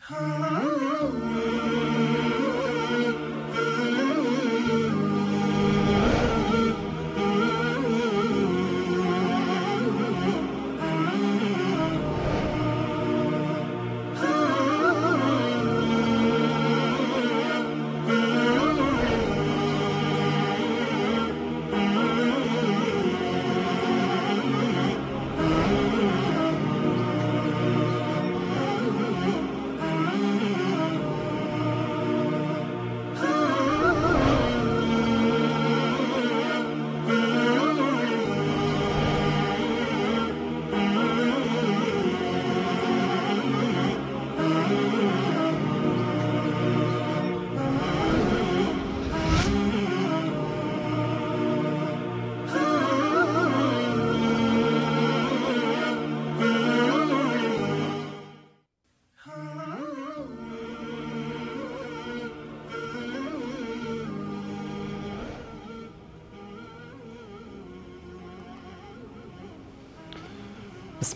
بسم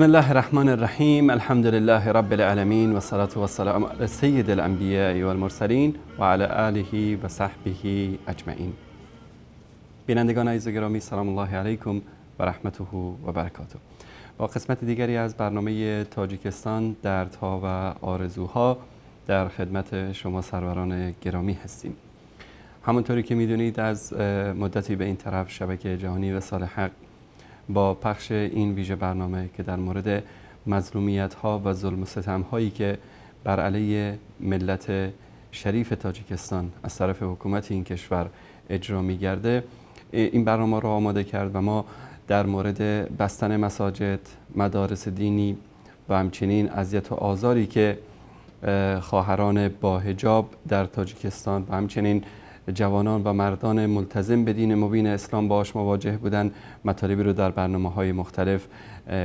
الله الرحمن الرحیم. الحمد لله رب العالمین و الصلاة والسلام علی سید الانبیاء والمرسلین و علی آله و صحبه اجمعین. بینندگان عزیز و گرامی، سلام الله علیکم و رحمته و برکاته. با قسمت دیگری از برنامه تاجیکستان دردها و آرزوها در خدمت شما سروران گرامی هستیم. همونطوری که میدونید از مدتی به این طرف شبکه جهانی وصال حق با پخش این ویژه برنامه که در مورد مظلومیت ها و ظلم و ستم هایی که بر علیه ملت شریف تاجیکستان از طرف حکومت این کشور اجرا می‌گرده، این برنامه را آماده کرد و ما در مورد بستن مساجد، مدارس دینی و همچنین اذیت و آزاری که خواهران با حجاب در تاجیکستان و همچنین جوانان و مردان ملتزم به دین مبین اسلام باهاش مواجه بودن، مطالبی رو در برنامه‌های مختلف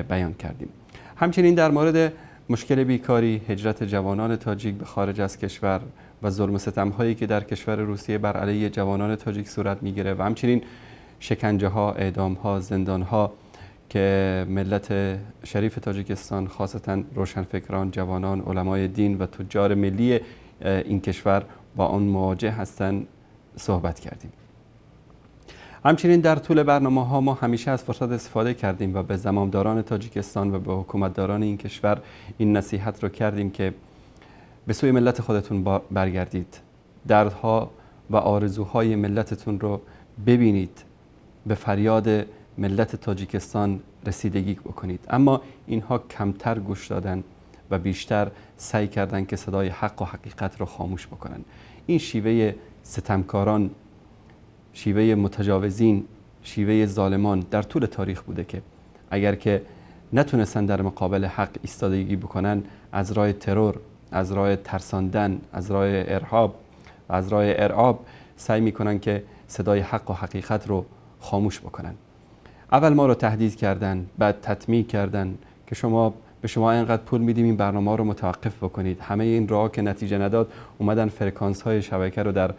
بیان کردیم. همچنین در مورد مشکل بیکاری، هجرت جوانان تاجیک به خارج از کشور و ظلم و ستم‌هایی که در کشور روسیه بر علیه جوانان تاجیک صورت می‌گیره و همچنین شکنجه‌ها، اعدام‌ها، زندان‌ها که ملت شریف تاجیکستان، خاصتاً روشنفکران، جوانان، علمای دین و تجار ملی این کشور با آن مواجه هستند، صحبت کردیم. همچنین در طول برنامه ها ما همیشه از فرصت استفاده کردیم و به زمامداران تاجیکستان و به حکومتداران این کشور این نصیحت رو کردیم که به سوی ملت خودتون برگردید، دردها و آرزوهای ملتتون رو ببینید، به فریاد ملت تاجیکستان رسیدگی بکنید. اما اینها کمتر گوش دادن و بیشتر سعی کردن که صدای حق و حقیقت رو خاموش بکنن. این شیوه ستمکاران، شیوه متجاوزین، شیوه ظالمان در طول تاریخ بوده که اگر که نتونستن در مقابل حق ایستادگی بکنن، از راه ترور، از راه ترساندن، از راه ارهاب و از راه ارعاب سعی میکنن که صدای حق و حقیقت رو خاموش بکنن. اول ما رو تهدید کردن، بعد تطمیع کردن که شما به شما اینقدر پول میدیم این برنامه رو متوقف بکنید. همه این راه که نتیجه نداد، اومدن فرکانس های شبکه رو در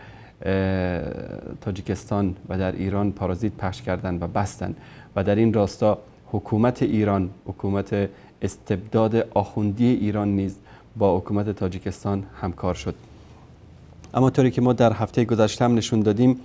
تاجیکستان و در ایران پارازیت پخش کردن و بستن و در این راستا حکومت ایران، حکومت استبداد آخوندی ایران نیز با حکومت تاجیکستان همکار شد. اما طوری که ما در هفته گذشته هم نشون دادیم،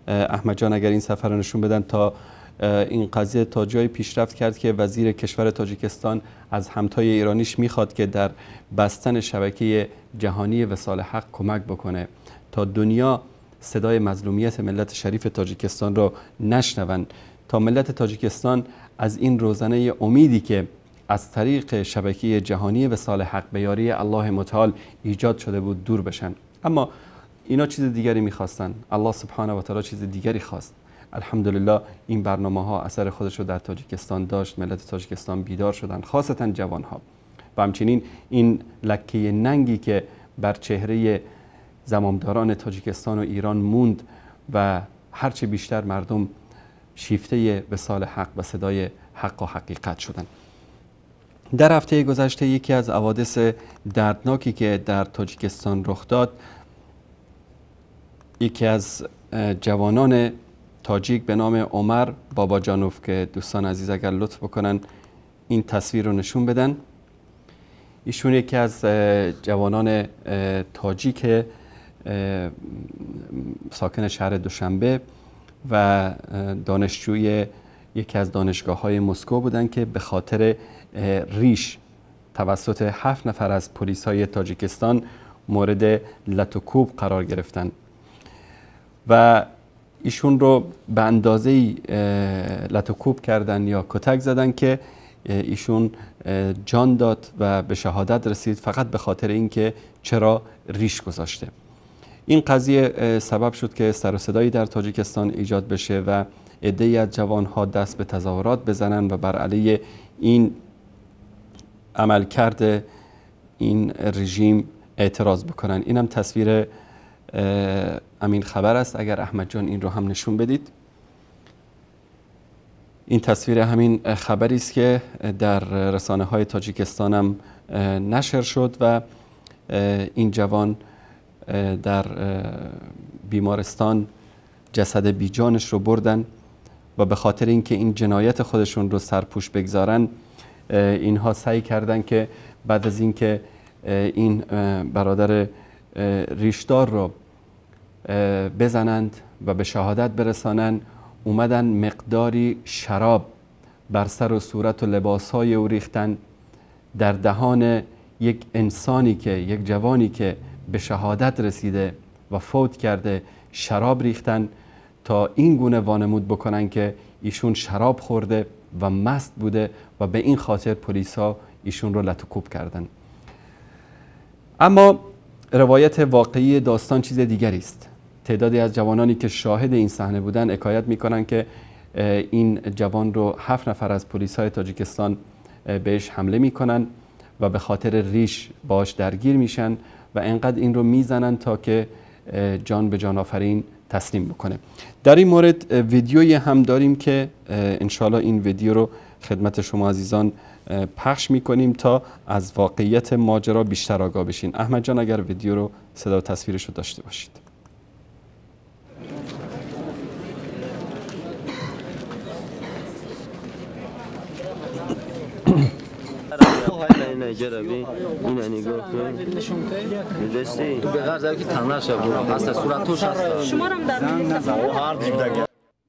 احمد جان اگر این سفر رو نشون بدن، تا این قضیه تا جای پیشرفت کرد که وزیر کشور تاجیکستان از همتای ایرانیش میخواد که در بستن شبکه جهانی وصال حق کمک بکنه تا دنیا صدای مظلومیت ملت شریف تاجیکستان را نشنوند، تا ملت تاجیکستان از این روزنه امیدی که از طریق شبکه جهانی وصال حق به یاری الله متعال ایجاد شده بود دور بشن. اما اینا چیز دیگری میخواستن، الله سبحانه و تعالی چیز دیگری خواست. الحمدلله این برنامه ها اثر خودش رو در تاجیکستان داشت، ملت تاجیکستان بیدار شدن، خاصتا جوان ها، و همچنین این لکه ننگی که بر چهره زمامداران تاجیکستان و ایران موند و هرچه بیشتر مردم شیفته وصال حق و صدای حق و حقیقت شدن. در هفته گذشته یکی از حوادث دردناکی که در تاجیکستان رخ داد، یکی از جوانان تاجیک به نام عمر باباجانوف که دوستان عزیز اگر لطف بکنن این تصویر رو نشون بدن، ایشون یکی از جوانان تاجیک ساکن شهر دوشنبه و دانشجوی یکی از دانشگاه‌های مسکو بودند که به خاطر ریش توسط 7 نفر از پلیس‌های تاجیکستان مورد لت و کوب قرار گرفتند و ایشون رو به اندازه‌ای لت و کوب کردن یا کتک زدن که ایشون جان داد و به شهادت رسید، فقط به خاطر اینکه چرا ریش گذاشته. این قضیه سبب شد که سر و صدایی در تاجیکستان ایجاد بشه و عده‌ای از جوانها دست به تظاهرات بزنن و بر علیه این عملکرد این رژیم اعتراض بکنن. اینم تصویر امین خبر است، اگر احمد جان این رو هم نشون بدید. این تصویر همین خبری است که در رسانه های تاجیکستان هم نشر شد و این جوان در بیمارستان جسد بیجانش رو بردن و به خاطر اینکه این جنایت خودشون رو سرپوش بگذارن، اینها سعی کردن که بعد از اینکه این برادر ریشدار رو بزنند و به شهادت برسانند، اومدن مقداری شراب بر سر و صورت و لباسهای او ریختن، در دهان یک انسانی که، یک جوانی که به شهادت رسیده و فوت کرده شراب ریختن تا این گونه وانمود بکنن که ایشون شراب خورده و مست بوده و به این خاطر پلیسا ایشون رو لت و کوب کردن. اما روایت واقعی داستان چیز دیگری است. تعدادی از جوانانی که شاهد این صحنه بودن حکایت میکنن که این جوان رو 7 نفر از پلیس‌های تاجیکستان بهش حمله میکنن و به خاطر ریش باش درگیر میشن و انقدر این رو میزنن تا که جان به جان آفرین تسلیم بکنه. در این مورد ویدیویی هم داریم که انشالله این ویدیو رو خدمت شما عزیزان پخش میکنیم تا از واقعیت ماجرا بیشتر آگاه بشین. احمد جان اگر ویدیو رو صدا و تصویرش رو داشته باشید.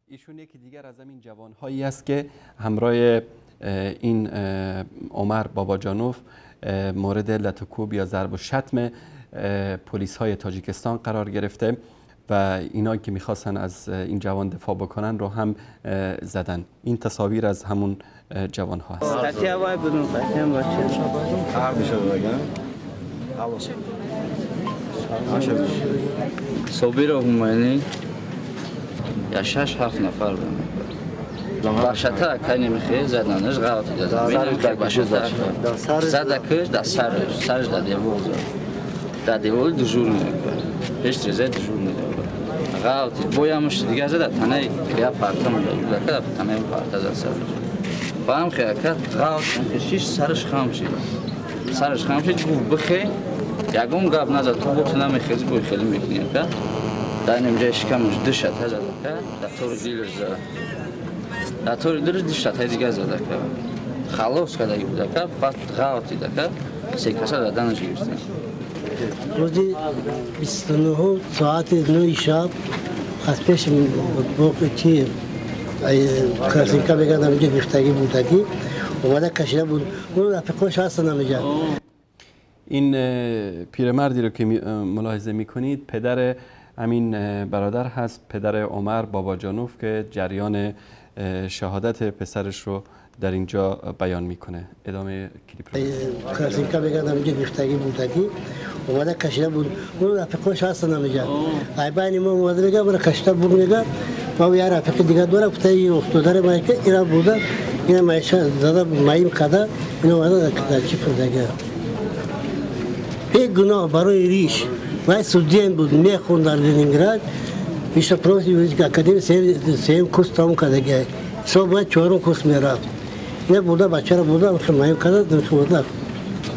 ایشون یکی دیگر از همین جوانهایی است که همراه این عمر باباجانوف مورد لت و کوب یا ضرب و شتم پلیس های تاجیکستان قرار گرفته و اینا که میخواستن از این جوان دفاع بکنن رو هم زدن. این تصاویر از همون جوان ها هست. یا 6-7 نفر بودن. باشتا کنی میخی زدنش غلطی دادن. زده کش در سرش، سرش در دیوار زد. در دیوار دجور میکنه. هیچ رزه دجور میکنه. غلطی. بویمش دیگه زده تنه یا پرته میده. که تنه پرته زد سرش. با هم خیلی غلط شیش سرش خم شد. سرش خم شد گفت بخی. یکم گپ نزد تو گفت نمیخیز بوی خیلی میکنی که. در اینجا شکمش دو شته زده که در طور دیلش زده. در طور دیلش دو شته دیگه زده که خلاص کرده بوده که بعد غلطی ده که سه کسا زدنش گرفتن. روزی 29 ساعت 9 شب از پیش چی کرسینکا بگن همینجا ریختگی بودگی اومده کشیده بود اون رفیقاش هستن همینجا. این پیرمردی رو که ملاحظه میکنید پدر همین برادر هست، پدر عمر باباجانوف که جریان شهادت پسرش رو در اینجا بیان میکنه. ادامه کلیپ رو. کرسینکا بگن همینجا ریختگی بودگی اومده کشیده بود اون رفیقاش هستن همینجا. ای بین ما اومده میگه برای کشیده بود میگه ما یه رفیق دیگه داره گفته این افتاده ما که اینا بوده اینا مایشه زده مایم کده اینا اومده در چی پردگی بی گناه برای ریش وای студент بود میخوند در لنینگراد بیشتر پروژه اکادمی سیم کورس تمام کرده صبح باید چهارم کورس میرفت اینا بوده بچه را بوده خیلی مایم کرده بوده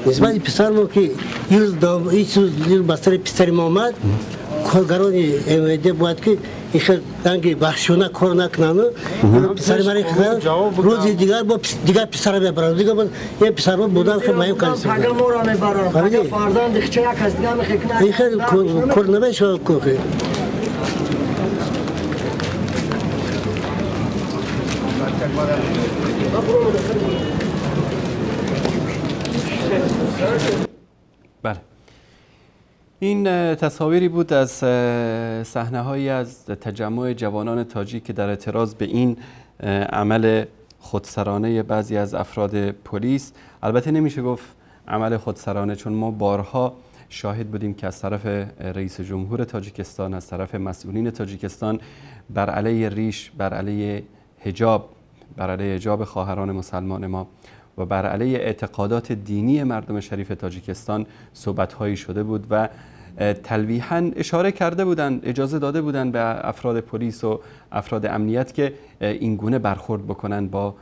نسبت پسرمو که یه روز بستر پسر ما آمد کارگران ام باید که این رنگ بخشونه کار نکنن. پسر من روز دیگر با دیگر پسر میبرن، دیگر با یه پسر بودن که مهم کار است. پگه ما را میبرن، پگه فرزند خچه یک از دیگه میخکنن. این خیلی کار نمیشه که. بله، این تصاویری بود از صحنه‌هایی از تجمع جوانان تاجیک که در اعتراض به این عمل خودسرانه بعضی از افراد پلیس، البته نمیشه گفت عمل خودسرانه، چون ما بارها شاهد بودیم که از طرف رئیس جمهور تاجیکستان، از طرف مسئولین تاجیکستان بر علیه ریش، بر علیه حجاب، بر علیه حجاب خواهران مسلمان ما و بر علیه اعتقادات دینی مردم شریف تاجیکستان صحبت‌هایی شده بود و تلویحاً اشاره کرده بودند، اجازه داده بودند به افراد پلیس و افراد امنیت که این گونه برخورد بکنن با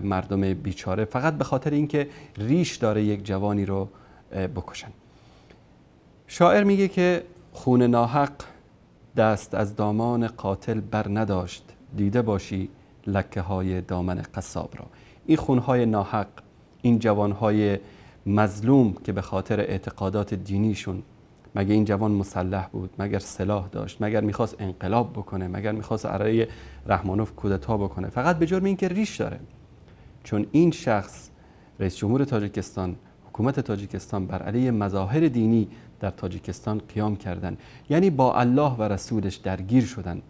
مردم بیچاره، فقط به خاطر اینکه ریش داره یک جوانی رو بکشن. شاعر میگه که خون ناحق دست از دامان قاتل بر نداشت، دیده باشی لکه های دامن قصاب را. این خونهای ناحق، این جوانهای مظلوم که به خاطر اعتقادات دینیشون، مگه این جوان مسلح بود؟ مگر سلاح داشت؟ مگر میخواست انقلاب بکنه؟ مگر میخواست علیه رحمانوف کودتا بکنه؟ فقط به جرم اینکه ریش داره. چون این شخص رئیس جمهور تاجیکستان، حکومت تاجیکستان بر علیه مظاهر دینی در تاجیکستان قیام کردن، یعنی با الله و رسولش درگیر شدن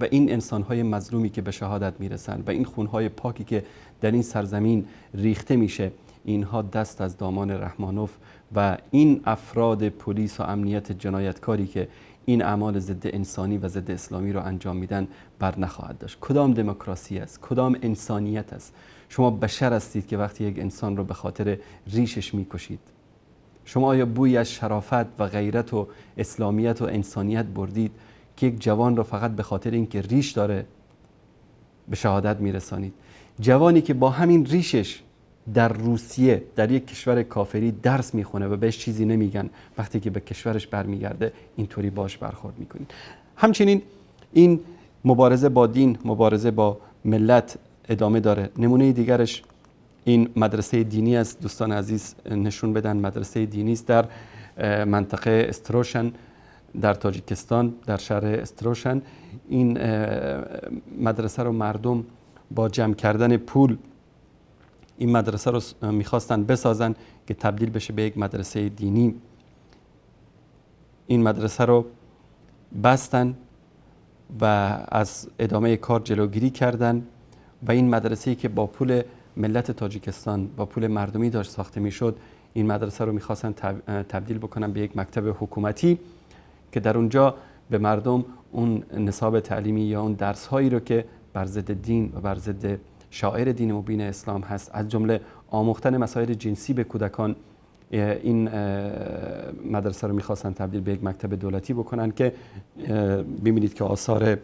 و این انسان‌های مظلومی که به شهادت میرسن و این خونهای پاکی که در این سرزمین ریخته میشه، اینها دست از دامان رحمانوف و این افراد پلیس و امنیت جنایتکاری که این اعمال ضد انسانی و ضد اسلامی رو انجام میدن بر نخواهد داشت. کدام دموکراسی است؟ کدام انسانیت است؟ شما بشر هستید که وقتی یک انسان رو به خاطر ریشش میکشید، شما آیا بوی از شرافت و غیرت و اسلامیت و انسانیت بردید که یک جوان رو فقط به خاطر اینکه ریش داره به شهادت میرسانید؟ جوانی که با همین ریشش در روسیه، در یک کشور کافری درس میخونه و بهش چیزی نمیگن، وقتی که به کشورش برمیگرده اینطوری باش برخورد میکنید. همچنین این مبارزه با دین، مبارزه با ملت ادامه داره. نمونه دیگرش این مدرسه دینی است. دوستان عزیز نشون بدن، مدرسه دینی است در منطقه استروشن در تاجیکستان، در شهر استروشن. این مدرسه رو مردم با جمع کردن پول این مدرسه رو میخواستن بسازن که تبدیل بشه به یک مدرسه دینی. این مدرسه رو بستن و از ادامه کار جلوگیری کردن و این مدرسه‌ای که با پول ملت تاجیکستان، با پول مردمی داشت ساخته میشد، این مدرسه رو میخواستن تبدیل بکنن به یک مکتب حکومتی که در اونجا به مردم اون نصاب تعلیمی یا اون درس هایی رو که بر ضد دین و بر ضد شاعر دین مبین اسلام هست، از جمله آموختن مسائل جنسی به کودکان، این مدرسه رو میخواستن تبدیل به یک مکتب دولتی بکنن که ببینید که آثار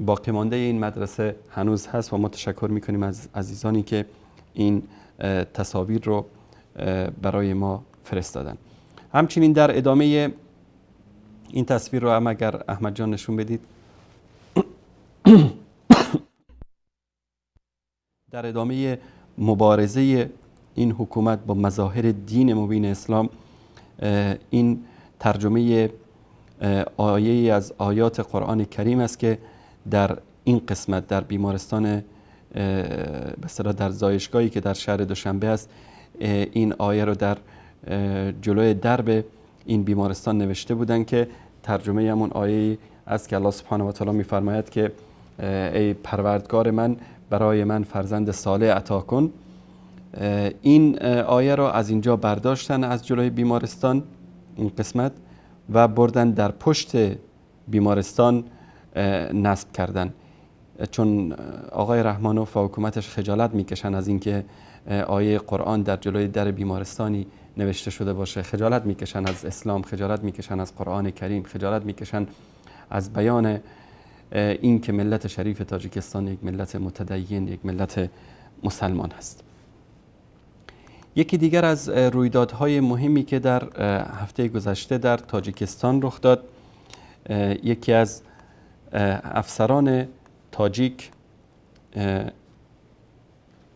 باقی مانده این مدرسه هنوز هست و ما تشکر میکنیم از عزیزانی که این تصاویر رو برای ما فرستادن. همچنین در ادامه این تصویر رو هم اگر احمد جان نشون بدید، در ادامه مبارزه این حکومت با مظاهر دین مبین اسلام، این ترجمه آیه از آیات قرآن کریم است که در این قسمت در بیمارستان، به اصطلاح در زایشگاهی که در شهر دوشنبه است، این آیه رو در جلوی درب این بیمارستان نوشته بودن که ترجمه همون آیه است که الله سبحانه و تعالی می‌فرماید که ای پروردگار من، برای من فرزند صالح عطا کن. این آیه رو از اینجا برداشتن، از جلوی بیمارستان این قسمت، و بردن در پشت بیمارستان نصب کردن، چون آقای رحمانوف و حکومتش خجالت میکشن از اینکه آیه قرآن در جلوی در بیمارستانی نوشته شده باشه. خجالت میکشن از اسلام، خجالت میکشن از قرآن کریم، خجالت میکشن از بیان این که ملت شریف تاجیکستان یک ملت متدین، یک ملت مسلمان هست. یکی دیگر از رویدادهای مهمی که در هفته گذشته در تاجیکستان رخ داد، یکی از افسران تاجیک،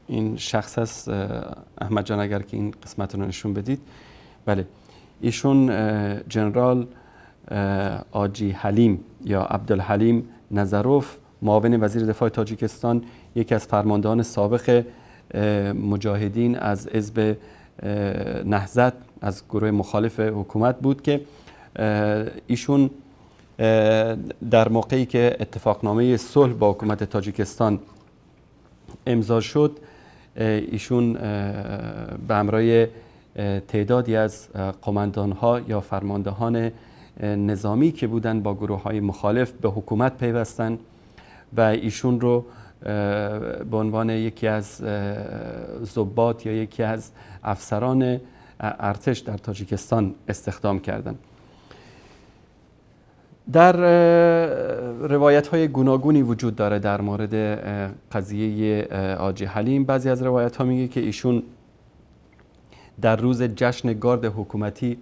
این شخص است، احمد جان اگر که این قسمت رو نشون بدید، بله، ایشون جنرال آجی حلیم یا عبدالحلیم نظروف، معاون وزیر دفاع تاجیکستان، یکی از فرماندهان سابق مجاهدین از حزب نهضت، از گروه مخالف حکومت بود که ایشون در موقعی که اتفاقنامه صلح با حکومت تاجیکستان امضا شد، ایشون به همراه تعدادی از قماندانها یا فرماندهان نظامی که بودن با گروه های مخالف به حکومت پیوستن و ایشون رو به عنوان یکی از ضباط یا یکی از افسران ارتش در تاجیکستان استخدام کردند. در روایت های گوناگونی وجود داره در مورد قضیه آجی حلیم. بعضی از روایت ها میگه که ایشون در روز جشن گارد حکومتی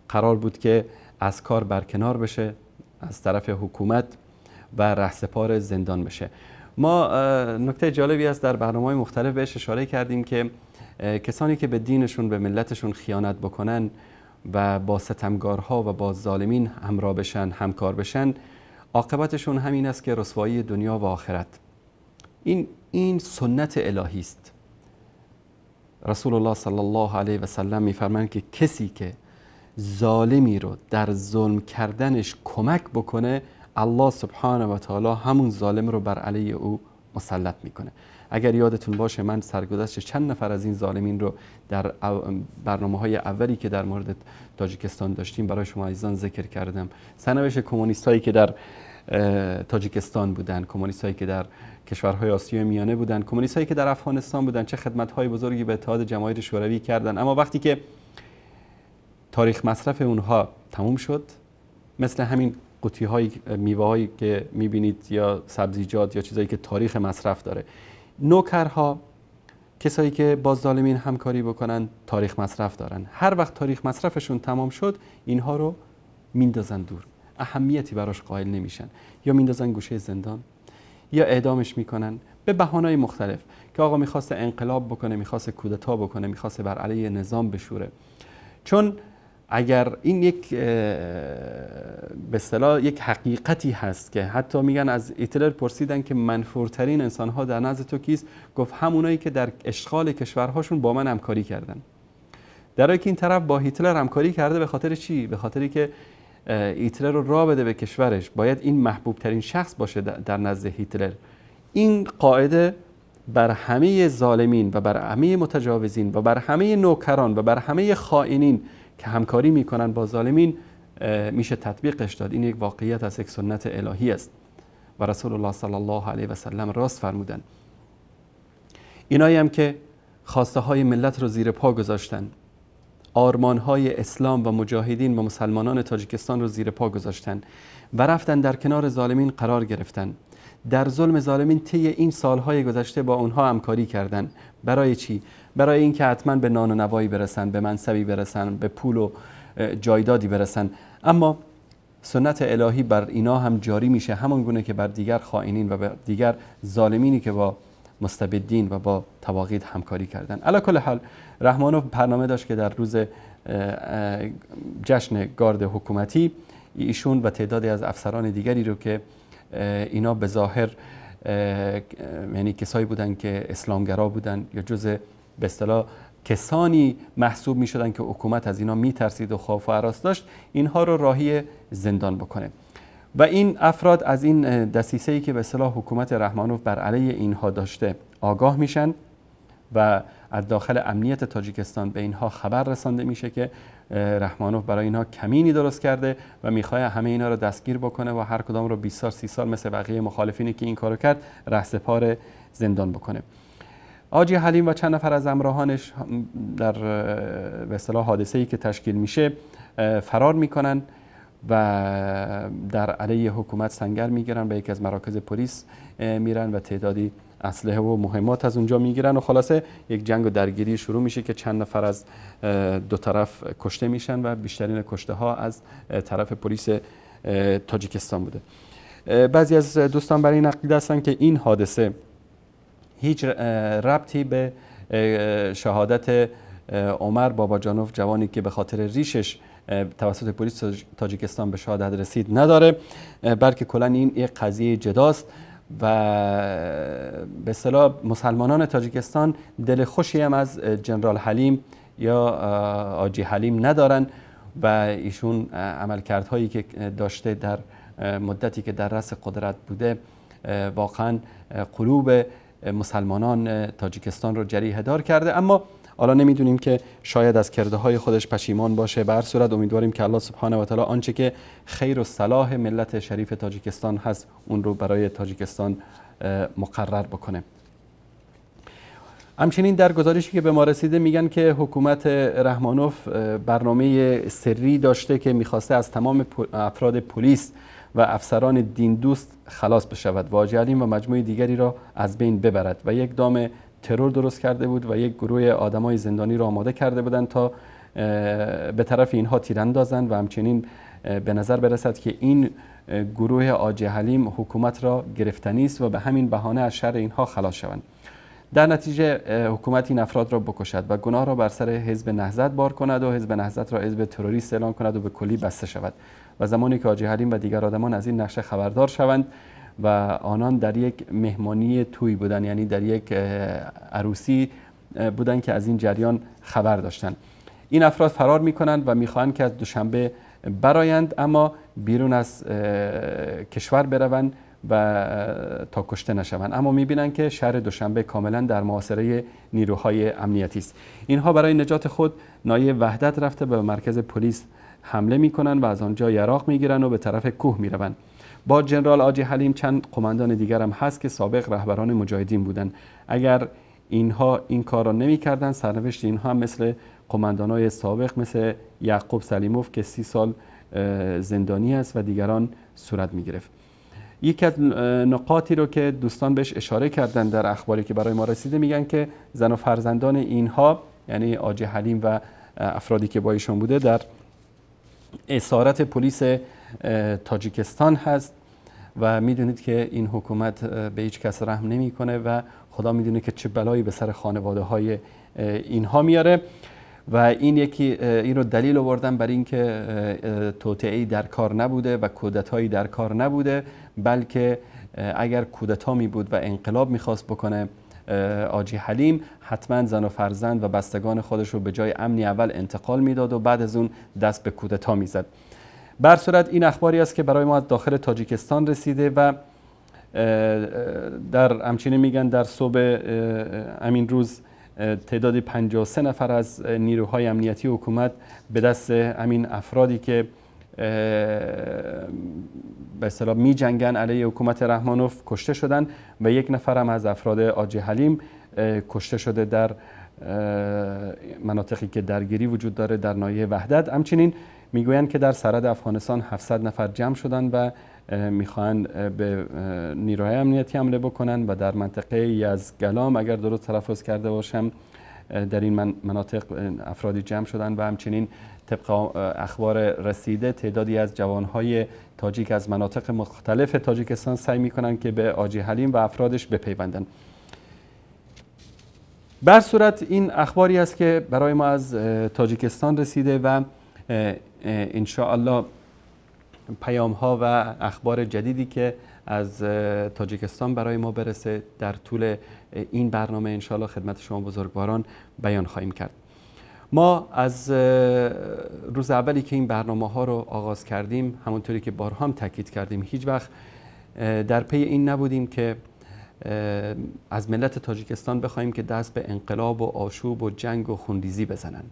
قرار بود که از کار برکنار بشه از طرف حکومت و رهسپار زندان بشه. ما نکته جالبی است، در برنامه‌های مختلف بهش اشاره کردیم که کسانی که به دینشون، به ملتشون خیانت بکنن و با ستمگارها و با ظالمین همراه بشن، همکار بشن، عاقبتشون همین است که رسوایی دنیا و آخرت. این سنت الهی است. رسول الله صلی الله علیه و سلم میفرمایند که کسی که ظالمی رو در ظلم کردنش کمک بکنه، الله سبحانه و تعالی همون ظالم رو بر علیه او مسلط میکنه. اگر یادتون باشه من سرگذشت چند نفر از این ظالمین رو در برنامه‌های اولی که در مورد تاجیکستان داشتیم برای شما عزیزان ذکر کردم. سرنوشت کمونیستایی که در تاجیکستان بودن، کمونیستایی که در کشورهای آسیای میانه بودن، کمونیستایی که در افغانستان بودن، چه خدمت‌های بزرگی به اتحاد جماهیر شوروی کردن. اما وقتی که تاریخ مصرف اونها تموم شد، مثل همین قوطی‌های میوه‌هایی که می‌بینید یا سبزیجات یا چیزایی که تاریخ مصرف داره، نوکرها، کسایی که با ظالمین همکاری بکنن، تاریخ مصرف دارن. هر وقت تاریخ مصرفشون تمام شد، اینها رو میندازن دور، اهمیتی براش قائل نمیشن، یا میندازن گوشه زندان یا اعدامش میکنن به بهانه‌های مختلف که آقا میخواست انقلاب بکنه، میخواست کودتا بکنه، میخواست بر علیه نظام بشوره. چون اگر این یک به اصطلاح یک حقیقتی هست که حتی میگن از هیتلر پرسیدن که منفورترین انسانها در نزد تو کیست؟ گفت همونایی که در اشغال کشورهاشون با من همکاری کردن. در حالی که این طرف با هیتلر همکاری کرده، به خاطر چی؟ به خاطری که هیتلر رو راه بده به کشورش، باید این محبوب ترین شخص باشه در نزد هیتلر. این قاعده بر همه ظالمین و بر همه متجاوزین و بر همه نوکران و بر همه خائنین که همکاری میکنن با ظالمین میشه تطبیقش داد. این یک واقعیت است، یک سنت الهی است و رسول الله صلی الله علیه و سلم راست فرمودن. اینایی هم که خواسته های ملت رو زیر پا گذاشتن، آرمان های اسلام و مجاهدین و مسلمانان تاجیکستان رو زیر پا گذاشتن و رفتن در کنار ظالمین قرار گرفتن، در ظلم ظالمین طی این سالهای گذشته با اونها همکاری کردن. برای چی؟ برای اینکه حتما به نان و نوایی برسن، به منصبی برسن، به پول و جایدادی برسن. اما سنت الهی بر اینا هم جاری میشه، همان گونه که بر دیگر خائنین و بر دیگر ظالمینی که با مستبدین و با طواغیت همکاری کردن. علی کل حال رحمانوف برنامه داشت که در روز جشن گارد حکومتی ایشون و تعدادی از افسران دیگری رو که اینا به ظاهر یعنی کسایی بودن که اسلامگرا بودن یا جزء به اصطلاح کسانی محسوب می شدن که حکومت از اینا می ترسید و خوف و هراس داشت، اینها رو راهی زندان بکنه. و این افراد از این دسیسه‌ای که به اصطلاح حکومت رحمانوف بر علیه اینها داشته آگاه میشن و از داخل امنیت تاجیکستان به اینها خبر رسانده میشه که رحمانوف برای اینها کمینی درست کرده و میخواد همه اینا رو دستگیر بکنه و هر کدام رو 20 سال 30 سال مثل بقیه مخالفینی که این کارو کرد رهسپار زندان بکنه. آجی حلیم و چند نفر از همراهانش در به اصطلاح حادثه‌ای که تشکیل میشه فرار میکنن و در علیه حکومت سنگر میگیرن، به یکی از مراکز پلیس میرن و تعدادی اسلحه و مهمات از اونجا میگیرن و خلاصه یک جنگ و درگیری شروع میشه که چند نفر از دو طرف کشته میشن و بیشترین کشته ها از طرف پلیس تاجیکستان بوده. بعضی از دوستان برای این عقیده هستند که این حادثه هیچ ربطی به شهادت عمر باباجانوف، جوانی که به خاطر ریشش توسط پلیس تاجیکستان به شهادت رسید، نداره، بلکه کلا این یک قضیه جداست و به اصطلاح مسلمانان تاجیکستان دل خوشی هم از جنرال حلیم یا آجی حلیم ندارن و ایشون عملکردهایی که داشته در مدتی که در رأس قدرت بوده واقعا قلوب مسلمانان تاجیکستان رو جریحه دار کرده. اما حالا نمیدونیم که شاید از کرده های خودش پشیمان باشه. به هر صورت امیدواریم که الله سبحانه و تعالی آنچه که خیر و صلاح ملت شریف تاجیکستان هست اون رو برای تاجیکستان مقرر بکنه. همچنین در گزارشی که به ما رسیده میگن که حکومت رحمانوف برنامه سری داشته که میخواسته از تمام افراد پلیس و افسران دین دوست خلاص بشود و حاجی حلیم و مجموعه دیگری را از بین ببرد و یک دام ترور درست کرده بود و یک گروه آدمای زندانی را آماده کرده بودند تا به طرف اینها تیر اندازند و همچنین به نظر برسد که این گروه حاجی حلیم حکومت را گرفتنی است و به همین بهانه از شر اینها خلاص شوند. در نتیجه حکومت این افراد را بکشد و گناه را بر سر حزب نهضت بار کند و حزب نهضت را حزب تروریست اعلان کند و به کلی بسته شود. و زمانی که حاجی حلیم و دیگر آدمان از این نقشه خبردار شوند و آنان در یک مهمانی توی بودند، یعنی در یک عروسی بودند که از این جریان خبر داشتند، این افراد فرار میکنند و میخواهند که از دوشنبه برایند، اما بیرون از کشور بروند و تا کشته نشوند. اما میبینند که شهر دوشنبه کاملا در محاصره نیروهای امنیتی است. اینها برای نجات خود ناحیه وحدت رفته به مرکز پلیس حمله میکنند و از آنجا یراق میگیرند و به طرف کوه میروند. با جنرال حاجی حلیم چند قماندان دیگر هم هست که سابق رهبران مجاهدین بودند. اگر اینها این کار را نمیکردند، سرنوشت اینها هم مثل قماندانای سابق مثل یعقوب سلیموف که 30 سال زندانی است و دیگران صورت میگرفت. یکی از نقاطی رو که دوستان بهش اشاره کردن در اخباری که برای ما رسیده، میگن که زن و فرزندان اینها، یعنی حاجی حلیم و افرادی که با ایشون بوده، در اسارت پلیس تاجیکستان هست و میدونید که این حکومت به هیچ کس رحم نمیکنه و خدا میدونه که چه بلایی به سر خانواده های اینها میاره. و این یکی این رو دلیل آوردن بر اینکه توطئه‌ای در کار نبوده و کودتایی در کار نبوده، بلکه اگر کودتا می بود و انقلاب میخواست بکنه حاجی حلیم، حتما زن و فرزند و بستگان خودش رو به جای امنی اول انتقال میداد و بعد از اون دست به کودتا میزد. بر صورت این اخباری است که برای ما از داخل تاجیکستان رسیده و در همچنین میگن در صبح همین روز تعداد 53 نفر از نیروهای امنیتی حکومت به دست همین افرادی که به اصطلاح می جنگن علیه حکومت رحمانوف کشته شدن و یک نفر هم از افراد حاجی حلیم کشته شده در مناطقی که درگیری وجود داره در ناحیه وحدت. همچنین میگویند که در سرحد افغانستان 700 نفر جمع شدن و میخواهند به نیروهای امنیتی حمله بکنن و در منطقه یزگلام اگر درست تلفظ کرده باشم در این مناطق افرادی جمع شدن و همچنین طبق اخبار رسیده تعدادی از جوانهای تاجیک از مناطق مختلف تاجیکستان سعی میکنن که به حاجی حلیم و افرادش بپیوندن. بر صورت این اخباری است که برای ما از تاجیکستان رسیده و انشاءالله پیام ها و اخبار جدیدی که از تاجیکستان برای ما برسه در طول این برنامه انشاءالله خدمت شما بزرگواران بیان خواهیم کرد. ما از روز اولی که این برنامه ها رو آغاز کردیم، همونطوری که بارها هم تاکید کردیم، هیچ وقت در پی این نبودیم که از ملت تاجیکستان بخوایم که دست به انقلاب و آشوب و جنگ و خونریزی بزنن.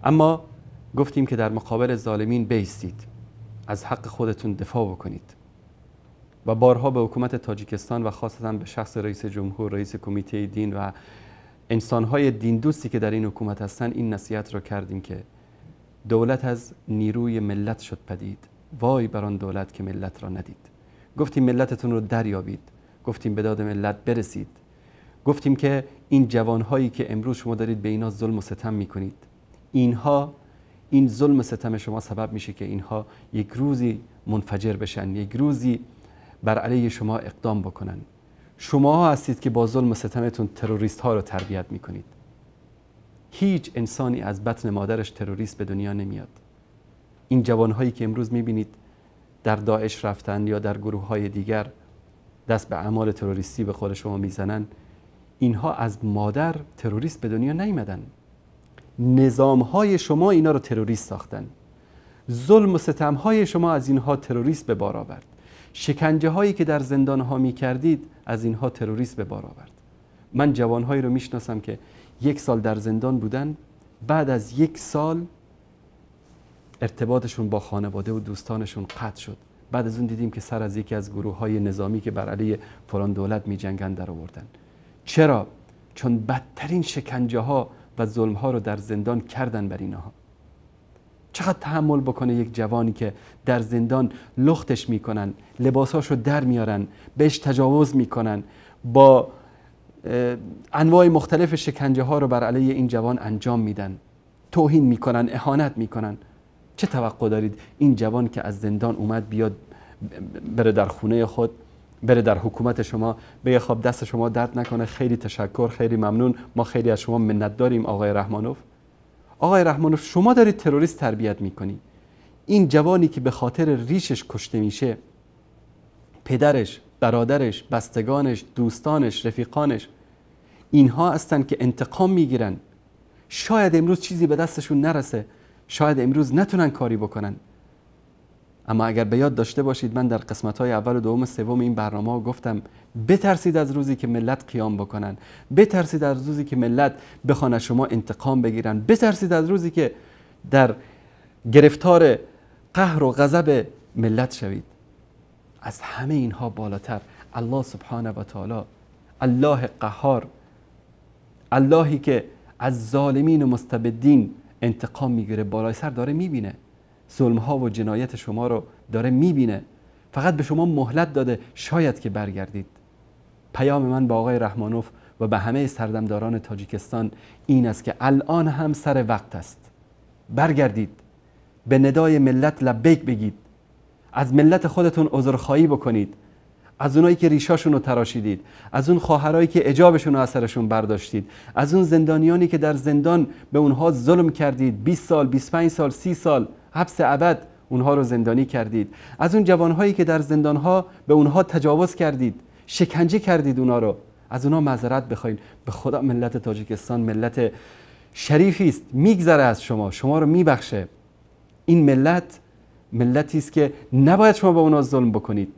اما گفتیم که در مقابل ظالمین بایستید، از حق خودتون دفاع بکنید و بارها به حکومت تاجیکستان و خاصتا به شخص رئیس جمهور، رئیس کمیته دین و انسانهای دین دوستی که در این حکومت هستن این نصیحت را کردیم که دولت از نیروی ملت شد پدید، وای بر آن دولت که ملت را ندید. گفتیم ملتتون رو دریابید، گفتیم به داد ملت برسید، گفتیم که این جوانهایی که امروز شما دارید به اینا ظلم و ستم میکنید، اینها این ظلم ستم شما سبب میشه که اینها یک روزی منفجر بشن، یک روزی بر علیه شما اقدام بکنن. شما هستید که با ظلم و ستمتون تروریست ها رو تربیت میکنید. هیچ انسانی از بطن مادرش تروریست به دنیا نمیاد. این جوانهایی که امروز میبینید در داعش رفتن یا در گروه های دیگر دست به اعمال تروریستی به خود شما میزنن، اینها از مادر تروریست به دنیا نیومدن. نظام های شما اینا رو تروریست ساختن. ظلم و ستم های شما از اینها تروریست به بار آورد. شکنجه هایی که در زندان ها می کردید از اینها تروریست به بار آورد. من جوان هایی رو میشناسم که 1 سال در زندان بودن، بعد از 1 سال ارتباطشون با خانواده و دوستانشون قطع شد. بعد از اون دیدیم که سر از یکی از گروه های نظامی که بر علیه فلان دولت می جنگن در آوردن. چرا؟ چون بدترین شکنجه ها و ظلم ها رو در زندان کردن بر اینها. چقدر تحمل بکنه یک جوانی که در زندان لختش میکنن، لباساشو در میارن، بهش تجاوز میکنن، با انواع مختلف شکنجه ها رو بر علیه این جوان انجام میدن، توهین میکنن، اهانت میکنن. چه توقع دارید این جوان که از زندان اومد بیاد بره در خونه خود، بره در حکومت شما، بگه خب دست شما درد نکنه، خیلی تشکر، خیلی ممنون، ما خیلی از شما منت داریم آقای رحمانوف. آقای رحمانوف، شما دارید تروریست تربیت میکنی. این جوانی که به خاطر ریشش کشته میشه، پدرش، برادرش، بستگانش، دوستانش، رفیقانش، اینها هستن که انتقام میگیرن. شاید امروز چیزی به دستشون نرسه، شاید امروز نتونن کاری بکنن، اما اگر به یاد داشته باشید من در قسمت‌های اول و دوم و سوم این برنامه گفتم بترسید از روزی که ملت قیام بکنن، بترسید از روزی که ملت بخوان از شما انتقام بگیرن، بترسید از روزی که در گرفتار قهر و غضب ملت شوید. از همه اینها بالاتر الله سبحانه و تعالی، الله قهار، اللهی که از ظالمین و مستبدین انتقام میگیره، بالای سر داره میبینه، ظلم ها و جنایت شما رو داره میبینه، فقط به شما مهلت داده شاید که برگردید. پیام من به آقای رحمانوف و به همه سردمداران تاجیکستان این است که الان هم سر وقت است، برگردید، به ندای ملت لبیک بگید، از ملت خودتون عذرخواهی بکنید، از اونایی که ریشاشون رو تراشیدید، از اون خواهرایی که اجابشون رو از سرشون برداشتید، از اون زندانیانی که در زندان به اونها ظلم کردید، 20 سال، 25 سال، 30 سال حبس ابد اونها رو زندانی کردید، از اون جوانهایی که در زندانها به اونها تجاوز کردید، شکنجه کردید اونها رو، از اونها معذرت بخواید. به خدا ملت تاجیکستان ملت شریفی است، میگذره از شما، شما رو میبخشه. این ملت ملتی است که نباید شما به اونها ظلم بکنید.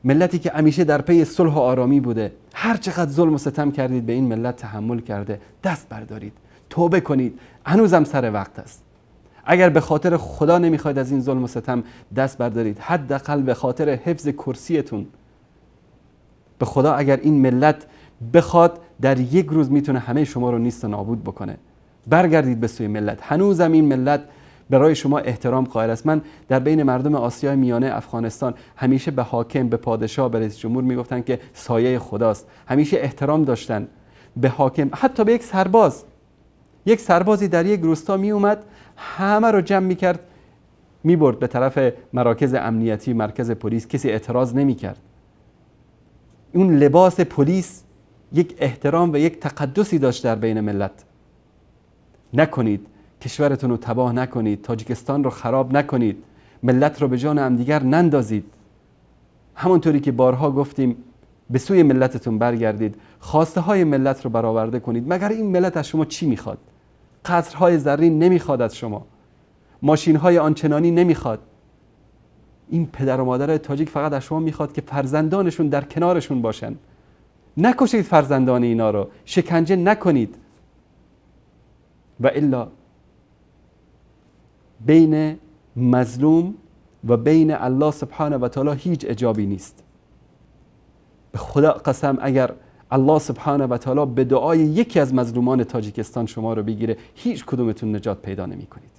ملتی که همیشه در پی صلح و آرامی بوده، هر چقدر ظلم و ستم کردید به این ملت تحمل کرده. دست بردارید، توبه کنید، هنوزم سر وقت است. اگر به خاطر خدا نمیخواید از این ظلم و ستم دست بردارید، حداقل به خاطر حفظ کرسیتون، به خدا اگر این ملت بخواد در یک روز میتونه همه شما رو نیست و نابود بکنه. برگردید به سوی ملت، هنوزم این ملت برای شما احترام قائل است. من در بین مردم آسیای میانه، افغانستان، همیشه به حاکم، به پادشاه، به رئیس جمهور میگفتن که سایه خداست. همیشه احترام داشتن به حاکم، حتی به یک سرباز. یک سربازی در یک روستا می اومد، همه رو جمع میکرد، میبرد به طرف مراکز امنیتی، مرکز پلیس، کسی اعتراض نمیکرد. اون لباس پلیس یک احترام و یک تقدسی داشت در بین ملت. نکنید کشورتون رو تباه نکنید، تاجیکستان رو خراب نکنید، ملت رو به جان همدیگر نندازید. همونطوری که بارها گفتیم به سوی ملتتون برگردید، خواسته های ملت رو برآورده کنید. مگر این ملت از شما چی میخواد؟ قصرهای زرین نمیخواد از شما، ماشین های آنچنانی نمیخواد. این پدر و مادر تاجیک فقط از شما میخواد که فرزندانشون در کنارشون باشن. نکشید فرزندان اینا رو، شکنجه نکنید، و الا بین مظلوم و بین الله سبحانه و تعالی هیچ اجابی نیست. به خدا قسم اگر الله سبحانه و تعالی به دعای یکی از مظلومان تاجیکستان شما رو بگیره، هیچ کدومتون نجات پیدا نمی کنید.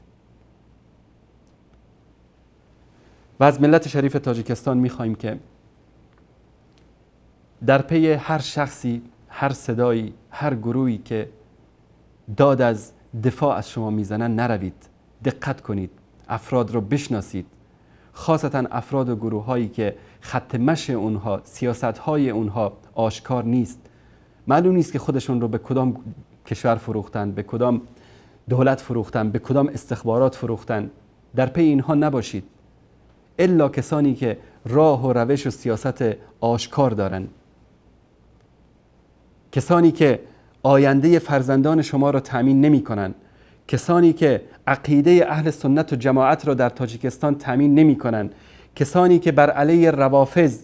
و از ملت شریف تاجیکستان می خواهیم که در پی هر شخصی، هر صدایی، هر گروهی که داد از دفاع از شما میزنن نروید. دقت کنید، افراد رو بشناسید، خاصتا افراد و گروه هایی که خط مشی اونها، سیاست های اونها آشکار نیست. معلوم نیست که خودشون رو به کدام کشور فروختن، به کدام دولت فروختن، به کدام استخبارات فروختن. در پی اینها نباشید، الا کسانی که راه و روش و سیاست آشکار دارن، کسانی که آینده فرزندان شما را تأمین نمی کنن، کسانی که عقیده اهل سنت و جماعت را در تاجیکستان تأمین نمی کنن، کسانی که بر علیه روافض،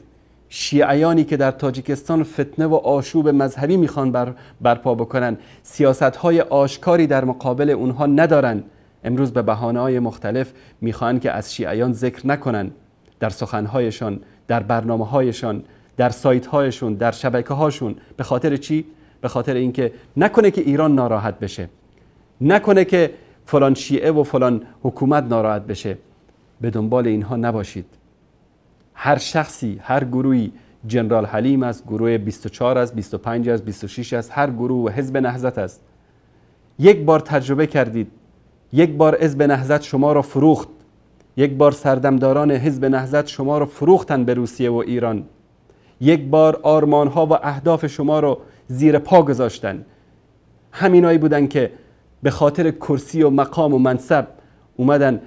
شیعیانی که در تاجیکستان فتنه و آشوب مذهبی میخوان برپا بکنن، سیاست‌های آشکاری در مقابل اونها ندارن. امروز به بهانه‌های مختلف میخوان که از شیعیان ذکر نکنن در سخنهایشان، در برنامه‌هایشان، در سایت‌هایشون، در شبکه‌هاشون. به خاطر چی؟ به خاطر اینکه نکنه که ایران ناراحت بشه، نکنه که فلان شیعه و فلان حکومت ناراحت بشه. به دنبال اینها نباشید. هر شخصی، هر گروهی، جنرال حلیم است، گروه 24 است، 25 است، 26 است، هر گروه و حزب نهضت است. یک بار تجربه کردید، یک بار حزب نهضت شما را فروخت، یک بار سردمداران حزب نهضت شما را فروختن به روسیه و ایران، یک بار آرمانها و اهداف شما را زیر پا گذاشتن. همینایی بودن که به خاطر کرسی و مقام و منصب اومدن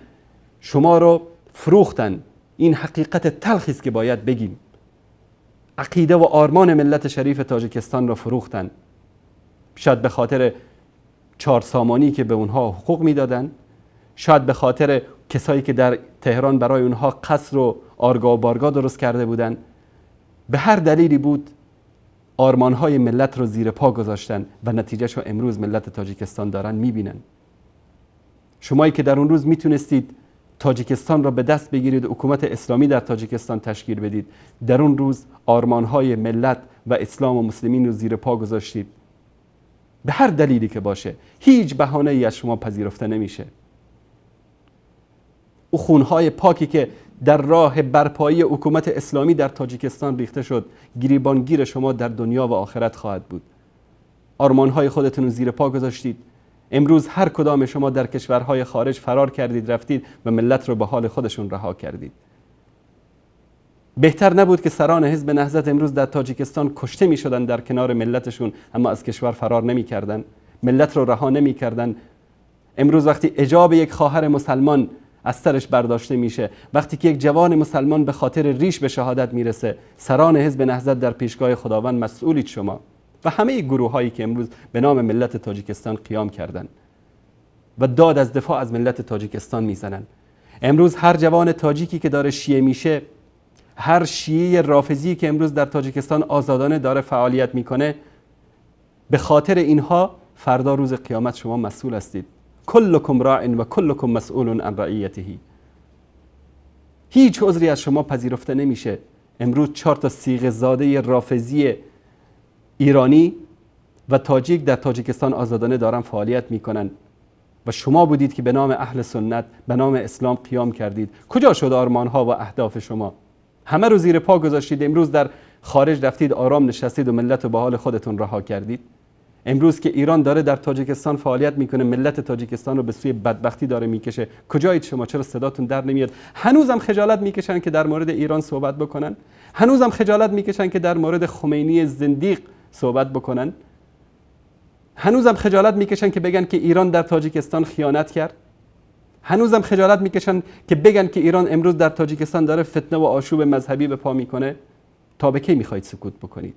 شما را فروختن. این حقیقت تلخی است که باید بگیم. عقیده و آرمان ملت شریف تاجیکستان را فروختن. شاید به خاطر 4 سامانی که به اونها حقوق میدادن، شاید به خاطر کسایی که در تهران برای اونها قصر و آرگاه و بارگاه درست کرده بودن. به هر دلیلی بود آرمانهای ملت رو زیر پا گذاشتن و نتیجهش رو امروز ملت تاجیکستان دارن میبینن. شمایی که در اون روز میتونستید تاجیکستان را به دست بگیرید، حکومت اسلامی در تاجیکستان تشکیل بدید، در اون روز آرمانهای ملت و اسلام و مسلمین رو زیر پا گذاشتید. به هر دلیلی که باشه، هیچ بهانه‌ای از شما پذیرفته نمیشه. او خونهای پاکی که در راه برپایی حکومت اسلامی در تاجیکستان ریخته شد، گریبانگیر شما در دنیا و آخرت خواهد بود. آرمانهای خودتون رو زیر پا گذاشتید. امروز هر کدام شما در کشورهای خارج فرار کردید، رفتید و ملت رو به حال خودشون رها کردید. بهتر نبود که سران حزب نهضت امروز در تاجیکستان کشته می شدن در کنار ملتشون، اما از کشور فرار نمی کردن، ملت رو رها نمی کردن. امروز وقتی اجاب یک خواهر مسلمان از سرش برداشته میشه، وقتی که یک جوان مسلمان به خاطر ریش به شهادت میرسه، سران حزب نهضت در پیشگاه خداوند مسئولید شما و همه گروه هایی که امروز به نام ملت تاجیکستان قیام کردند و داد از دفاع از ملت تاجیکستان میزنن. امروز هر جوان تاجیکی که داره شیعه میشه، هر شیعه رافضی که امروز در تاجیکستان آزادانه داره فعالیت میکنه، به خاطر اینها فردا روز قیامت شما مسئول هستید. کلکم راع و کلکم مسئول عن رعیته. هیچ عذری از شما پذیرفته نمیشه. امروز 4 تا صیغه زاده رافضی ایرانی و تاجیک در تاجیکستان آزادانه دارن فعالیت میکنن و شما بودید که به نام اهل سنت، به نام اسلام قیام کردید. کجا شد آرمانها و اهداف شما؟ همه رو زیر پا گذاشتید. امروز در خارج رفتید، آرام نشستید و ملت رو به حال خودتون رها کردید. امروز که ایران داره در تاجیکستان فعالیت میکنه، ملت تاجیکستان رو به سوی بدبختی داره میکشه، کجایید شما؟ چرا صداتون در نمیاد؟ هنوزم خجالت میکشن که در مورد ایران صحبت بکنن، هنوزم خجالت میکشن که در مورد خمینی زندیق صحبت بکنن، هنوزم خجالت میکشن که بگن که ایران در تاجیکستان خیانت کرد، هنوزم خجالت میکشن که بگن که ایران امروز در تاجیکستان داره فتنه و آشوب مذهبی به پا میکنه. تا به کی میخواید سکوت بکنید؟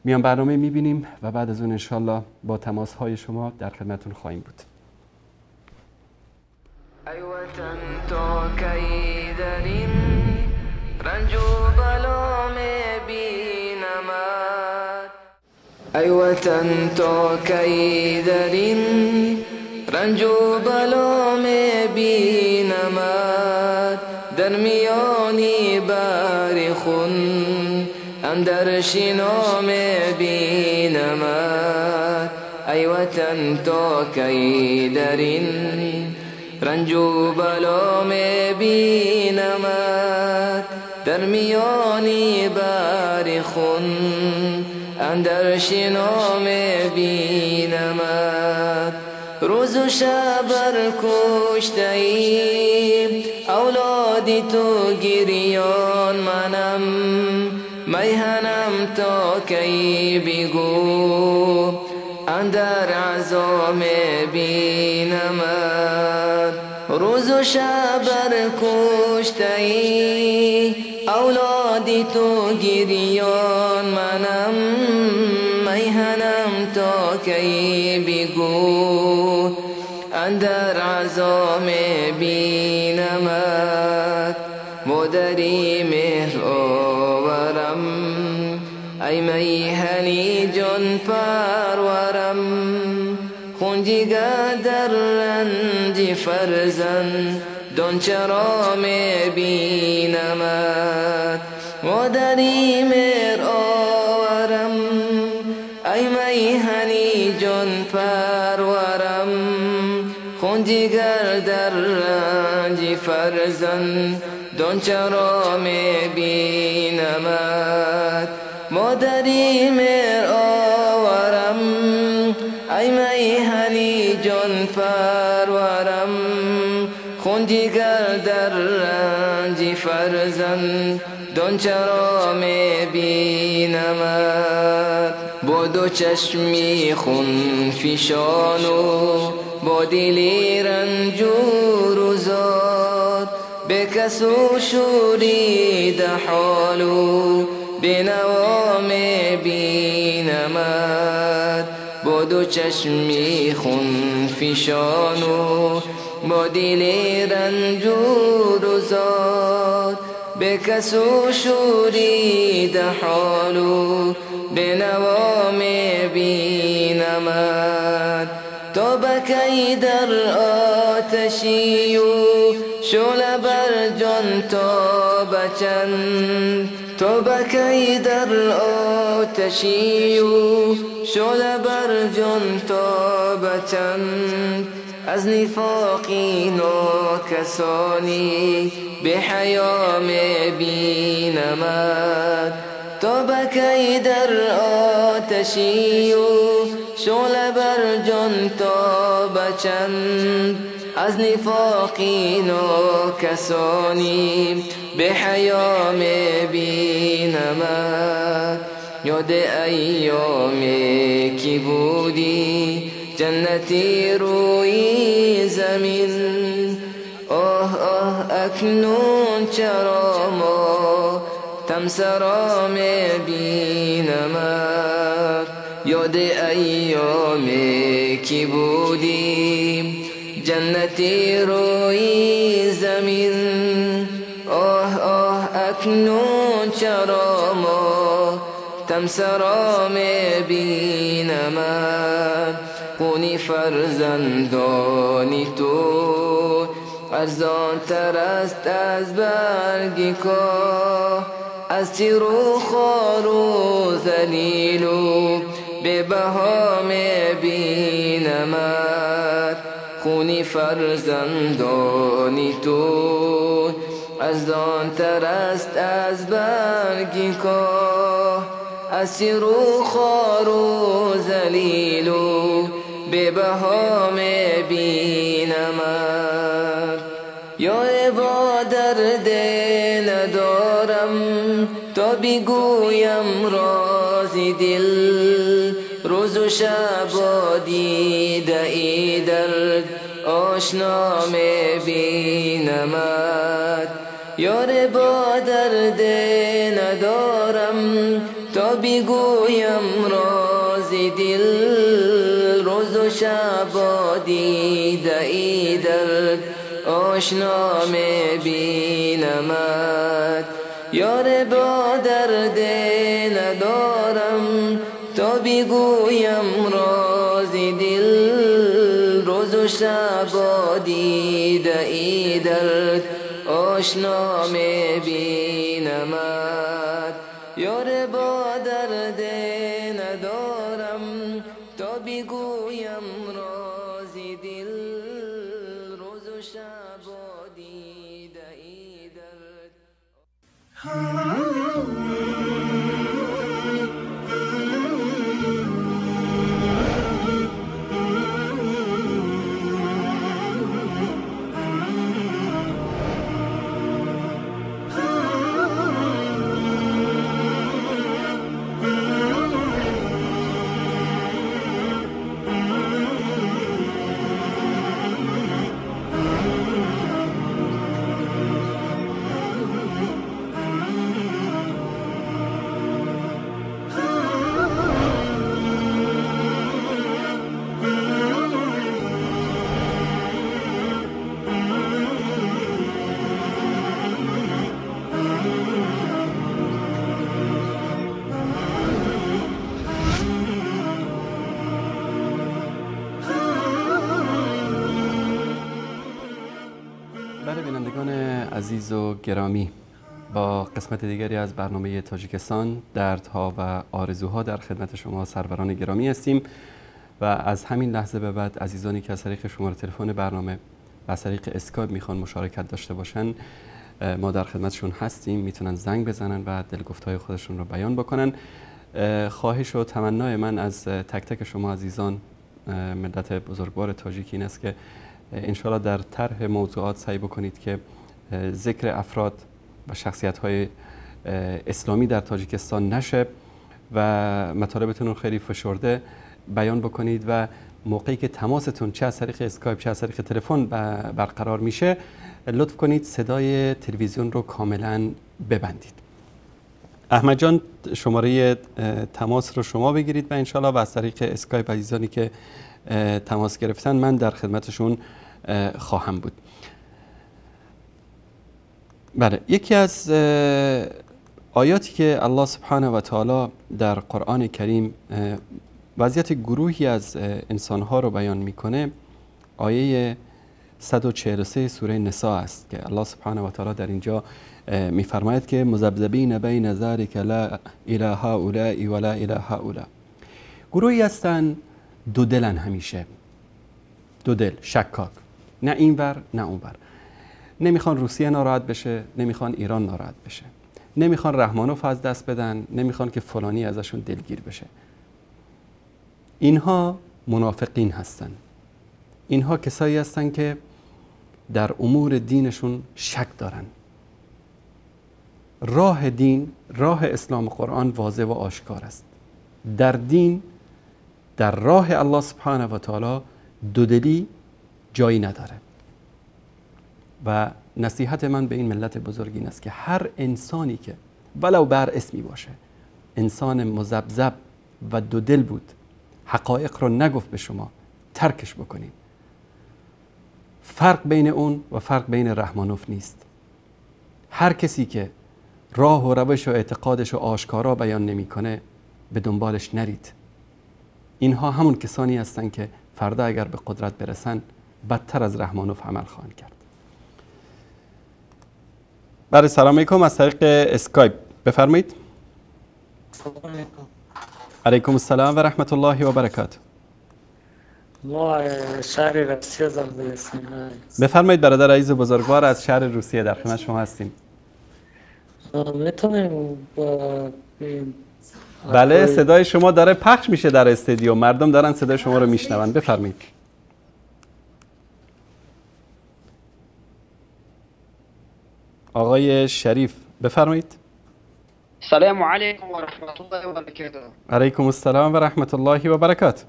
میان برنامه میبینیم و بعد از اون انشالله با تماس های شما در خدمتون خواهیم بود. ای وطن تو کی در این رنج و بلا میبینمت، در میانی بار خون اندر شنا میبینمت. ای وطن تو کی در این رنج و بلا میبینمت، در میانی بار خون اندر شنا میبینمت. روز و شب بر کشته ای اولادی تو گریان منم، میهنم تا کی بگو اندر عزا میبینمت. روز و شب بر کشته ای اولادی تو گریان منم، میهنم تا کی بگو اندر عزا میبینمت. مادری مهر آورم ای میهنی جان پرورم، خون جگر در رنج فرزند دان چرا میبینمت. مادری مهر آورم ای میهنی جان پرورم، خون جگر در رنج فرزند دان چرا میبینمت. مادری مهر آورم ای میهنی جان پرورم، خون جگر در رنج فرزند دان چرا میبینمت. با دو چشمی خون فشان و با دلی رنجور و زاد، به کس و شوریده حال و به نوا میبینمت. با دو چشمی خون فشان و با دل رنجور و زاد، به کس و شوریده حال و به نوا میبینمت. تا بکی در آتشی و شعله بر جان تا بچند، تا بکی در آتشی و شعله بر جان تا بچند. از نفاق ناکسانی به حیا میبینمت. تا بکی در آتشی و شعله بر جان تا بچند، از نفاق ناکسانی به حیا میبینمت. یاد ایامی که بودی جنتی روی زمین، آه آه اکنون چرا ما تمسرا میبینمت. یاد ایامی که بودی جنتی روی زمین، آه آه اکنون چرا ما تمسرا میبینمت. خونی فرزندانی تو ارزان تر است از برگ کاه، از تیر و خار و ذلیل و به بها میبینمت. خونی فرزندانی تو ارزان تر است از برگ کاه، از تیر و خار و ذلیل و به بها میبینمت. یار با درد ندارم تا بگویم راز دل، روز و شب دیده ای درد آشنا میبینمت. یار با درد ندارم تا بگویم راز دل، روز و شب دیده ای درد آشنا میبینمت. یار با درد ندارم تا بگویم راز دل، روز و شب دیده ای درد آشنا میبینمت. یار با درد ندارم تا بگویم راز دل، روز و شب دیده ای درد. عزیز و گرامی، با قسمت دیگری از برنامه تاجیکستان دردها و آرزوها در خدمت شما سروران گرامی هستیم و از همین لحظه به بعد عزیزانی که از طریق شماره تلفن برنامه و از طریق اسکایپ میخوان مشارکت داشته باشن، ما در خدمتشون هستیم. میتونن زنگ بزنن و دلگفتهای خودشون رو بیان بکنن. خواهش و تمنای من از تک تک شما عزیزان ملت بزرگوار تاجیک این است که انشالله در طرح موضوعات سعی بکنید که ذکر افراد و شخصیت های اسلامی در تاجیکستان نشه و مطالبتون رو خیلی فشرده بیان بکنید و موقعی که تماستون چه از طریق اسکایپ چه از طریق تلفن برقرار میشه، لطف کنید صدای تلویزیون رو کاملا ببندید. احمد جان، شماره تماس رو شما بگیرید و انشالله و از طریق اسکایپ عزیزانی که تماس گرفتن من در خدمتشون خواهم بود. بله، یکی از آیاتی که الله سبحانه و تعالی در قرآن کریم وضعیت گروهی از انسانها رو بیان میکنه، آیه 143 سوره نساء است که الله سبحانه و تعالی در اینجا میفرماید که مذبذبین بین ذلک لا الی هؤلاء ولا الی هؤلاء. گروهی هستن دو دلن، همیشه دو دل، شکاک، نه اینور نه اونور. نمیخوان روسیه ناراحت بشه، نمیخوان ایران ناراحت بشه، نمیخوان رحمانوف از دست بدن، نمیخوان که فلانی ازشون دلگیر بشه. اینها منافقین هستن. اینها کسایی هستن که در امور دینشون شک دارن. راه دین، راه اسلام و قرآن واضح و آشکار است. در دین، در راه الله سبحانه و تعالی دودلی جایی نداره. و نصیحت من به این ملت بزرگ این است که هر انسانی که ولو بر اسمی باشه، انسان مذبذب و دودل بود، حقایق رو نگفت به شما، ترکش بکنید. فرق بین اون و فرق بین رحمانوف نیست. هر کسی که راه و روش و اعتقادش رو آشکارا بیان نمیکنه، به دنبالش نرید. اینها همون کسانی هستند که فردا اگر به قدرت برسن بدتر از رحمانوف عمل خواهند کرد. بله، سلام علیکم، از طریق اسکایپ بفرمایید. سلام علیکم. علیکم السلام و رحمت الله و برکاته. ما شهر روسیه زنگ می‌زنیم. بفرمایید برادر عزیز و بزرگوار، از شهر روسیه در خدمت شما هستیم. میتونیم؟ بله، صدای شما داره پخش میشه در استودیو، مردم دارن صدای شما رو میشنون. بفرمایید. آقای شریف بفرمایید. السلام علیکم و رحمت الله و برکاته. علیکم السلام و رحمت الله و برکاته.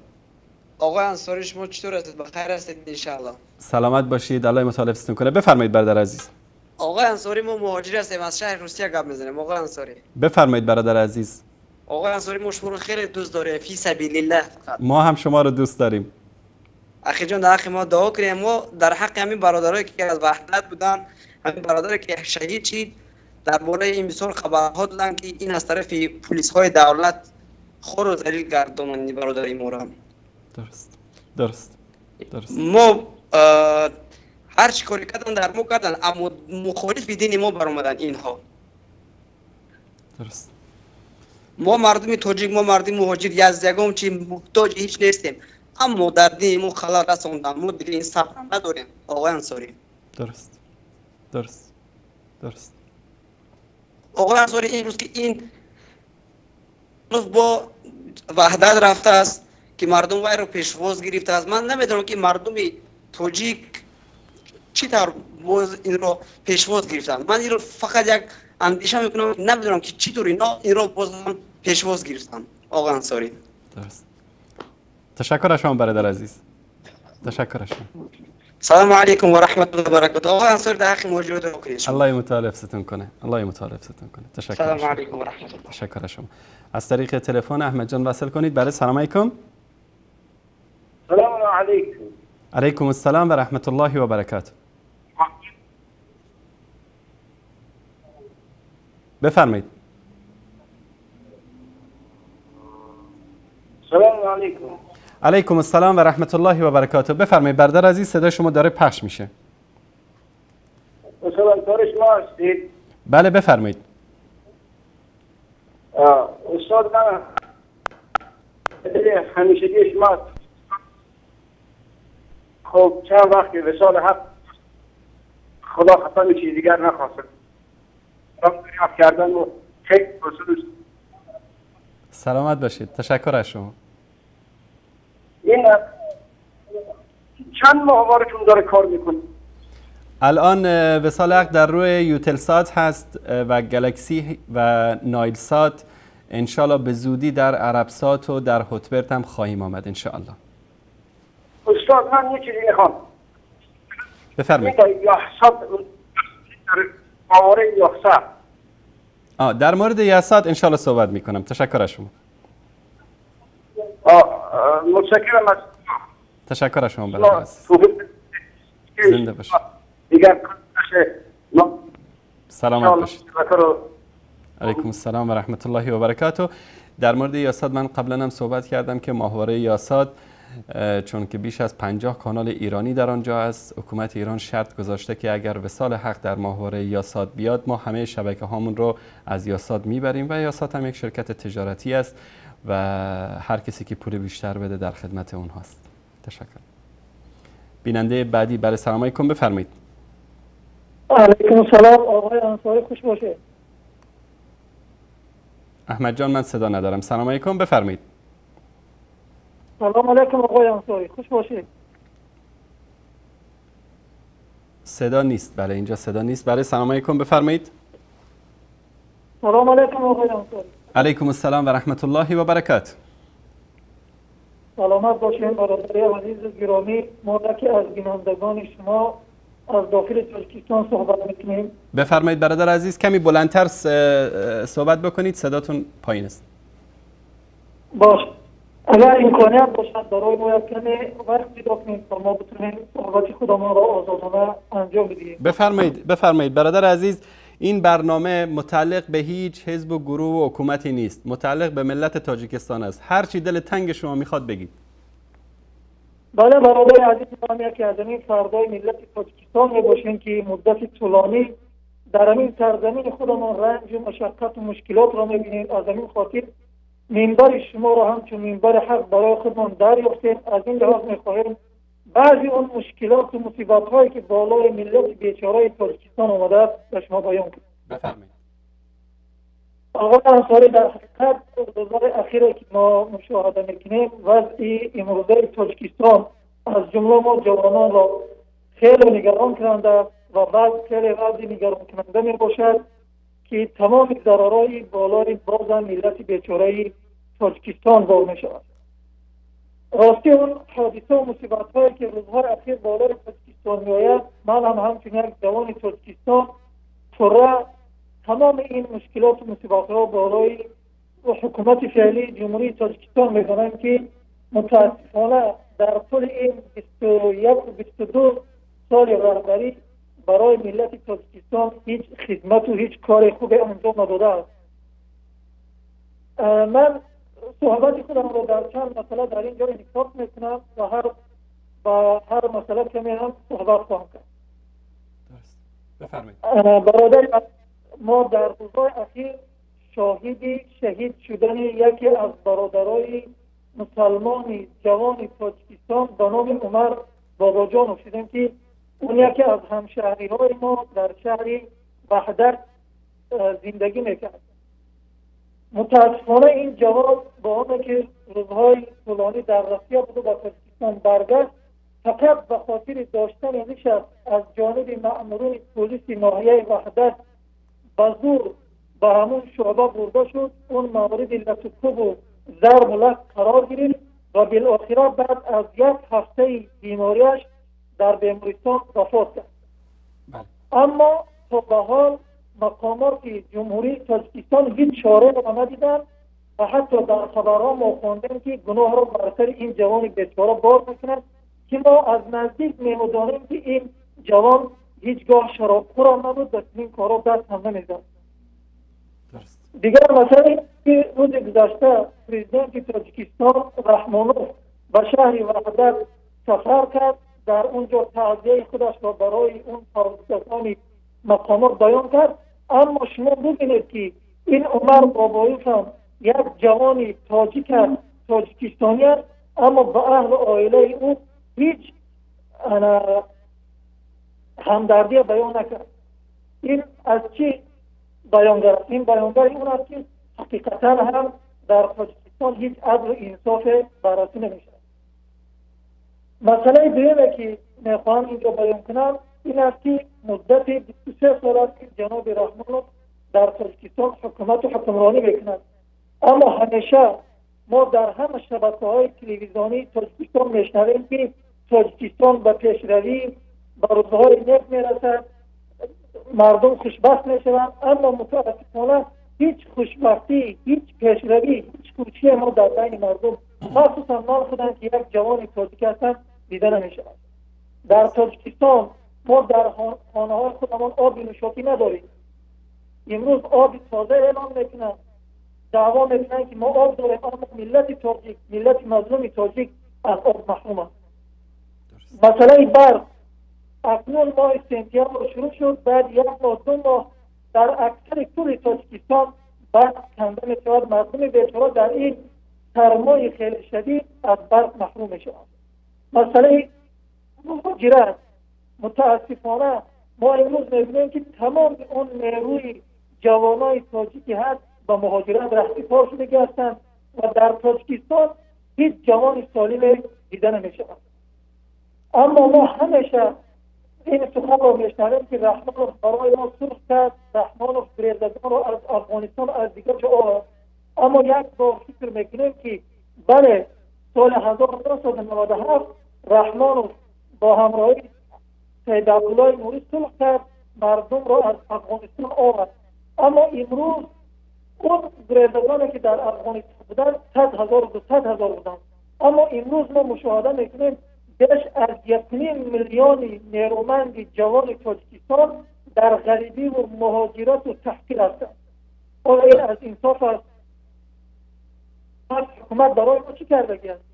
آقای انصاری، شما چطور هستید؟ بخیر هستید انشاءالله. سلامت باشید، الله متعال حفظتون کنه. بفرمایید برادر عزیز. آقای انصاری، ما مهاجر هستیم، از شهر روسیه گپ میزنیم آقای انصاری. بفرمایید برادر عزیز. آقای انصاری، ما شما رو خیلی دوست داریم، فی سبیل الله فقط. ما هم شما رو دوست داریم. اخی جان، در حق ما دعا کنیم. ما در حق همین برادرایی که از وحدت بودن، همین برادری که شهید شد، درباره این بسیار خبرها دادن که این از طرف پلیس های دولت خور و ذلیل گردانند برادر ما را. درست درست درست. ما هر چی کاری کردن در ما کردن، اما مخالف دین ما برآمدن اینها. درست. ما مردم تاجیک، ما مردم مهاجر از یگام چی محتاج هیچ نیستیم، اما در دین ما خلل رسوندن. ما دیگه این صبر نداریم آقای انصاری. درست درست درست. آقای انصاری، این روز که این روز با وحدت رفته است که مردم وای رو پیشواز گرفته است، من نمیدونم که مردم تاجیک چی طور باز این رو پیشواز گرفتن. من این رو فقط یک اندیشه میکنم، نمیدونم که چطور اینا این رو باز هم پیشواز گرفتن آقای انصاری. درست. تشکر از شما برادر عزیز. تشکر از شما. سلام علیکم و رحمت الله و برکاته. آقای انصاری، در حق مهاجرت رو کنید. الله متعال حفظتون کنه. الله متعال حفظتون کنه. تشکر. سلام علیکم و رحمت الله. تشکر از شما. از طریق تلفن احمد جان وصل کنید. بله، سلام علیکم. سلام علیکم. علیکم السلام و رحمت الله و برکاته. بفرمایید. سلام علیکم. علیکم السلام و رحمت الله و برکاته. بفرمایید برادر عزیز، صدای شما داره پخش میشه. استاد انصاری شما هستید؟ بله بفرمایید. استاد من همیشگی شما، خب چند وقت که وصال حق خدا قسم چیز دیگر نخواستم دریافت کردن و خیلی پرسود. سلامت باشید، تشکر از شما. این چند ماهوارتون داره کار میکنه؟ الان وصال حق در روی یوتلسات هست و گلکسی و نایل سات. انشالله به زودی در عربسات و در هوتبرت هم خواهیم آمد انشاءالله. استاد من یه چیزی میخوام. بفرمایید. در مورد یاسات انشالله صحبت میکنم. تشکر از شما. متشکرم از تشکر از شما برادر عزیز. زنده باشید. سلامت باشید. علیکم السلام و رحمت الله و برکاته. در مورد یاسات من قبلا هم صحبت کردم که ماهواره یاسات چون که بیش از 50 کانال ایرانی در آنجا است، حکومت ایران شرط گذاشته که اگر وصال حق در ماهواره یاسات بیاد ما همه شبکه هامون رو از یاسات میبریم و یاسات هم یک شرکت تجارتی است و هر کسی که پول بیشتر بده در خدمت اونهاست. تشکر. بیننده بعدی، بله سلام علیکم، بفرمایید. علیکم السلام آقای انصاری، خوش باشه. احمد جان من صدا ندارم. سلام علیکم، بفرمایید. سلام علیکم آقای انصاری، خوش باشید. صدا نیست. بله اینجا صدا نیست. بله سلام علیکم، بفرمایید. سلام علیکم آقای انصاری. علیکم السلام و رحمت الله و برکاته. سلامت باشین برادر عزیز گرامی. ما یکی از بینندگان شما از داخل تاجیکستان صحبت میکنیم. بفرمایید برادر عزیز، کمی بلندتر صحبت بکنید، صداتون پایین است. باش، اگر امکانیت باشد برای ما کمی وقت پیدا کنیم تا ما بتونیم صحبت خودمان را آزادانه انجام بدهیم. بفرمایید بفرمایید برادر عزیز. این برنامه متعلق به هیچ حزب و گروه و حکومتی نیست، متعلق به ملت تاجیکستان است. هر چی دل تنگ شما میخواد بگید. بله برادر عزیز، ما یکی از این فردای ملت تاجیکستان میباشیم که مدت طولانی در این سرزمین خودمان رنج و مشقت و مشکلات را میبینیم. از این خاطر منبر شما را همچون منبر حق برای خودمان دریافتیم. از این لحاظ میخواهیم بعضی اون مشکلات و مصیبت هایی که بالای ملت بیچاره تاجیکستان آمده است به شما بیان کنیم. بفرمایید. آقای انصاری، در حقیقت روزهای اخیر که ما مشاهده میکنیم وضع امروزه تاجیکستان از جمله ما جوانان را خیلی نگران کننده است و وضع خیلی وضع نگران کننده می باشد که تمام ضررهای بالای باز ملت بیچاره تاجیکستان بار می شود. راستی اون حادثه و مصیبت هایی که روزهای اخیر بالای تاجیکستان می آید، من هم همچون یک جوان تاجیکستان پره تمام این مشکلات و مصیبت ها بالای حکومت فعلی جمهوری تاجیکستان می دانم که متاسفانه در طول این 21 و 22 سال رهبری برای ملت تاجیکستان هیچ خدمت و هیچ کار خوب انجام نداده است. من صحبت خودم را در چند مسئله در اینجا انعکاس میکنم و هر مسئله کمی هم صحبت خواهم کرد. درست. بفرمایید. برادر ما در روزهای اخیر شاهد شهید شدن یکی از برادرای مسلمان جوان تاجیکستان به نام عمر باباجانов شدیم که اون یکی از همشهری‌های ما در شهر وحدت زندگی میکرد. متاسفانه این جوان با آنکه که روزهای طولانی در روسیه بود و به تاجیکستان برگشت، فقط به خاطر داشتن نشست از جانب مأمورین پلیس ناحیه وحدت به زور به همون شعبه برده شد. اون مورد لطوکوب و ضرب و لط قرار گرفت و بالاخره بعد از یک هفته بیماریش در بیمارستان وفات کرد. اما تا به حال مقامات جمهوری تاجیکستان هیچ چاره را ندیدند و حتی در خبرها ما خواندیم که گناه را بر سر این جوان بیچاره بار میکنند که ما از نزدیک می‌دانیم که این جوان هیچگاه شرابخور هم نبود و این کارا دست هم نمیزد. دیگر مسئله که روز گذشته پرزیدنت تاجیکستان رحمانوف به شهر وحدت سفر کرد، در اونجا تعزیه خودش را برای اون پاکستانی мақомот баён кард. Аммо шумо бубинед, ки ин Умар Бобоев ҳам як ҷавони тоҷик аст, тоҷикистонӣ аст, аммо ба аҳлу оилаи ӯ ҳеҷ ҳамдардия баён накард. Ин аз чӣ баёнгар аст? Ин баёнгари он аст, ки ҳақиқатан ҳам дар Тоҷикистон ҳеҷ адлу инсофе баррасӣ намешавад. Масъалаи дуюме, ки мехоҳам инҷо баён кунам, ин аст, ки муддати 23 сол аст, ки ҷаноби Раҳмонов дар Тоҷикистон ҳукумату ҳукмронӣ мекунад, аммо ҳамеша мо дар ҳама шабакаҳои телевизионии Тоҷикистон мешнавем, ки Тоҷикистон ба пешравӣ, ба рӯзҳои нек мерасад, мардум хушбахт мешаванд. Аммо мутаассифона ҳеҷ хушбахтӣ, ҳеҷ пешравӣ, ҳеҷ хушие мо дар байни мардум, махсусан ман худам, ки як ҷавони тоҷик ҳастам, дида намешавад. Дар Тоҷикистон мо дар хонаҳои худамон оби нӯшокӣ надорем. Имрӯз оби тоза эълон мекунанд, даъво мекунанд, ки мо об дорем, аммо миллати тоҷик, миллати мазлуми тоҷик аз об маҳрум аст. Масъалаи барқ акнун моҳи сентябр шурӯъ шуд, баъд як моҳ, 2 моҳ дар аксари кулли Тоҷикистон барқ канда мешавад. Мардуми бечора дар ин сармои хеле шадид аз барқ маҳрум мешаванд. Масъалаи муҳоҷират, мутаассифона мо имрӯз мебинем, ки тамоми он нерӯи ҷавонои тоҷикӣ ҳаст, ба муҳоҷират раҳсипор шудагӣ ҳастанд ва дар Тоҷикистон ҳеҷ ҷавони солиме дида намешавад. Аммо мо ҳамеша ин суханро мешнавем, ки Раҳмонов барои мо сулҳ кард, Раҳмонов гурезагонро аз Афғонистон, аз дигар ҷо овард. Аммо як бор фикр мекунем, ки бале, соли 1997 Раҳмонов бо ҳамроҳии Саид Абдуллои Нурӣ сулҳ кард, мардумро аз Афғонистон овард. Аммо имрӯз он гурезагоне, ки дар Афғонистон буданд, 100 000, 200 000 буданд, аммо имрӯз мо мушоҳада мекунем, беш аз 1.5 миллиони нерӯманди ҷавони Тоҷикистон дар ғарибиву муҳоҷирату таҳқир ҳастанд. Оё ин аз инсоф аст? Ҳукумат барои мо чӣ кардагӣ аст?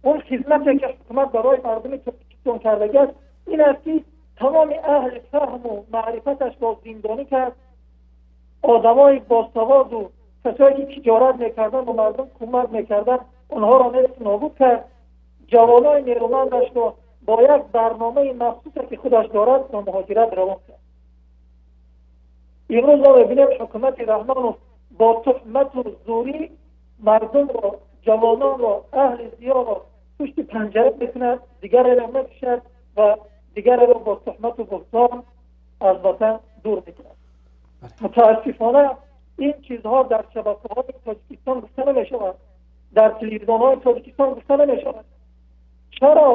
Он хизмате, ки ҳукумат барои мардуми Тоҷикистон кардагӣ аст, ин аст, ки тамоми аҳли фаҳму маърифаташро зиндонӣ кард, одамои босаводу касое, ки тиҷорат мекарданд, ба мардум кӯмак мекарданд, онҳоро нест нобуд кард, ҷавонои нерӯмандашро бо як барномаи махсусе, ки худаш дорад, ба муҳоҷират равон кард. Имрӯз мо мебинем, ҳукумати Раҳмонов бо туҳмату зӯрӣ мардумро, ҷавононро, аҳли зиёро пушти панҷара мекунад, дигареро мекушад ва дигареро бо туҳмату буҳтон аз ватан дур мекунад. Мутаассифона ин чизҳо дар шабакаҳои Тоҷикистон гуфта намешавад, дар телевизионҳои Тоҷикистон гуфта намешавад. Чаро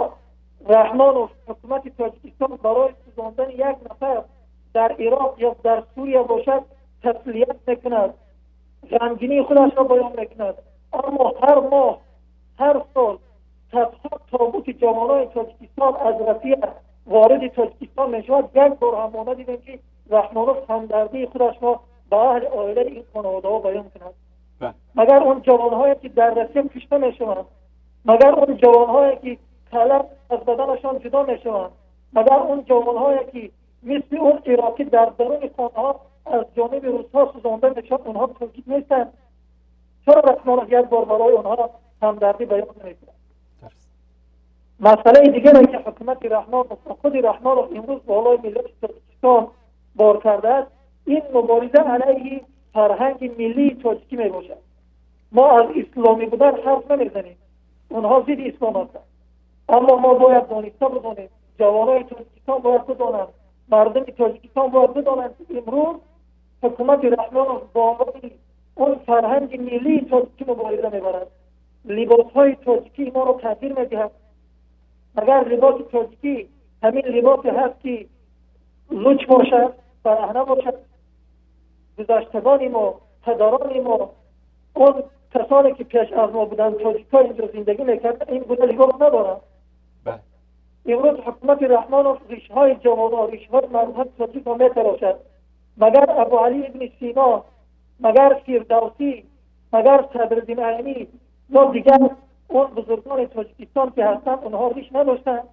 Раҳмонов, ҳукумати Тоҷикистон барои сӯзондани як нафар дар Ироқ ё дар Сурия бошад, таслият мекунад, ғамгинии худашро баён мекунад, аммо ҳар моҳ, ҳар сол садҳо тобути ҷавонони Тоҷикистон аз Россия вориди Тоҷикистон мешавад, як бор ҳам мо надидем, ки Раҳмонов ҳамдардии худашро ба аҳли оилаи ин хонаводаҳо баён кунад? Магар он ҷавонҳое, ки дар Россия кушта мешаванд, магар он ҷавонҳое, ки қалаб аз баданашон ҷудо мешаванд, магар он ҷавонҳое, ки мисли он ироқӣ дар даруни хонаҳо аз ҷониби русҳо сӯзонда мешаванд, онҳо тоҷик нестанд? Чаро Раҳмонов як бор барои онҳо ҳамдардӣ баён намекунад? Масъалаи дигаре, ки ҳукумати Раҳмонов ва худи Раҳмонов имрӯз болои миллати Тоҷикистон бор кардааст, ин мубориза алайҳи фарҳанги миллии тоҷикӣ мебошад. Мо аз исломӣ будан ҳарф намезанем, онҳо зидди ислом ҳастанд, аммо мо бояд дониста бидонем, ҷавонои Тоҷикистон бояд бидонанд, мардуми Тоҷикистон бояд бидонанд, ки имрӯз ҳукумати Раҳмонов болои он фарҳанги миллии тоҷикӣ мубориза мебарад, либосҳои тоҷикии моро тағйир медиҳад. Магар либоси тоҷикӣ ҳамин либосе ҳаст, ки луч бошад, бараҳна бошад? Гузаштагони мо, падарони мо, он касоне, ки пеш аз мо буданд, тоҷикҳо инҷо зиндагӣ мекарданд, ин гуна либос надоранд. Имрӯз ҳукумати Раҳмонов ришҳои ҷавонон, ришҳои мардҳои тоҷикро метарошад. Магар Абуалӣ ибни Сино, магар Фирдавсӣ, магар Садриддин Айнӣ ё дигар он бузургони Тоҷикистон, ки ҳастанд, онҳо риш надоштанд?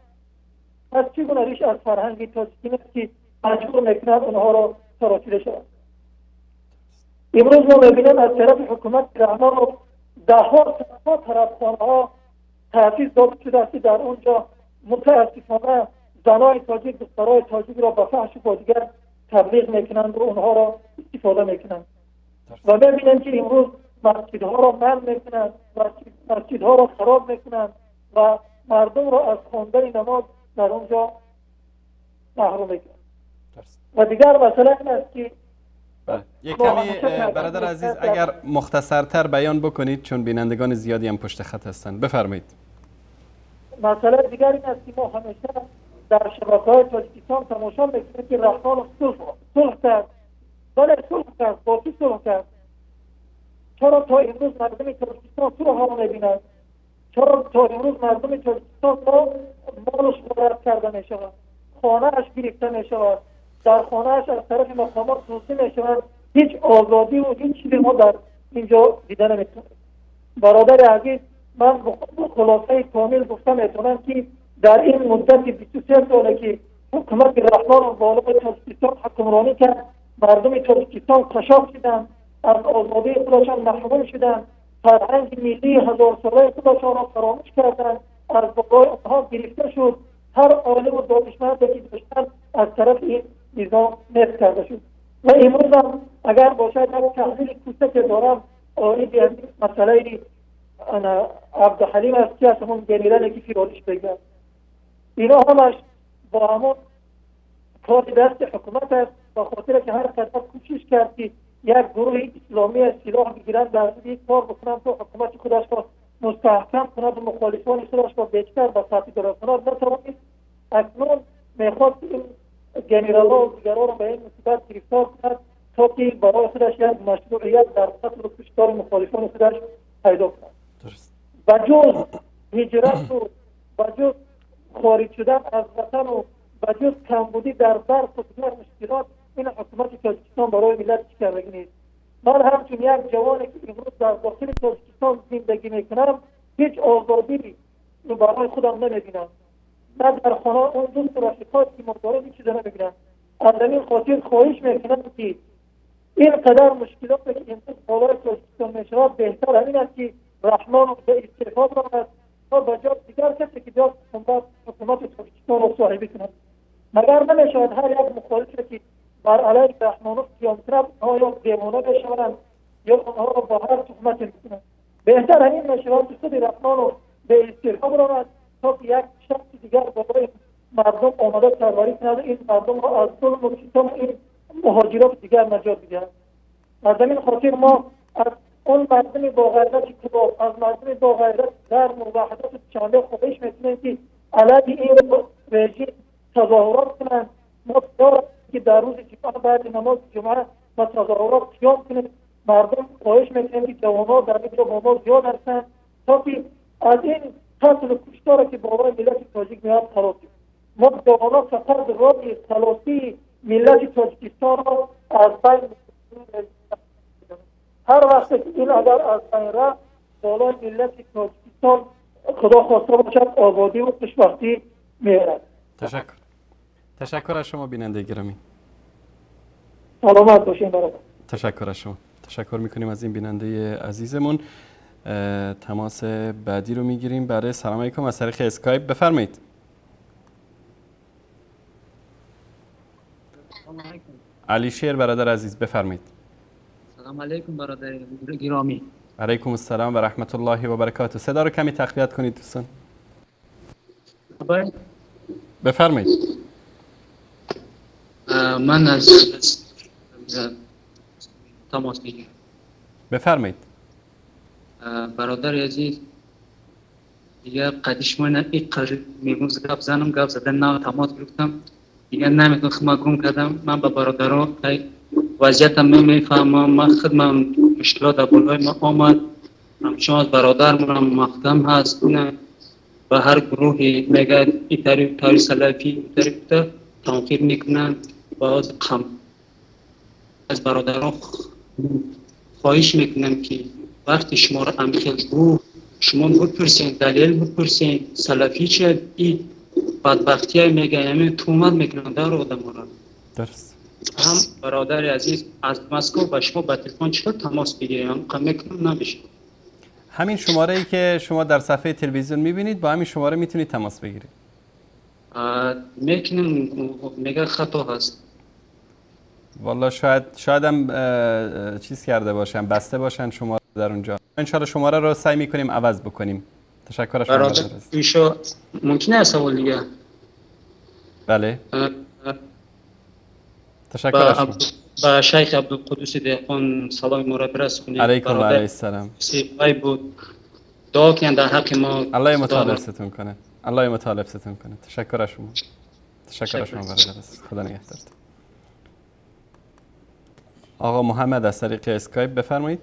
Пас чӣ гуна риш аз фарҳанги тоҷикӣ нест, ки مجبور میکنند اونها را سراسیده شوند. امروز ما میبینیم از طرف حکومت رحمان ده ها طرفخانه ها تأسیس داده شده است که در اونجا متاسفانه زنای تاجیک، دخترای تاجیک را به فحش و دیگر تبلیغ میکنند و اونها را استفاده میکنند. و میبینیم که امروز مسجدها را منع میکنند، مسجدها را خراب میکنند و مردم را از خواندن نماز در اونجا محروم میکنند. و دیگر مسئله این است که یک کمی برادر عزیز اگر مختصرتر بیان بکنید چون بینندگان زیادی هم پشت خط هستند. بفرمایید. مسئله دیگر این است که ما همیشه در شبکه‌های تاجیکستان تماشا میکنیم که رحمان صلح کرد، ولی صلح کرد، با کی صلح کرد؟ چرا تا امروز مردم تاجیکستان صلح ها رو میبینند؟ چرا تا امروز مردم تاجیکستان مالش غارت کرده میشود، خانه‌اش گرفته میشود، در خانه‌اش از طرف مقامات دزدی میشود؟ هیچ آزادی و هیچ چیزی ما در اینجا دیده نمیتونیم. برادر عزیز، من با خلاصه کامل گفتم میتونم که در این مدت 23 ساله که حکومت رحمان بالای تاجیکستان حکمرانی کرد، مردم تاجیکستان قشاق شدند، از آزادی خودشان محروم شدند، فرهنگ ملی هزار ساله خودشان را فراموش کردند، از بالای آنها گرفته شد، هر عالم و دانشمندی که داشتند از طرف این نظام نصف کرده شد. و امروز هم اگر باشد یک تحلیل کوچک دارم عاید از مسئله عبدالحلیم است که از همون گنرال که فیرالش بگرد، اینا همش با همون کار دست حکومت است، با خاطر که هر قدر کوشش کرد که یک گروه اسلامی از سلاح بگیرند در یک کار بکنند تا حکومت خودش را مستحکم کند و مخالفان خودش را بیشتر به سطح برساند، نتوانست. اکنون میخواد این گنرال ها و دیگران را به این مصیبت گرفتار کند تا که برای خودش یک مشروعیت در قتل و کشتار مخالفان خودش پیدا کند. و جز هجرت و جز خارج شدن از وطن و جز کمبودی در برق و دیگر مشکلات، این حکومت تاجیکستان برای ملت چی کردگی نیست. من همچون یک جوانی که امروز در داخل تاجیکستان زندگی میکنم هیچ آزادی رو برای خودم نمیبینم، نه در خانه اون دوست رفیقات که ما داریم هیچ چیز نمیبینم. از همین خاطر خواهش میکنم که این قدر مشکلات که امروز بالای تاجیکستان میشود، بهتر همین است که رحمان به استعفا برود تا به جای دیگر کسی که بیاد حکومت تاجیکستان را صاحبی کند. مگر نمیشود هر یک مخالفی که بر علیه رحمانوف قیام کند آنها یا دیوانه بشوند یا آنها را با هر تهمت میکنند. بهتر همین میشود که خود رحمانوف به استعفا برود تا که یک شخص دیگر بالای مردم آمده سروری کند و این مردم را از ظلم و ستم این مهاجرات دیگر نجات بدهد. از همین خاطر ما از اون مردم با غیرت کباب، از مردم با غیرت گرم و وحدت چانده خواهش میکنیم که علیه این رژیم تظاهرات کنند. ما داریم که در روز جمعه بعد نماز جمعه و تظاهرات قیام کنیم. مردم خواهش میکنیم که جوانها در اینجا با ما زیاد هستند تا که از این قتل و کشتار که بالای ملت تاجیک میاد خلاص شویم. ما جوانها فقط راه خلاصی ملت تاجیکستان را از بین، هر وقت که این اگر از بین رفت بالای ملت تاجیکستان خدا خواسته باشد آبادی و خوشبختی میارد. تشکر از شما بیننده گرامی. سلامت باشین برادر. تشکر از شما. تشکر میکنیم از این بیننده عزیزمون. تماس بعدی رو میگیریم برای سلام علیکم از طریق اسکایپ. بفرمایید. علی شیر برادر عزیز بفرمایید. سلام علیکم برادر گرامی. علیکم السلام و رحمت الله و برکاته. صدا رو کمی تقویت کنید دوستان. بفرمایید. من از تماس میگیرم. بفرمایید. برادر عزیز، دیگه قدیش من اینقدر میگم گپ زنم، گپ زدن نه تماس گرفتم دیگه نمیتونم خودم گم کردم. من به برادرها وضعیتم نمیفهمم، من خودم مشکلات در بالای ما آمد، همچون از برادرمونم مقدم هست، اونه به هر گروهی میگه این طریق طریق سلفی این طریق تنقید میکنن. باز قم از برادرها خواهش میکنم که وقتی شما را امخیل گروه شما بپرسین، دلیل بپرسین سلفی چه، این بدبختی های میگه یعنی تهمت میکنن در آدم را. درست. هم برادر عزیز از مسکو با شما با تلفن چطور تماس بگیریم؟ میکنم نمیشه. همین شماره ای که شما در صفحه تلویزیون میبینید با همین شماره میتونید تماس بگیرید. میکنم میگه خطا هست. والا شاید هم چیز کرده باشن، بسته باشن شما در اونجا. انشالله شماره رو سعی میکنیم عوض بکنیم. تشکر از شما. ممکنه سوال دیگه؟ بله. تشکر از شما. با شیخ عبدالقدوس دهقان سلام ما را برسونید. علیکم و علیه السلام. سیبای بود. دعا کنید در حق ما. الله متعال ستون کنه. الله متعال ستون کنه. تشکر از شما. تشکر از شما برادر. خدا نگهدارتون. آقا محمد از طریق اسکایپ بفرمایید.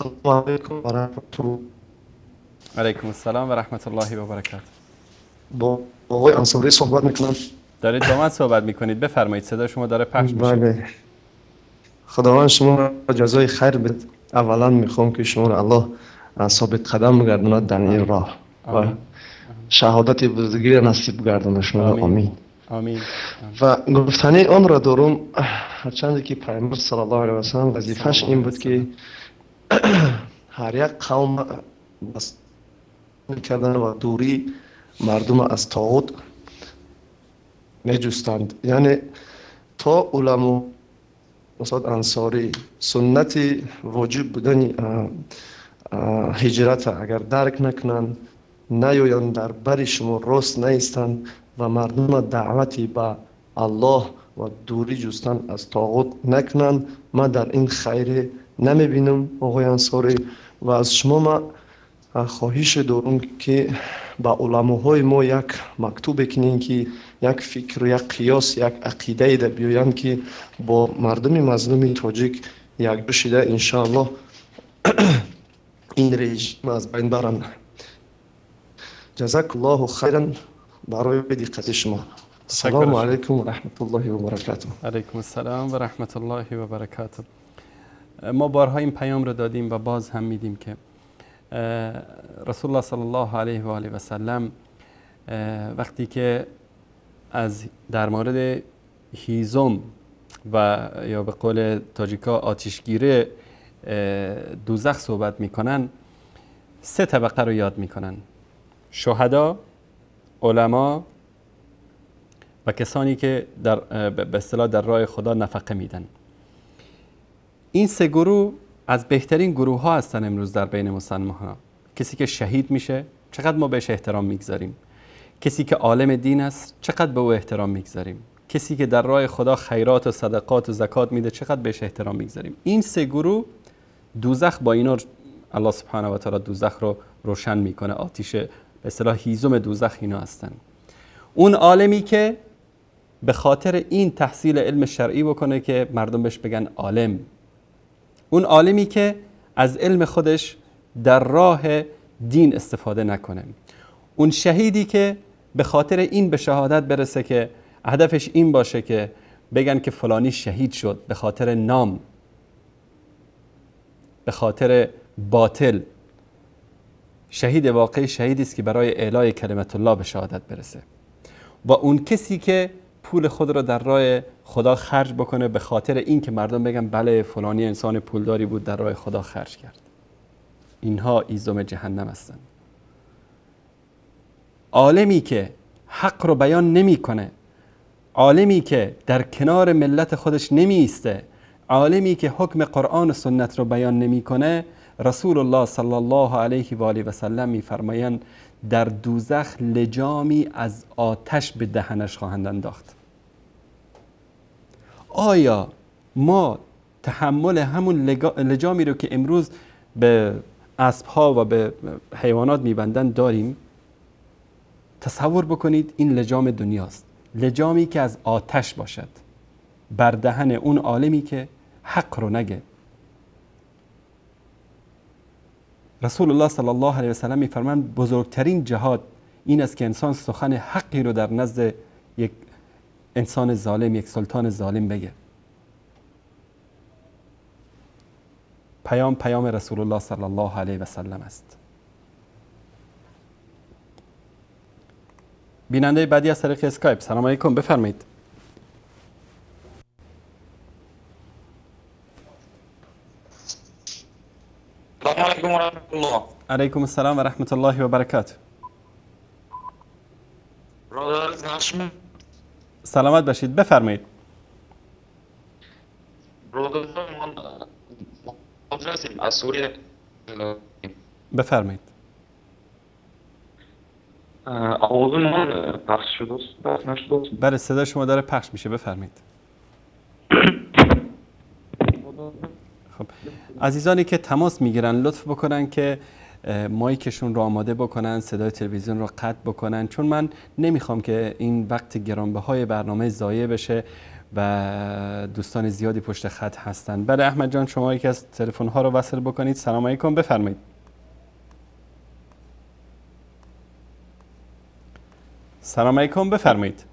السلام علیکم و رحمت الله. علیکم السلام و رحمت الله و برکاته. با آقای انصاری صحبت میکنم. دارید با من صحبت میکنید، بفرمایید، صدا شما داره پخش میشه. بله. خداوند شما را جزای خیر بده. اولا میخوام که شما را الله ثابت قدم بگرداند در این راه و شهادت بزرگی را نصیب گرداند شما را. آمین. آمین. و گفتنی آن را دارم، هرچند که پیامبر صلی الله علیه و سلم وظیفه‌اش این بود که هر یک قوم بس کردن و دوری مردم از طاغوت میجستند. یعنی تا علما استاد انصاری سنت واجب بودن هجرت اگر درک نکنند، نیایند در بر شما راست نیستند و مردم دعوتی به الله و دوری جستن از طاغوت نکنند، من در این خیر نمیبینم آقای انصاری. و از شما ما خواهش دارم که با علماهای ما یک مکتوب کنین که یک فکر، یک قیاس، یک عقیده ده بیایند که با مردم مظلوم تاجیک یک بشیده انشاءالله این رژیم از بین برند. جزاک الله خیرا برای دقت شما. السلام علیکم و رحمت الله و برکاته. علیکم السلام و رحمت الله و برکاته. ما بارها این پیام رو دادیم و باز هم میدیم که رسول الله صلی الله علیه و آله و سلم وقتی که از در مورد هیزم و یا به قول تاجیکا آتشگیره دوزخ صحبت میکنن، سه طبقه رو یاد میکنن: شهدا، علما و کسانی که در به اصطلاح در راه خدا نفقه میدن. این سه گروه از بهترین گروه ها هستن امروز در بین مسلمان ها. کسی که شهید میشه چقدر ما بهش احترام میگذاریم، کسی که عالم دین است چقدر به او احترام میگذاریم، کسی که در راه خدا خیرات و صدقات و زکات میده چقدر بهش احترام میگذاریم. این سه گروه دوزخ با اینا الله سبحانه و تعالی دوزخ رو روشن میکنه، آتیش به اصطلاح هیزم دوزخ اینا هستن. اون عالمی که به خاطر این تحصیل علم شرعی بکنه که مردم بهش بگن عالم، اون عالمی که از علم خودش در راه دین استفاده نکنه، اون شهیدی که به خاطر این به شهادت برسه که هدفش این باشه که بگن که فلانی شهید شد، به خاطر نام، به خاطر باطل. شهید واقعی شهیدی است که برای اعلای کلمت الله به شهادت برسه. و اون کسی که پول خود را در راه خدا خرج بکنه به خاطر این که مردم بگن بله فلانی انسان پولداری بود در راه خدا خرج کرد، اینها ایزم جهنم هستند. عالمی که حق رو بیان نمیکنه، عالمی که در کنار ملت خودش نمی ایسته، عالمی که حکم قرآن و سنت رو بیان نمیکنه، رسول الله صلی الله علیه و آله و سلم میفرمایند در دوزخ لجامی از آتش به دهنش خواهند انداخت. آیا ما تحمل همون لجامی رو که امروز به اسب‌ها و به حیوانات میبندن داریم؟ تصور بکنید این لجام دنیاست، لجامی که از آتش باشد بر دهن اون عالمی که حق رو نگه. رسول الله صلی الله علیه و سلم میفرمایند بزرگترین جهاد این است که انسان سخن حقی رو در نزد یک انسان ظالم، یک سلطان ظالم بگه. پیام پیام رسول الله صلی الله علیه و سلم است. بیننده بعدی از طریق اسکایپ، سلام علیکم، بفرمایید. علیکم السلام و رحمت الله و برکاته. سلامت باشید، بفرمایید. بفرمایید. آواز من پخش شد؟ بله، صدا شما داره پخش میشه، بفرمایید. خب عزیزانی که تماس میگیرن لطف بکنن که مایکشون رو آماده بکنن، صدای تلویزیون رو قطع بکنن، چون من نمیخوام که این وقت گرانبهای برنامه ضایع بشه و دوستان زیادی پشت خط هستن. بله احمد جان، شما یکی از تلفن ها رو وصل بکنید. سلام علیکم، بفرمایید. سلام علیکم، بفرمایید.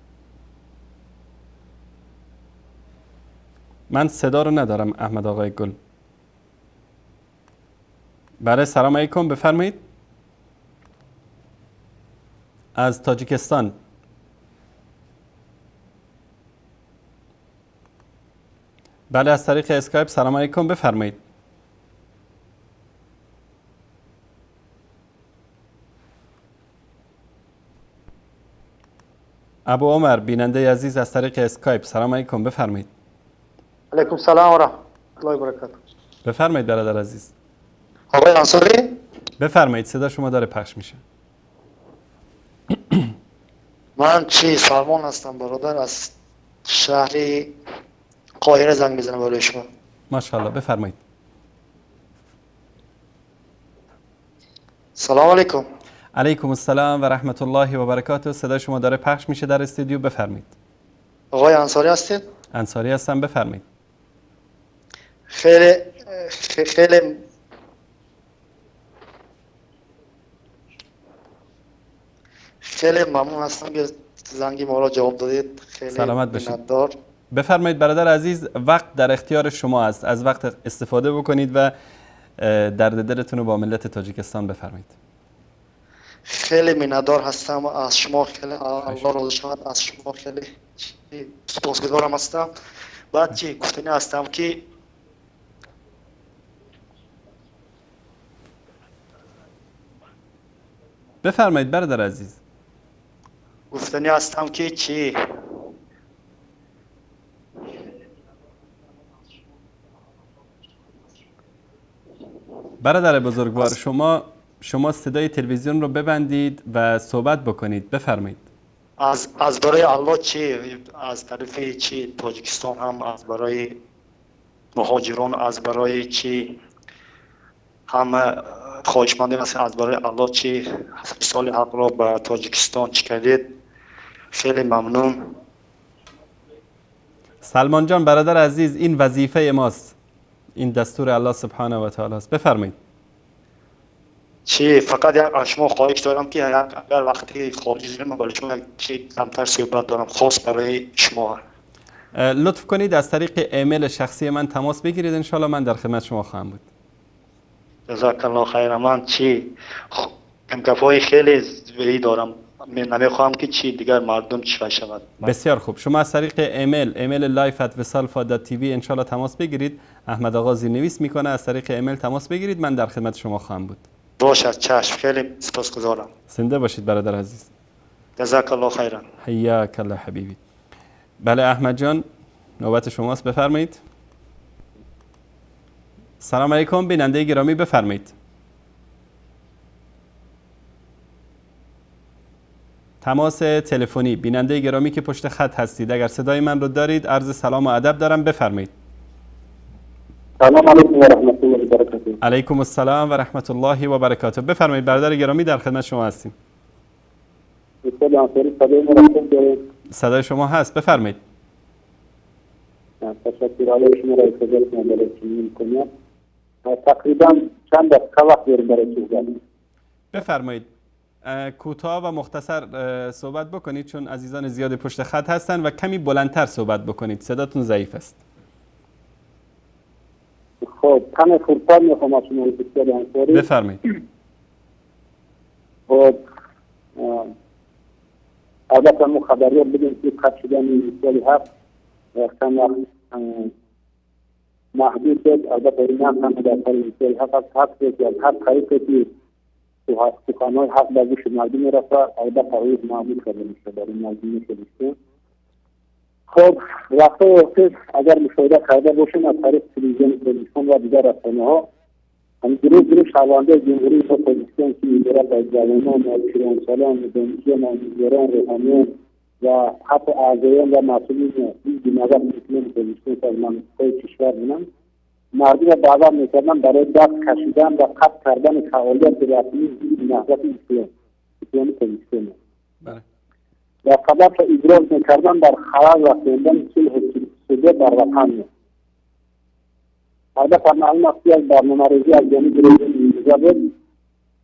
من صدا رو ندارم احمد آقای گل. بله سلام علیکم، بفرمایید. از تاجیکستان. بله از طریق اسکایپ. سلام علیکم، بفرمایید. ابو عمر بیننده عزیز از طریق اسکایپ، سلام علیکم، بفرمایید. علیکم سلام و رحمت الله و برکاته. بفرمایید برادر عزیز. آقای انصاری بفرمایید، صدا شما داره پخش میشه. من چی سلمان هستم برادر، از شهر قاهره زنگ میزنم برای شما. ماشاءالله، بفرمایید. سلام علیکم. علیکم السلام و رحمت الله و برکاته. صدای شما داره پخش میشه در استودیو، بفرمایید. آقای انصاری هستید؟ انصاری هستم، بفرمایید. خیلی خیلی خیلی ممنون هستم که زنگ ما را جواب دادید. خیلی سلامت باشید. بفرمایید برادر عزیز، وقت در اختیار شما است، از وقت استفاده بکنید و درد دلتون رو با ملت تاجیکستان بفرمایید. خیلی منتدار هستم از شما، خیلی الله راضی شود از شما، خیلی سپاسگزارم هستم. بعد چی گفتنی هستم که بفرمایید برادر عزیز. گفتنی هستم که چی برادر بزرگوار، شما صدای تلویزیون رو ببندید و صحبت بکنید، بفرمایید. از برای الله چی، از طرف چی تاجیکستان هم، از برای مهاجران، از برای چی هم خواهشمندیم از برای الله چی سال حق را به تاجیکستان چی کردید. خیلی ممنون. سلمان جان برادر عزیز، این وظیفه ماست، این دستور الله سبحانه و تعالی است. بفرمایید. چی فقط از شما خواهش دارم که اگر وقتی خارج من برای شما چی کمتر صحبت دارم خاص برای شما. لطف کنید از طریق ایمیل شخصی من تماس بگیرید، انشالله من در خدمت شما خواهم بود. جزاک الله خیر. من چی امکفای خیلی زیادی دارم، من نمیخوام که چی دیگر مردم چی شود. بسیار خوب، شما از طریق ایمیل live@wesalfa.tv انشالله تماس بگیرید. احمد آقا زیرنویس میکنه، از طریق ایمیل تماس بگیرید، من در خدمت شما خواهم بود. باشد، چشم. خیلی سپاسگزارم. زنده باشید برادر عزیز. جزاک الله خیرا. حیاک الله حبیبی. بله احمد جان، نوبت شماست، بفرمایید. سلام علیکم بیننده گرامی، بفرمایید. تماس تلفنی بیننده گرامی که پشت خط هستید، اگر صدای من رو دارید عرض سلام و ادب دارم، بفرمایید. سلام علیکم و رحمت الله و برکاته. علیکم السلام و رحمت الله و برکاته. بفرمایید برادر گرامی، در خدمت شما هستیم. صدای شما هست، بفرمایید. تشکر علی شما را برای چنین امکانیت. تقریبا چند دقیقه وقت داریم برای صحبت؟ بفرمایید کوتاه و مختصر صحبت بکنید، چون عزیزان زیاد پشت خط هستن و کمی بلندتر صحبت بکنید، صداتون ضعیف است. خب کمی فرصت میخوام از شما استاد انصاری. بفرمایید. خب البته ما خبریات بدیم که قطع شدن سال 7 کم وقت محدود شد. البته این هم در سال 7 هفت از هر طریقی که سخنهای حق به گوش مردم میرسه، البته او معمول کرده میشه در این مردم میشه. خب وقتا وقتی اگر مشاهده کرده باشیم از طریق تلویزیون تاجیکستان و دیگر رسانه ها، هم گروه گروه شهرونده جمهوری تاجیکستان که عبارت از جوانان، پیرانسالان، دانشجویان، آموزگاران، روحانیان و حتی اعضایان و مسئولین حزب نهضت اسلامی تاجیکستان که از مناطق کشور بودند، مردم را دعوت میکردن برای دست کشیدن و قطع کردن فعالیت رسمی حزب نهضت اسلامی تاجیکستان و قدرت را ابراز میکردن در خلل رساندن صلح سوریه در وطن. البته معلوم است که یک برنامه‌ریزی از جانب رژیم امروزه بود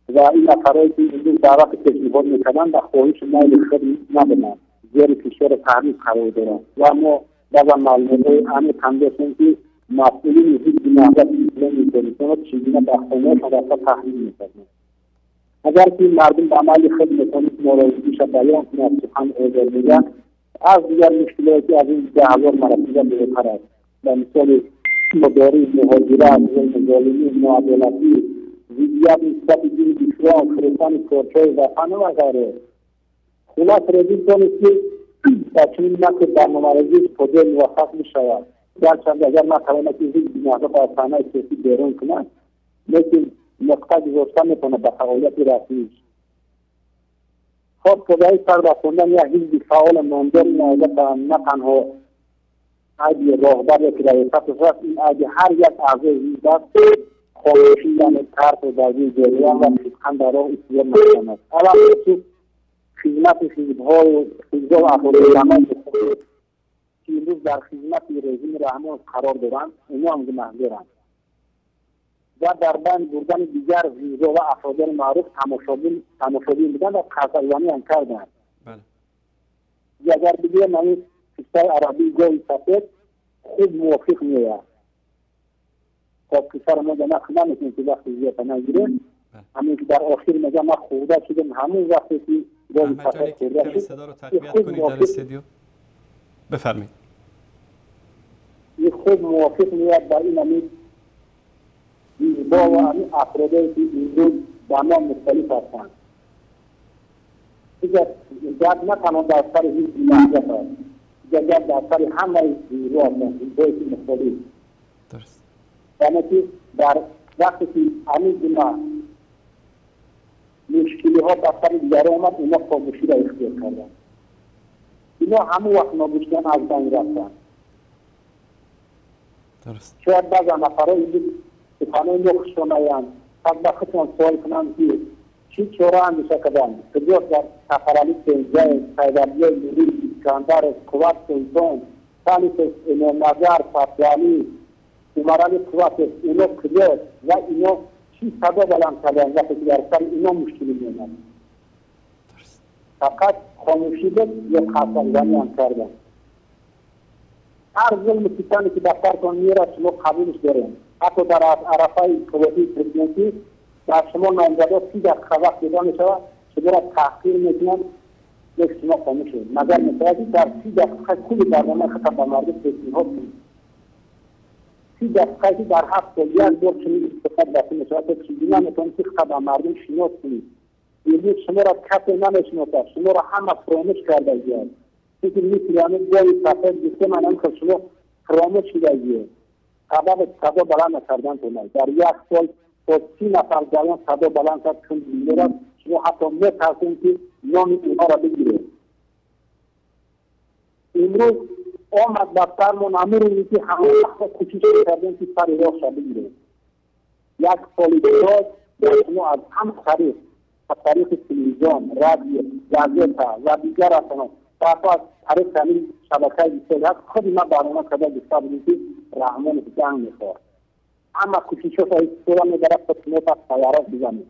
و این نفرهایی که امروز دعوت پیشنهاد میکردن به خواهش میل خود نبودند، زیر فشار تحریک قرار دارند و ما بعضا معلومات‌های عمیق هم داشتیم که مسئولین حزب نهضت اسلامی تاجیکستان را چگونه به خانه‌شان رفته تحریک میکردند. اگر که مردم به عمل خود میتونید ناراضگیش بیان کند، سخن آزاد بگن، از دیگر مشکلاتی که از این 10,000 مرتبه بالاتر است، به مثال مداری، مهاجرت، ظلم ظالمی، ناعدالتی، ضدیت نسبت دین اسلام، فروختن کارچای وطن و غیره. خلاص رژیم دانست که در چنین نقد برنامه‌ریزی تا جای موفق میشود. گرچند اگر نتواند که حزب نهضت از صحنه سیاسی بیرون کند، لیکن نقطه گذاشته میتونه به فعالیت رسمیش. خب خدای سر رسوندن یک حزب فعال نامدار نهضت نه تنها عیب راهبر یا که ریاست است، این عیب هر یک اعضای حزب است. خاموشی یعنی ترس و درگیر جریان و صدقاً در راه اختیار نکردن است. اول خصوص خدمت حزب‌ها و حزب‌ها و افراد جماعت که امروز در خدمت رژیم رحمان قرار دارند، اونا هم گناهگارند. و در بند بردن دیگر حزب‌ها و افراد معروف تماشابین بودن و قصدزنی هم کردند. اگر بگویم همین قصه عربی گاوی سفید خوب موافق میآید. خب قصه رو ما در نمیتونیم که وقتی زیاد نگیریم، همین که در آخر میگه من خورده شدم، همون وقتی که گاوی سفید خورده شد. صدا رو تقویت کنید در استودیو. بفرمایید. این خوب موافق میآید با این همین حزب‌ها و همین افرادی که امروز با ما مختلف هستند. دیگر نه تنها در سر حزب نهضت است، دیگر در سر همه حزب‌ها هستند، حزب‌هایی که مختلف. درست. یعنی که در وقتی که همین گونه مشکلی‌ها بر سر دیگران آمد، اونا خاموشی را اختیار کردند. اینا همون وقت نابودشدن از بین رفتند. درست. شاید بعض نفرها امروز سخنان ما خوششان آیند، پس به خودشان سوال کنند که چی چاره اندیشه کردند، کجا در سفرعلی سنجای، سیدعبدالله نوری، اسکندر، قوت سلطان، ثالث امام نظر، فتحعلی، عمرعلی قوت، اینا کجاست و اینا چی صدا بلند کردند وقتی که در سر اینا مشکلی می‌آمد. فقط خاموشی بود یا قصدزنی هم کردند. هر ظلم ستمی که به سرتان میرد شما قبولش داریم. حتی در عرفه انتخاباتی پرزیدنتی در شما نامزدها 30 دقیقه وقت جدا میشود، شما را تحقیر میکنند، یک شما خاموش شد. مگر میتوانید در 30 دقیقه کل برنامه خطاب به مردم پیشنهاد کنید؟ 30 دقیقه که در 7 سال یک بار چنین انتخاب رسمی میشود، تو چگونه میتوانید که خطاب به مردم شناس کنید؟ امروز شما را کسی نمیشناسد، شما را همه فراموش کرده اید. چون مثل همین گاوی سفید گفته من هم که شما فراموش شده اید. سبب صدا بلند نکردن تو در یک سال تا 30 نفر جوان صدا بلند کرد چون میرد، شما حتی میترسید که نام اونها را بگیرید. امروز آمد بر سرمون همون روزی که همه وقت کوشش کردیم که سر راه را بگیریم. یک سال داد شما از همه طریق، از طریق تلویزیون، رادیو، گازتا و دیگر رسانه‌ها، حتی از طریق همین شبکه 21 خود ما برنامه کرده گفته بودیم که رحمان جنگ میخواد. اما کوششات استفاده میبرد تا شما تا سیارات بزنید،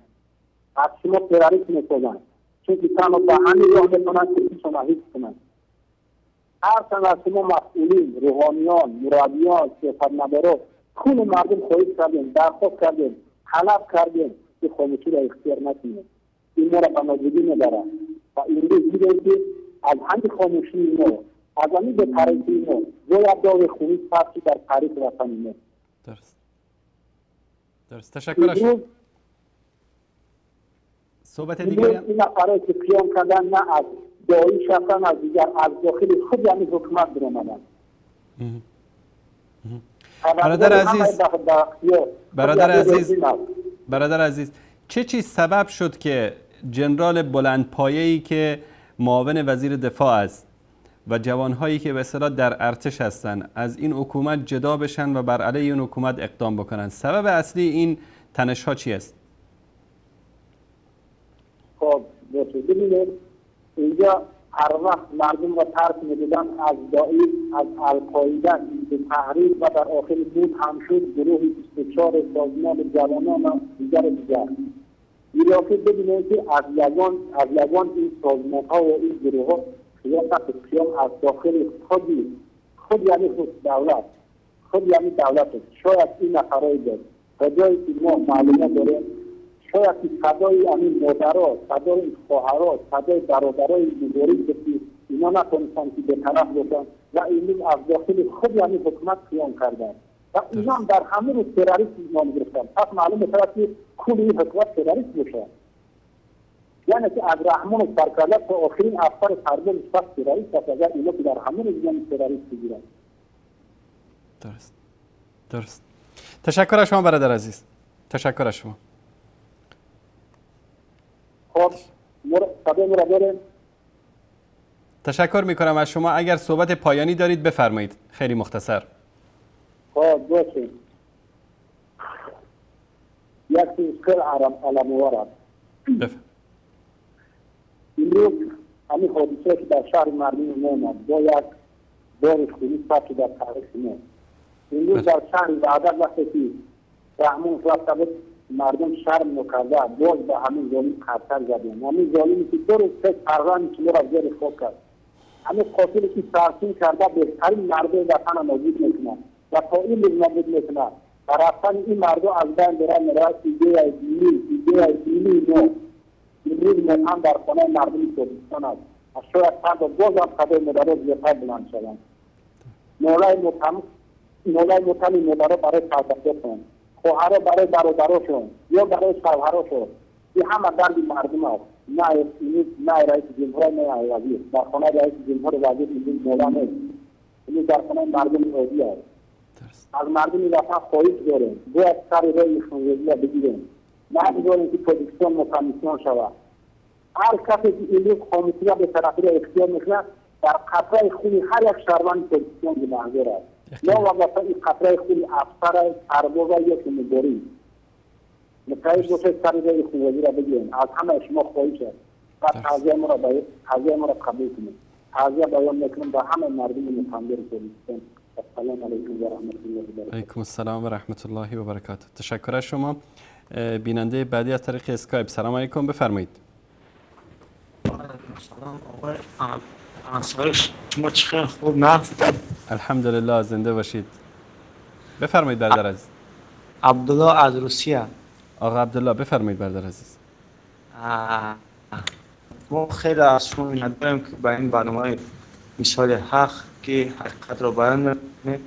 از شما تروریست میسازند، چون که تنها به همین راه میتونند که شما حفظ کنند. هرچند از شما مسئولین، روحانیان، مربیان، سیاستمداران، کل مردم خواهش کردیم، درخواست کردیم، طلب کردیم که خاموشی را اختیار نکنید. این ما را به نابودی میبرد و امروز دیدیم که از همین خاموشی ما، از همین بی‌طرفی ما، باید داغ خونی ثبت در تاریخ وطن ما. درست. درست. تشکر. صحبت دیگری این نفرایی که قیام کردن نه از داعش هستن، از دیگر از داخل خود یعنی حکومت برآمدن. برادر عزیز، چه چیز سبب شد که جنرال بلندپایه‌ای که معاون وزیر دفاع است و جوانهایی که به اصطلاح در ارتش هستند از این حکومت جدا بشن و بر علیه این حکومت اقدام بکنن؟ سبب اصلی این تنش‌ها چی است؟ خب ببینید، اینجا هر وقت مردم را ترک می‌دادن از داعش، از القاعده به تحریر و در آخر بود هم شد گروه 24 سازمان جوانان و دیگر. این ببینید که از یگان این سازمان ها و این گروه ها قیام از داخل خود یعنی خود دولت، خود یعنی دولت است. شاید این نفرایی دارد تا جایی که ما معلومات داریم، شاید که صدای همین مادرها، صدای خواهرها، صدای برادرای مبارز که اینا نتونستن که به طرف باشن و امروز از داخل خود یعنی حکومت قیام کردن و اینا هم در همه روز تروریست نام گرفتن. پس معلوم میشود که کل این حکومت تروریست باشه، یعنی که از رحمان و سرکرده تا آخرین افسر سرباز پس تروریست است. اگر اینا که در همه روز یعنی تروریست بگیرن. درست. تشکر از شما برادر عزیز. تشکر از شما. خب تشکر میکنم از شما. اگر صحبت پایانی دارید بفرمایید، خیلی مختصر. خب باشه. یک چیز خیلی علموار است. امروز همین حادثه که در شهر مردم ما آمد با یک بار خونی ثبت در تاریخ ما. امروز در شهر وحدت وقتی که رحمان رفته بود مردم شرم نکرده باز به همین ظالم قرتر زدیم. همین ظالمی که دو روز پیش فرزند شما را زیر خاک کرد، همین قاتلی که سرسین کرده بهترین مردم وطن نابود میکنه و تا این روز نابود میکنه و رفتن این مردم از بین برن میرود. ایده دینی ما امروز مهم در خانه مردم تاجیکستان است. شاید فردا باز هم صدای مادرها زیادتر بلند شوند. نولای متهم مادرها برای فرزندانشان، خواهرها برای برادراشون یا برای شوهراشون، این همه درد مردم است. نه رئیس جمهور، نه وزیر. در خانه رئیس جمهور وزیر امروز مولا نیست، امروز در خانه مردم عادی است. از مردم وطن خواهش داریم باید سر راه خونریزی را بگیریم. نگذاریم که تاجیکستان متمسکن شود. هر کسی که امروز خاموشی را به طرفی را اختیار میکند در قطره خون هر یک شهروند تاجیکستان گناهکار است. نه وابسته این قطره خون افسر سرباز یا که مبارز متعهد باشه سر راه خونریزی را بگیریم. از همه شما خواهش است و تعزیه ما را قبول کنید. تعزیه بیان میکنم به همه مردم متحمل تاجیکستان. السلام علیکم و رحمت الله و برکاته. علیکم السلام و رحمت الله و برکاته. تشکر از شما. بیننده بعدی از طریق اسکایپ، سلام علیکم، بفرمایید. سلام آقای انصاری، شما چه خوب نه؟ الحمدلله، زنده باشید. بفرمایید برادر عزیز. عبدالله از روسیه. آقا عبدالله بفرمایید برادر عزیز. ما خیلی از شما منت داریم که با این برنامه مثال حق که حقیقت را بیان می‌کنید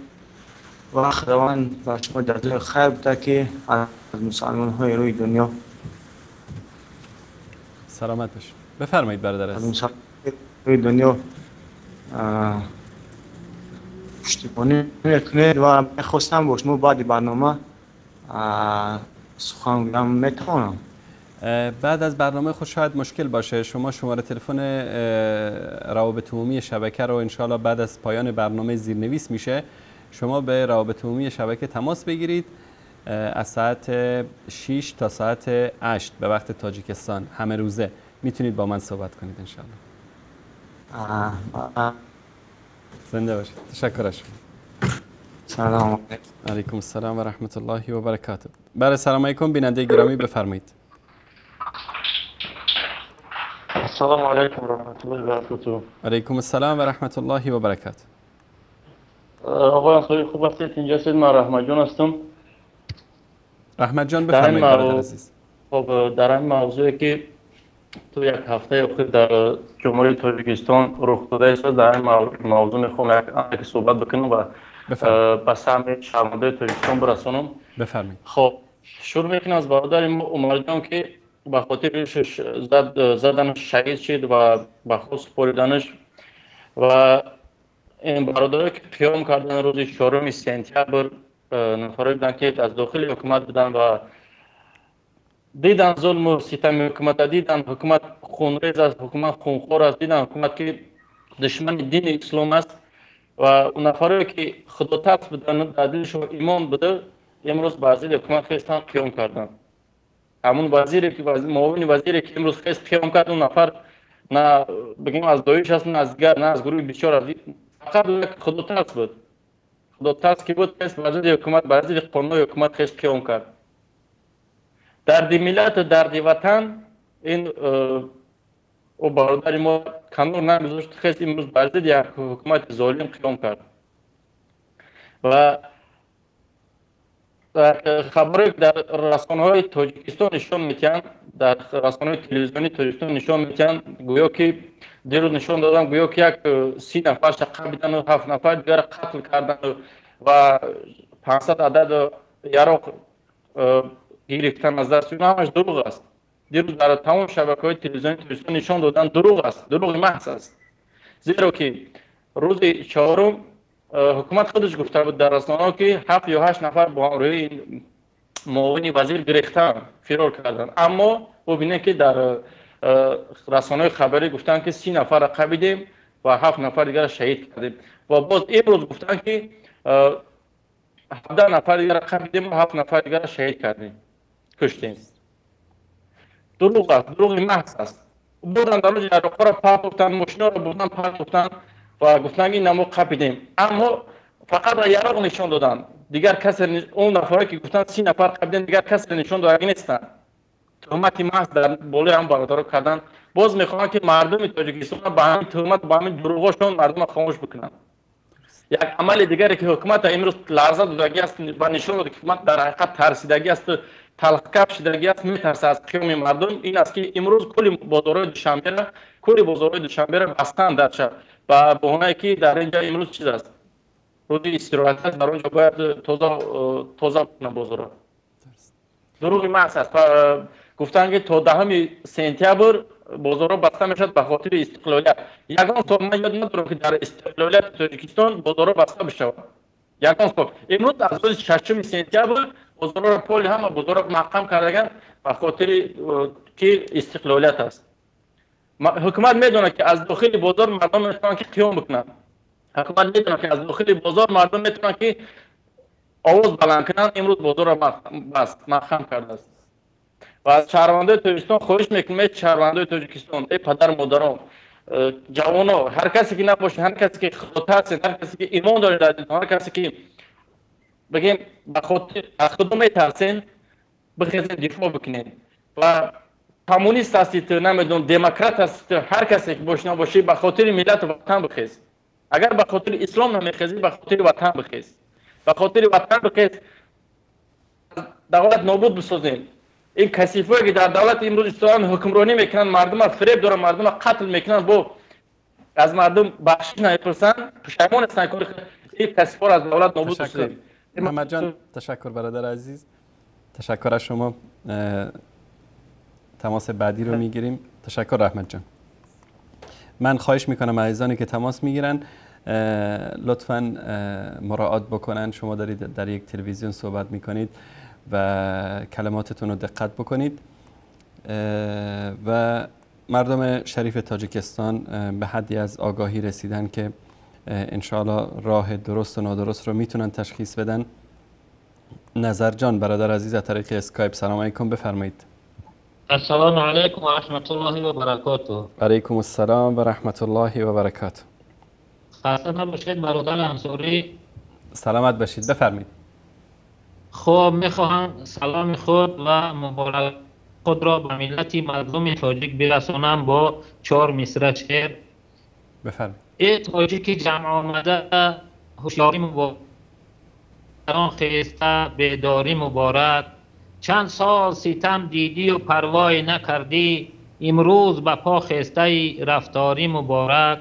و خداوند بر شما جزای خیر بده که از مسلمان های روی دنیا. سلامت باشید. بفرمایید برادر عزیز. از مسلمان روی دنیا پشتیبانی میکنید و میخواستم با شما بعد برنامه سخن گویم، میتونم؟ بعد از برنامه خود شاید مشکل باشه. شما شماره تلفن روابط عمومی شبکه رو انشاءالله بعد از پایان برنامه زیرنویس میشه، شما به روابط عمومی شبکه تماس بگیرید. از ساعت 6 تا ساعت 8 به وقت تاجیکستان همه روزه میتونید با من صحبت کنید انشاءالله. زنده باشید. تشکر از شما. سلام علیکم. السلام و رحمت الله و برکاته. بله، سلام علیکم بیننده گرامی، بفرمایید. السلام علیکم و رحمت الله و برکاته. علیکم السلام و رحمت الله و برکاته. آقای انصاری خوب هستید؟ اینجا هستید؟ من رحمت جان هستم. رحمت جان بفرمایید برادر عزیز. خب در این موضوعی که تو یک هفته اخیر در جمهوری تاجیکستان رخ داده است، در این موضوع میخوام یک صحبت بکنم و به سهم شهروندای تاجیکستان برسانم. بفرمایید. خب شروع میکنم از برادر ما عمر جان که ба хотириш заданаш шаҳид шид ва ба хок супориданаш. Ва ин бародарое ки қиём карданд рӯзи 4 сентябр, нафарое буданд ки аз дохили ҳукумат буданд ва дидан зулму ситами ҳукумата, дидан ҳукумат хунрез аст, ҳукумат хунхор аст, дидан ҳукумат ки душмани дини ислом аст. Ва нафарое ки худотарс буданд, дар дилшон имон буда, имрӯз бар зидди ҳукумат хестанд, қиём карданд. Ҳамун вазире ки муовини вазире ки имрӯз хест қиём кард, он нафар на бигем аз Доиш аст, на аз дигар, на аз гурӯҳи бисёр аст, фақат як худотарс буд. Худотарс ки буд, хест бар зидди ҳукумат, бар зидди қонунҳои ҳукумат хест қиём кард. Дарди миллату дарди ватан ин ӯ бародари мо канор намегузошт, хест имрӯз бар зидди як ҳукумати золим қиём кард. Ва хабарҳое ки дар расонаҳои Тоҷикистон нишон медиҳанд, дар расонаҳои телевизионии Тоҷикистон нишон медиҳанд, гӯё ки дирӯз нишон додам, гӯё ки як 30 нафарша қабидану 7 нафар дигарро қатл кардану ва 500 адад яроқ гирифтан аз даст. Ҳамаш дурӯғ аст. Дирӯз дар тамоми шабакаҳои телевизионии Тоҷикистон нишон доданд, дурӯғ аст, дурӯғи маҳз аст. Зеро ки рӯзи 4 ҳукумат худаш гуфта буд дар расонаҳо ки 7 ё 8 нафар бо ҳамроҳии муовини вазир гирехтан, фирор карданд. Аммо бубинед ки дар расонаҳои хабарӣ гуфтанд ки 30 нафарро қабидем ва 7 нафар дигарро шаҳид кардем. Ва боз имрӯз гуфтанд ки 17 нафар дигарро қабидем ва 7 нафар дигарро шаҳид кардем, куштем. Дурӯғ аст, дурӯғи маҳз аст. Бурданд дар рӯзи яроқҳоро партофтанд, мошинаро бурданд партофтанд ва гуфтанд ин намо қапидем. Аммо фақат яроқ нишон доданд. Дигар касе, он нафарое ки гуфтанд 30 нафар қапидем, дигар касе нишон додагӣ нестанд. Туҳмати маҳз дар болои ҳам бародаро карданд. Боз мехоҳанд ки мардуми Тоҷикистон ба ҳамин туҳмат, ба ҳамин дурӯғҳошон мардумро хомӯш бикунанд. Як амали дигаре ки ҳукумат имрӯз ларза додагӣ аст ва нишон дод ки ҳукумат дар ҳақиқат тарсидагӣ аст, талхкаф шидагӣ аст, метарсад аз қиёми мардум, ин аст ки имрӯз кулли бозорҳои Душанберо, кулли бозорҳои Душанберо бастанд дар шаҳр ба баҳонае ки дар ин ҷо имрӯз чиз аст, рӯзи истироҳат аст, дар он ҷо бояд тоза кунанд бозорро. Дурӯғи маҳз аст. Гуфтанд ки то 10 сентябр бозорҳо баста мешавад ба хотири истиқлолият. Ягон сол ман ёд надорам ки дар истиқлолияти Тоҷикистон бозорҳо баста бишавад. Ягон сол. Имрӯз аз рӯзи 6 сентябр бозорҳоро поли ҳама бозорҳо маҳкам кардаган ба хотири ки истиқлолият аст. Ҳукумат медонад ки аз дохили бозор мардум метавонанд ки қиём бикунанд. Ҳукумат медонад ки аз дохили бозор мардум метавонанд ки овоз баланд кунанд. Имрӯз бозорро маҳкам кардааст. Ва аз шаҳрвандои Тоҷикистон хоҳиш мекунем, эй шаҳрвандои Тоҷикистон, эй падару модарон, ҷавоно, ҳар касе ки набошед, ҳар касе ки худотарсед, ҳар касе ки имон доред дар дилтон, ҳар касе ки бигем ба хотир аз худо метарсен, бихезен дифоъ бикунед. Ва коммунист ҳастед, намедонам, демократ ҳастед, ҳар касе ки бошӣ набошӣ, ба хотири миллату ватан бихез. Агар ба хотири ислом намехезӣ, ба хотири ватан бихез. Ба хотири ватан бихез, давлат нобуд бисозем. Ин касифое ки дар давлати имрӯз истодан ҳукмронӣ мекунанд, мардумро фиреб доранд, мардумро қатл мекунанд, бо аз мардум бахшиш намепурсанд, пушаймон ҳастанд. Ин касифоро аз давлат нобуд бисозем. Муҳаммадҷон, ташаккур бародар азиз, ташаккур аз шумо. تماس بعدی رو میگیریم. تشکر رحمت جان. من خواهش میکنم عزیزانی که تماس میگیرن لطفاً مراعات بکنن. شما دارید در یک تلویزیون صحبت میکنید و کلماتتون رو دقت بکنید. و مردم شریف تاجیکستان به حدی از آگاهی رسیدن که انشاءالله راه درست و نادرست رو میتونن تشخیص بدن. نظر جان برادر عزیز از طریق اسکایپ، سلام علیکم، بفرمایید. السلام علیکم و رحمت الله و برکاته. علیکم السلام و رحمت الله و برکاته. خسته نباشید برادر انصاری. سلامت باشید، بفرمایید. خب میخواهم سلام خود و مبارک خود را به ملت مظلوم تاجیک برسانم با 4 مصرع شعر. بفرمایید. ای تاجیک جمع آمده هوشیاری مبارک، خیسته بیداری مبارک، چند سال ستم دیدی و پروای نکردی، امروز به پا خیسته رفتاری مبارک،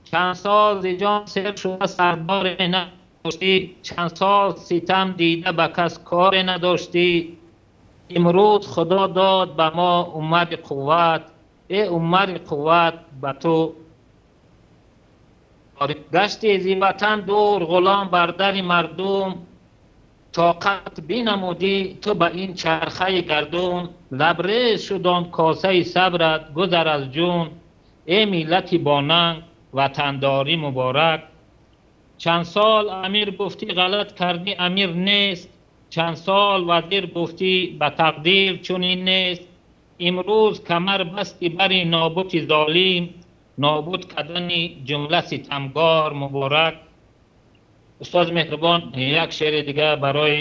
چند سال ز جان سیر شده سردار نداشتی، چند سال ستم دیده به کس کار نداشتی، Имрӯз Худо дод ба мо Умари қувват, э Умари қувват ба ту гашти зи ватан дур, ғулом бар дари мардум, тоқат бинамудӣ ту ба ин чархаи гардун, лабрез шуд он косаи сабрат гузар аз ҷун, э миллати бонанг ватандорӣ муборак. Чанд сол амир гуфтӣ ғалат кардӣ амир нест, чанд сол вазир гуфтӣ ба тақдир чунин нест, имрӯз камар басти бари нобути золим, нобуд кардани ҷумла ситамгор муборак. Устод меҳрубон, як шеъри дигар барои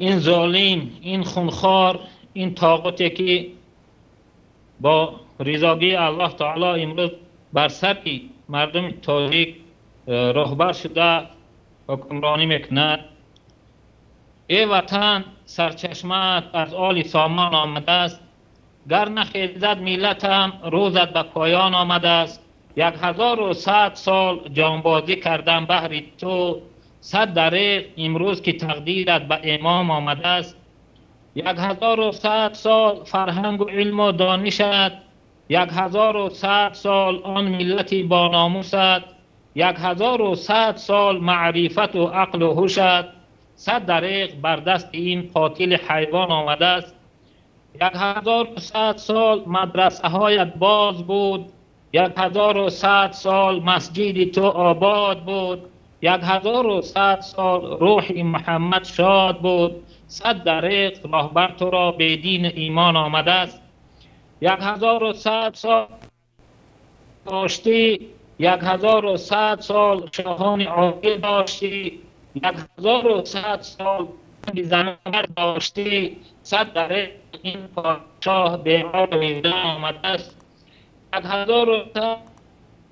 ин золим, ин хунхор, ин тоғуте ки бо ризогии Аллоҳ таоло имрӯз бар сари мардуми тоҷик роҳбар шуда ҳукмронӣ мекунад. Э ватан, сарчашмаат аз оли сомон омадааст, гар нахезад миллатам рӯзат ба поён омадааст. 1100 сол ҷонбозӣ кардам баҳри ту, 100 дареғ имрӯз ки тақдират ба имом омадааст. 1100 сол фарҳангу илму донишат, 1100 сол он миллати бономусат, 1100 сол маърифату ақлу ҳушат, 100 дареғ бар дасти ин қотили ҳайвон омадааст. 1100 сол мадрасаҳоят боз буд, 1100 сол масҷиди ту обод буд, 1100 сол рӯҳи Муҳаммад шод буд, 100 дареғ роҳбар туро бедину имон омадааст. 1100 сол доштӣ, 1100 сол шоҳони одил доштӣ, 1100 сол занбар доштӣ, 100 дареғ ин подшоҳ бемор виҷдон омадааст. 1100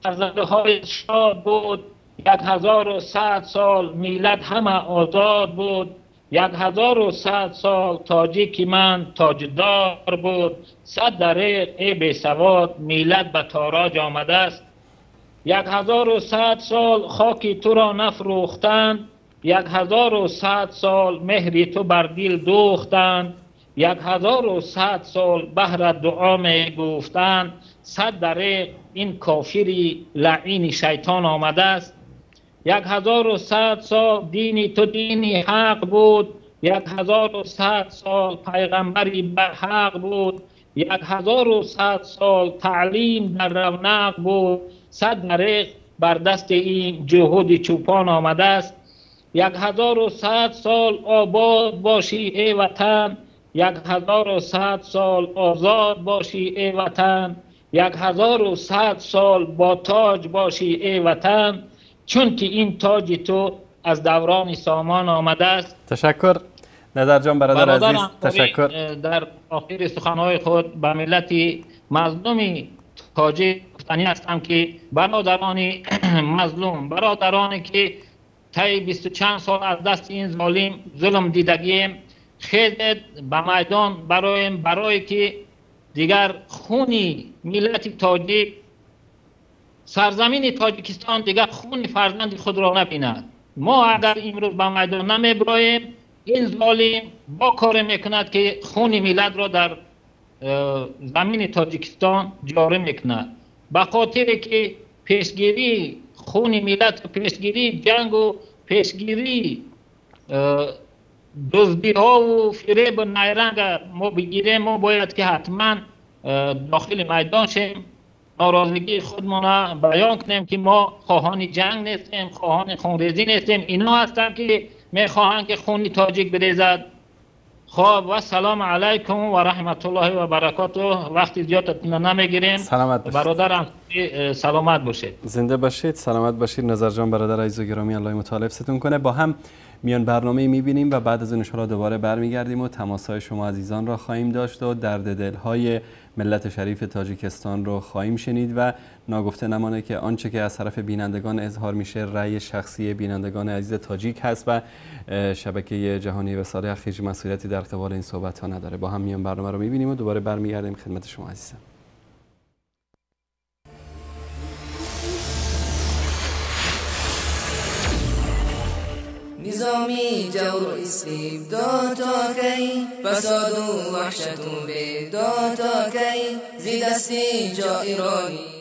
фарзандҳои шод буд, 1100 сол миллат ҳама озод буд, 1100 сол тоҷики ман тоҷдор буд, 100 дареғ эй бесавод миллат ба тороҷ омадааст. 1100 сол хоки туро нафрӯхтанд, 1100 сол меҳри ту бар дил дӯхтанд, 1100 сол баҳрат дуо мегуфтанд, 100 дареғ ин кофири лаъини шайтон омадааст. 1100 сол дини ту дини ҳақ буд, 1100 сол пайғамбари барҳақ буд, 1100 сол таълим дар равнақ буд, 100 дареғ бар дасти ин ҷуҳуди чӯпон омадааст. 1100 сол обод бошӣ эй ватан, 1100 сол озод бошӣ эй ватан, 1100 сол бо тоҷ бошӣ эй ватан, чунки ин тоҷи ту аз даврони сомон омадааст. Ташаккур Назарҷон, бародар азиз, ташаккур. Дар охири суханҳои худ ба миллати мазлуми тоҷик гуфтанӣ ҳастам ки бародарони мазлум, бародароне ки таи 20 чанд сол аз дасти ин золим зулм дидагием, хезед ба майдон бароем, барое ки дигар хуни миллати тоҷик, сарзамини Тоҷикистон дигар хуни фарзанди худро набинад. Мо агар имрӯз ба майдон намеброем, ин золим бо коре мекунад ки хуни миллатро дар замини Тоҷикистон ҷорӣ мекунад. Ба хотире ки пешгирии хуни миллат, пешгирии ҷангу пешгирии дуздиҳову фиребу найранга мо бигирем, мо бояд ки ҳатман дохили майдон шем, норозигии худмона баён кунем ки мо хоҳони ҷанг нестем, хоҳони хунрезӣ нестем. Ино ҳастанд ки мехоҳанд ки хуни тоҷик бирезад. Хоб, ва салому алайкум ва раҳматуллоҳи ва баракотуҳ. Вақти зиёдатона намегирем. Саломат бошед бародарам, саломат бошед, зинда бошед, саломат бошед. Назарҷон бародар азиз гиромӣ, аллоҳ мутаол ҳифзтон кунه. با هم میان برنامه میبینیم و بعد از اون انشاءالله دوباره برمیگردیم و تماس‌های شما عزیزان را خواهیم داشت و درد دل‌های ملت شریف تاجیکستان رو خواهیم شنید و ناگفته نمانه که آنچه که از طرف بینندگان اظهار میشه رأی شخصی بینندگان عزیز تاجیک هست و شبکه جهانی وصال حق هیچ مسئولیتی در قبال این صحبت ها نداره. با هم میان برنامه رو میبینیم و دوباره برمیگردیم خدمت شما عزیزان. نظام نظامی جور و استبداد تا کی، فساد و وحشت و بیداد تا کی، ز دست جائرانی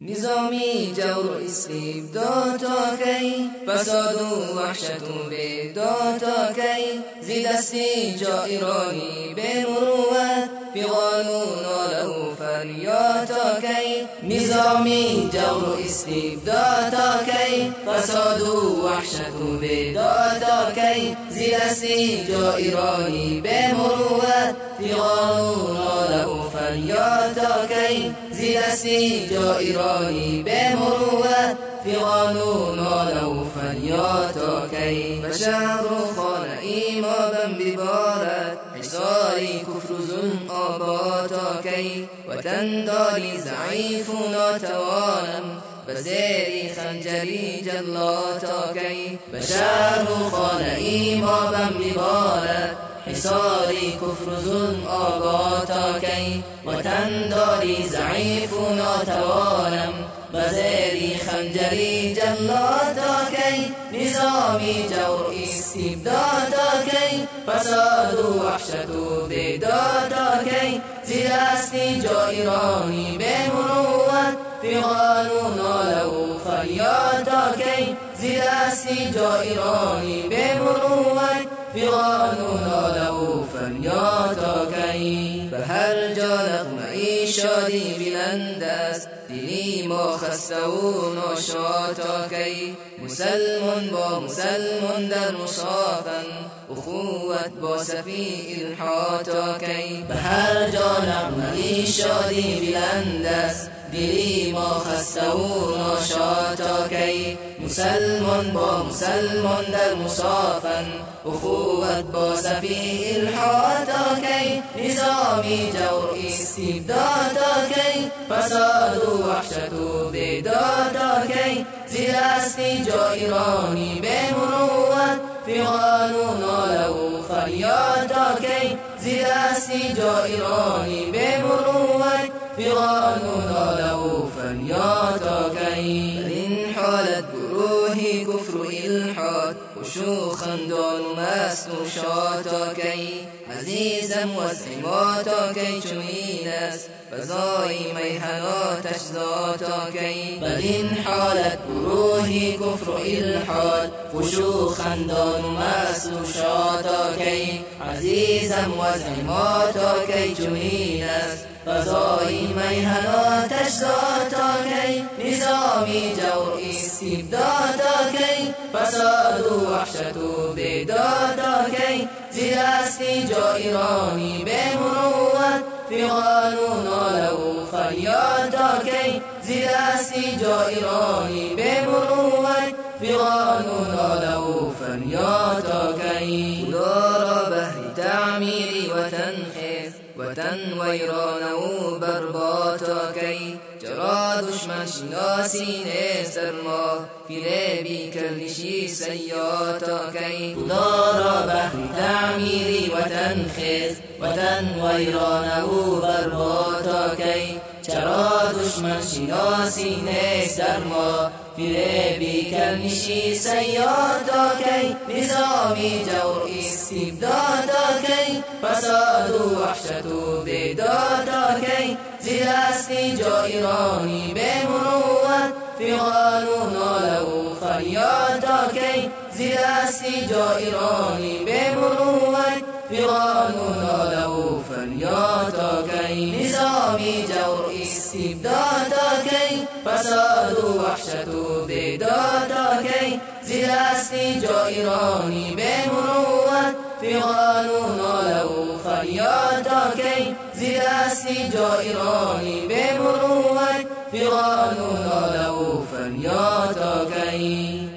نظامی جور و استبداد تا کی، فساد و وحشت و بیداد تا کی، ز دست جائرانی به مروت، فغان و ناله و فریاد تا کی، نظامی جور و استبداد تا کی، فساد و وحشت و بیداد تا کی، ز دست جائرانی به مروت، فغان و ناله و فریاد تا کی، ز دست جائرانی به مروت، فغان و ناله و فریاد تا کی. به شهر و خانه ای ما بم ببارد، حصاری کفر و ظلم آباد تا کی، وطن داری ضعیف و ناتوانم، به زیر خنجری جلاد تا کی. به شهر و خانه ای ما بم ببارد، حصاری کفر و ظلم آباد تا کی، وطن داری ضعیف و ناتوانم، به زیر خنجری جلاد تا کی، نظامی جور و استبداد تا کی، فساد و وحشت و بیداد تا کی، ز دست جائرانی به مروت، فغان و ناله و فریاد تا کی، ز دست جائرانی به مروت، فغان و ناله و فریاد تا کی. به هر جا نغمه شادی بلند است، دلی ما خسته و ناشاد تا کی، مسلمان با مسلمان در مصافن، اخوت با سفیه الحاد تا کی. به هر جا نغمه شادی بلند است، دلی ما خسته و ناشاد تا کی، مسلمان با مسلمان در مصافن، اخوت با سفیه الحاد تا کی، نظامی جور و استبداد تا کی، فساد و وحشت و بیداد تا کی، ز دست جائرانی به مروت، فغان و ناله و فریاد تا کی، ز دست جائرانی به مروت، فغان و ناله و فریاد تا کی. بر این حالت گروهی کفر و الحاد، خوش و خندان و مست و شاد تا کی، عزیزم وضع ما تا کی چنین است، فضای میهن آتش زا تا کی. بر این حالت گروهی کفر و الحاد، خوش و خندان و مست و شاد تا کی، عزیزم وضع ما تا کی چنین است، فضای میهن آتش زا تا کی، نظامی جور و استبداد تا کی، فساد و وحشت و بیداد تا کی، ز دست جائرانی به مروت، فغان و ناله و فریاد تا کی، ز دست جائرانی به مروت، فغان و ناله و فریاد تا کی. خدا را بهر تعمیر وطن خیز، وطن ویرانه و برباد تا کی، چرا دشمن شناسی نیست در ما، فریبی کلشی صیاد تا کی. خدا را بهر تعمیر وطن خیز، وطن ویرانه و برباد تا کی، چرا دشمن شناسی نیست در ما، فریبی کلشی صیاد تا کی، نظامی جور و استبداد تا کی، فساد و وحشت و بیداد تا کی، ز دست جائرانی به مروت، فغان و ناله و فریاد تا کی، ز دست جائرانی به مروت، فغان و ناله و فریاد تا کی، نظامی جور و استبداد تا کی، فساد و وحشت و بیداد تا کی، ز دست جائرانی به مروت، فغان و ناله و فریاد تا کی، ز دست جائرانی به مروت، فغان و ناله و فریاد تا کی.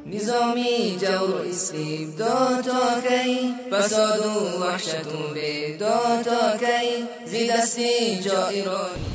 نظامی جور و استبداد تا کی، فساد و وحشت و بیداد تا کی، ز دست جائرانی.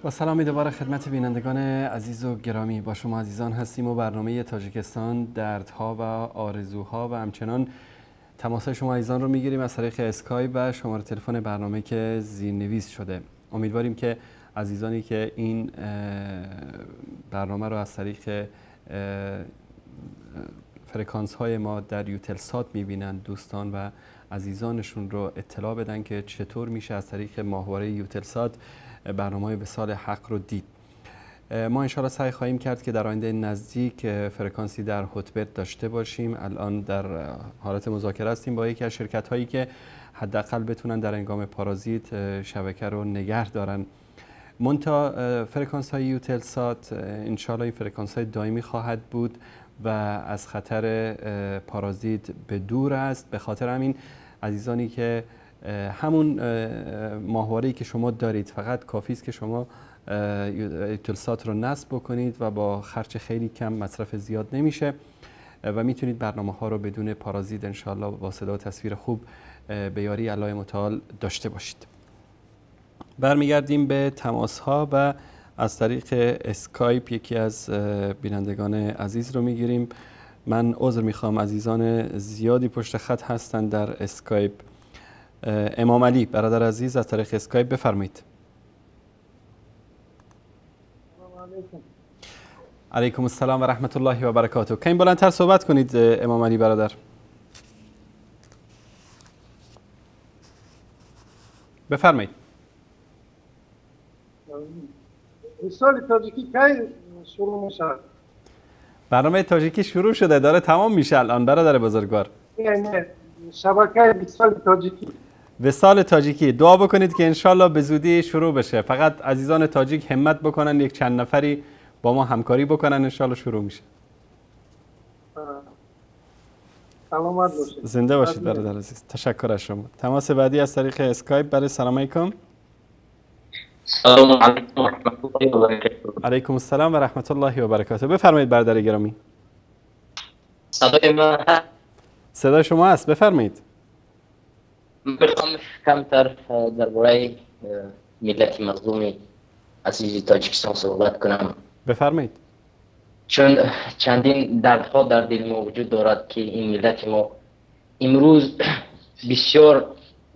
با سلامی دوباره خدمت بینندگان عزیز و گرامی، با شما عزیزان هستیم و برنامه تاجیکستان دردها و آرزوها و همچنان تماس‌های شما عزیزان رو میگیریم از طریق اسکایپ و شماره تلفن برنامه که زیرنویس شده. امیدواریم که عزیزانی که این برنامه رو از طریق فرکانس های ما در یوتلسات میبینند، دوستان و عزیزانشون رو اطلاع بدن که چطور میشه از طریق ماهواره یوتلسات برنامه‌های وصال حق رو دید. ما انشاءالله سعی خواهیم کرد که در آینده نزدیک فرکانسی در هوتبرد داشته باشیم. الان در حالت مذاکره هستیم با یکی از شرکت هایی که حداقل بتونن در هنگام پارازیت شبکه رو نگه دارن. منتها فرکانس های یوتلسات انشاءالله این فرکانس های دائمی خواهد بود و از خطر پارازیت به دور است. به خاطر همین عزیزانی که همون ماهواره‌ای که شما دارید، فقط کافی است که شما یوتلسات رو نصب بکنید و با خرج خیلی کم، مصرف زیاد نمیشه و میتونید برنامه ها رو بدون پارازیت انشاءالله با صدا و تصویر خوب به یاری الله متعال داشته باشید. برمیگردیم به تماس ها و از طریق اسکایپ یکی از بینندگان عزیز رو میگیریم. من عذر میخوام، عزیزان زیادی پشت خط هستند در اسکایپ. امام علی برادر عزیز از طریق اسکایپ بفرمایید. علیکم السلام و رحمت الله و برکاته. کمی بلندتر صحبت کنید امام علی برادر. بفرمایید. وصال تاجیکی کی شروع میشه؟ برنامه تاجیکی شروع شده، داره تمام میشه الان برادر بزرگوار. نه، شبکه وصال تاجیکی. وصال تاجیکی دعا بکنید که انشالله به زودی شروع بشه. فقط عزیزان تاجیک همت بکنن، یک چند نفری با ما همکاری بکنن، انشالله شروع میشه. سلامت باشید. زنده باشید برادر عزیز. تشکر از شما. تماس بعدی از طریق اسکایپ برای سلام علیکم. سلام علیکم و رحمت الله و برکاته. علیکم السلام و رحمت الله و برکاته. بفرمایید برادر گرامی. صدای من صدای شما است، بفرمایید. میخوام کمتر درباره ملت مظلوم عزیز تاجیکستان صحبت کنم. بفرمایید. چون چندین دردها در دل ما وجود دارد که این ملت ما امروز بسیار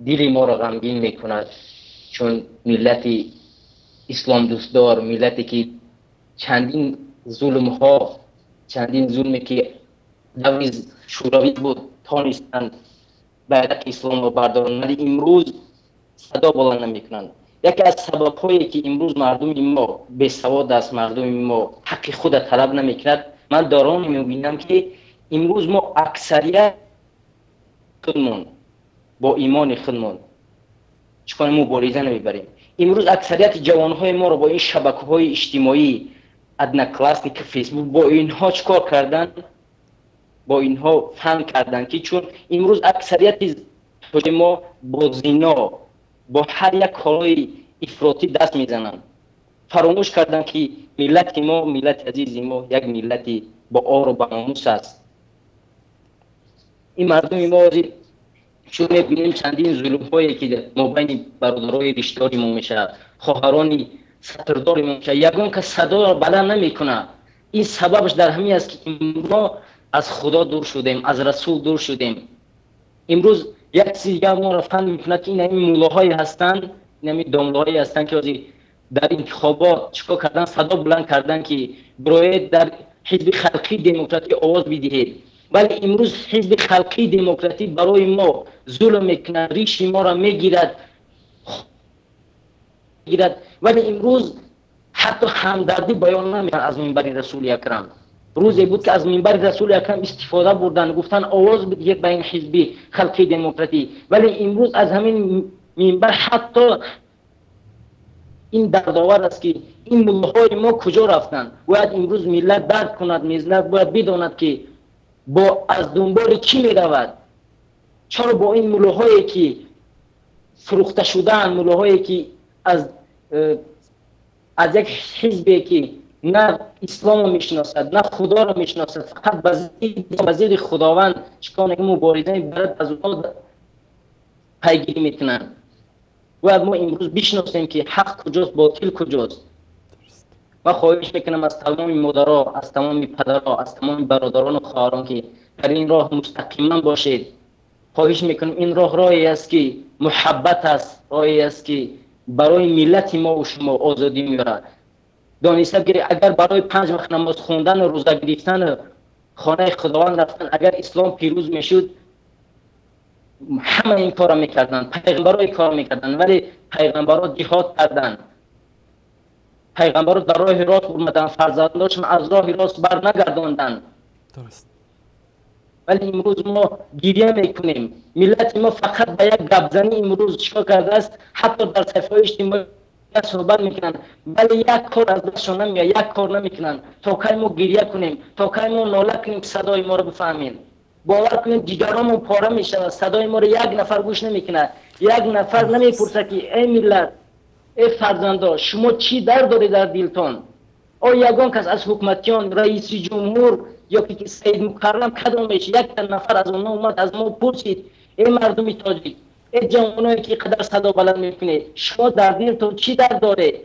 دل ما را غمگین میکند. چون ملت اسلام دوستدار، ملتی که چندین ظلم ها، چندین ظلمی که دوری شوروی بود تانستند بیرق اسلام را بردارند، ولی امروز صدا بلند نمیکنند. یکی از سبب هایی که امروز مردم ما بی‌سواد است، مردم ما حق خود طلب نمیکند، من داران میبینم که امروز ما اکثریت خودمون با ایمان خودمون چیکار مبارزه نمیبریم. امروز اکثریت جوانهای ما رو با این شبکه‌های اجتماعی، ادناکلاسنیک، فیسبوک، با اینها چیکار کردن؟ با اینها فن کردن که چون امروز اکثریت ما با زنا، با هر یک کارهای افراطی دست میزنن. فراموش کردن که ملت ما، ملت عزیز ما، یک ملتی با آر و با ناموس است. این مردم ما چون میبینیم چندین ظلم هایی که مابین برادرای رشته‌دار ما میشه، خواهران ستردار ما میشه، یگان که صدا را بلند نمیکنه. این سببش در همین است که ما از خدا دور شدیم، از رسول دور شدیم. امروز یک چیز دیگه ما را فهم میکنه که این همین مولاهایی هستند، این همین داملاهایی هستند که در انتخابات چیکار کردن، صدا بلند کردن که برای در حزب خلقی دموکراتی آواز بدهید. ولی امروز حزب خلقی دموکراتی برای ما ظلم میکنه، ریش ما را میگیرد. ولی امروز حتی همدردی بیان نمیکنه از منبر رسول اکرم. روزی بود که از منبر رسول اکرم استفاده بردن، گفتن آواز بدهید به این حزب خلقی دموکراتی. ولی امروز از همین منبر حتی این دردآور است که این ملاهای ما کجا رفتن. باید امروز ملت درک کند، ملت باید بداند که با از دنبال کی می رود. چرا با این ملاهایی که فروخته شدن، ملاهایی که از یک حزبی که نه اسلام رو میشناسد نه خدا رو میشناسد، فقط وزیر خداوند چیکار مبارزه میبرد، از اونها پیگیری میکنن. باید ما امروز بشناسیم که حق کجاست، باطل کجاست. Ман хоҳиш мекунам аз тамоми модаро, аз тамоми падаро, аз тамоми бародарон ва хоҳарон ки дар ин роҳ мустақиман бошед. Хоҳиш мекунам, ин роҳ роҳе аст ки муҳаббат аст, роҳе аст ки барои миллати мо ва шумо озодӣ меорад. Дониста гиред, агар барои 5 вақт намоз хондан ва рӯза гирифтан ва хонаи Худованд рафтан, агар ислом пирӯз мешуд, ҳама ин корро мекарданд, пайғамбарҳо ин корро мекарданд, вале пайғамбарҳо ҷиҳод карданд, пайғамбарҳо дар роҳи рост омаданд, фарзандонашон аз роҳи рост бар нагардонданд. Дуруст. Вале имрӯз мо гиря мекунем. Миллати мо фақат ба як гапзанӣ имрӯз чикор кардааст, ҳатто дар саҳифаҳои иҷтимоӣ суҳбат мекунанд, вале як кор аз дастшон намеояд, як кор намекунанд. То кай мо гиря кунем, то кай мо нола кунем, ки садои моро бифаҳмед. Бовар кунед, ҷигаромон пора мешавад, садои моро як нафар гӯш намекунад, як нафар намепурсад ки эй миллат, эй фарзандо, шумо чӣ дард доред дар дилтон? Оё ягон кас аз ҳукуматиён, раиси ҷумҳур ё ки Саид Мукаррам кадомеш, як нафар аз онҳо омад аз мо пурсид: эй мардуми тоҷик, эй ҷавоное ки қадар садо баланд мекунед, шумо дар дилтон чӣ дард доред?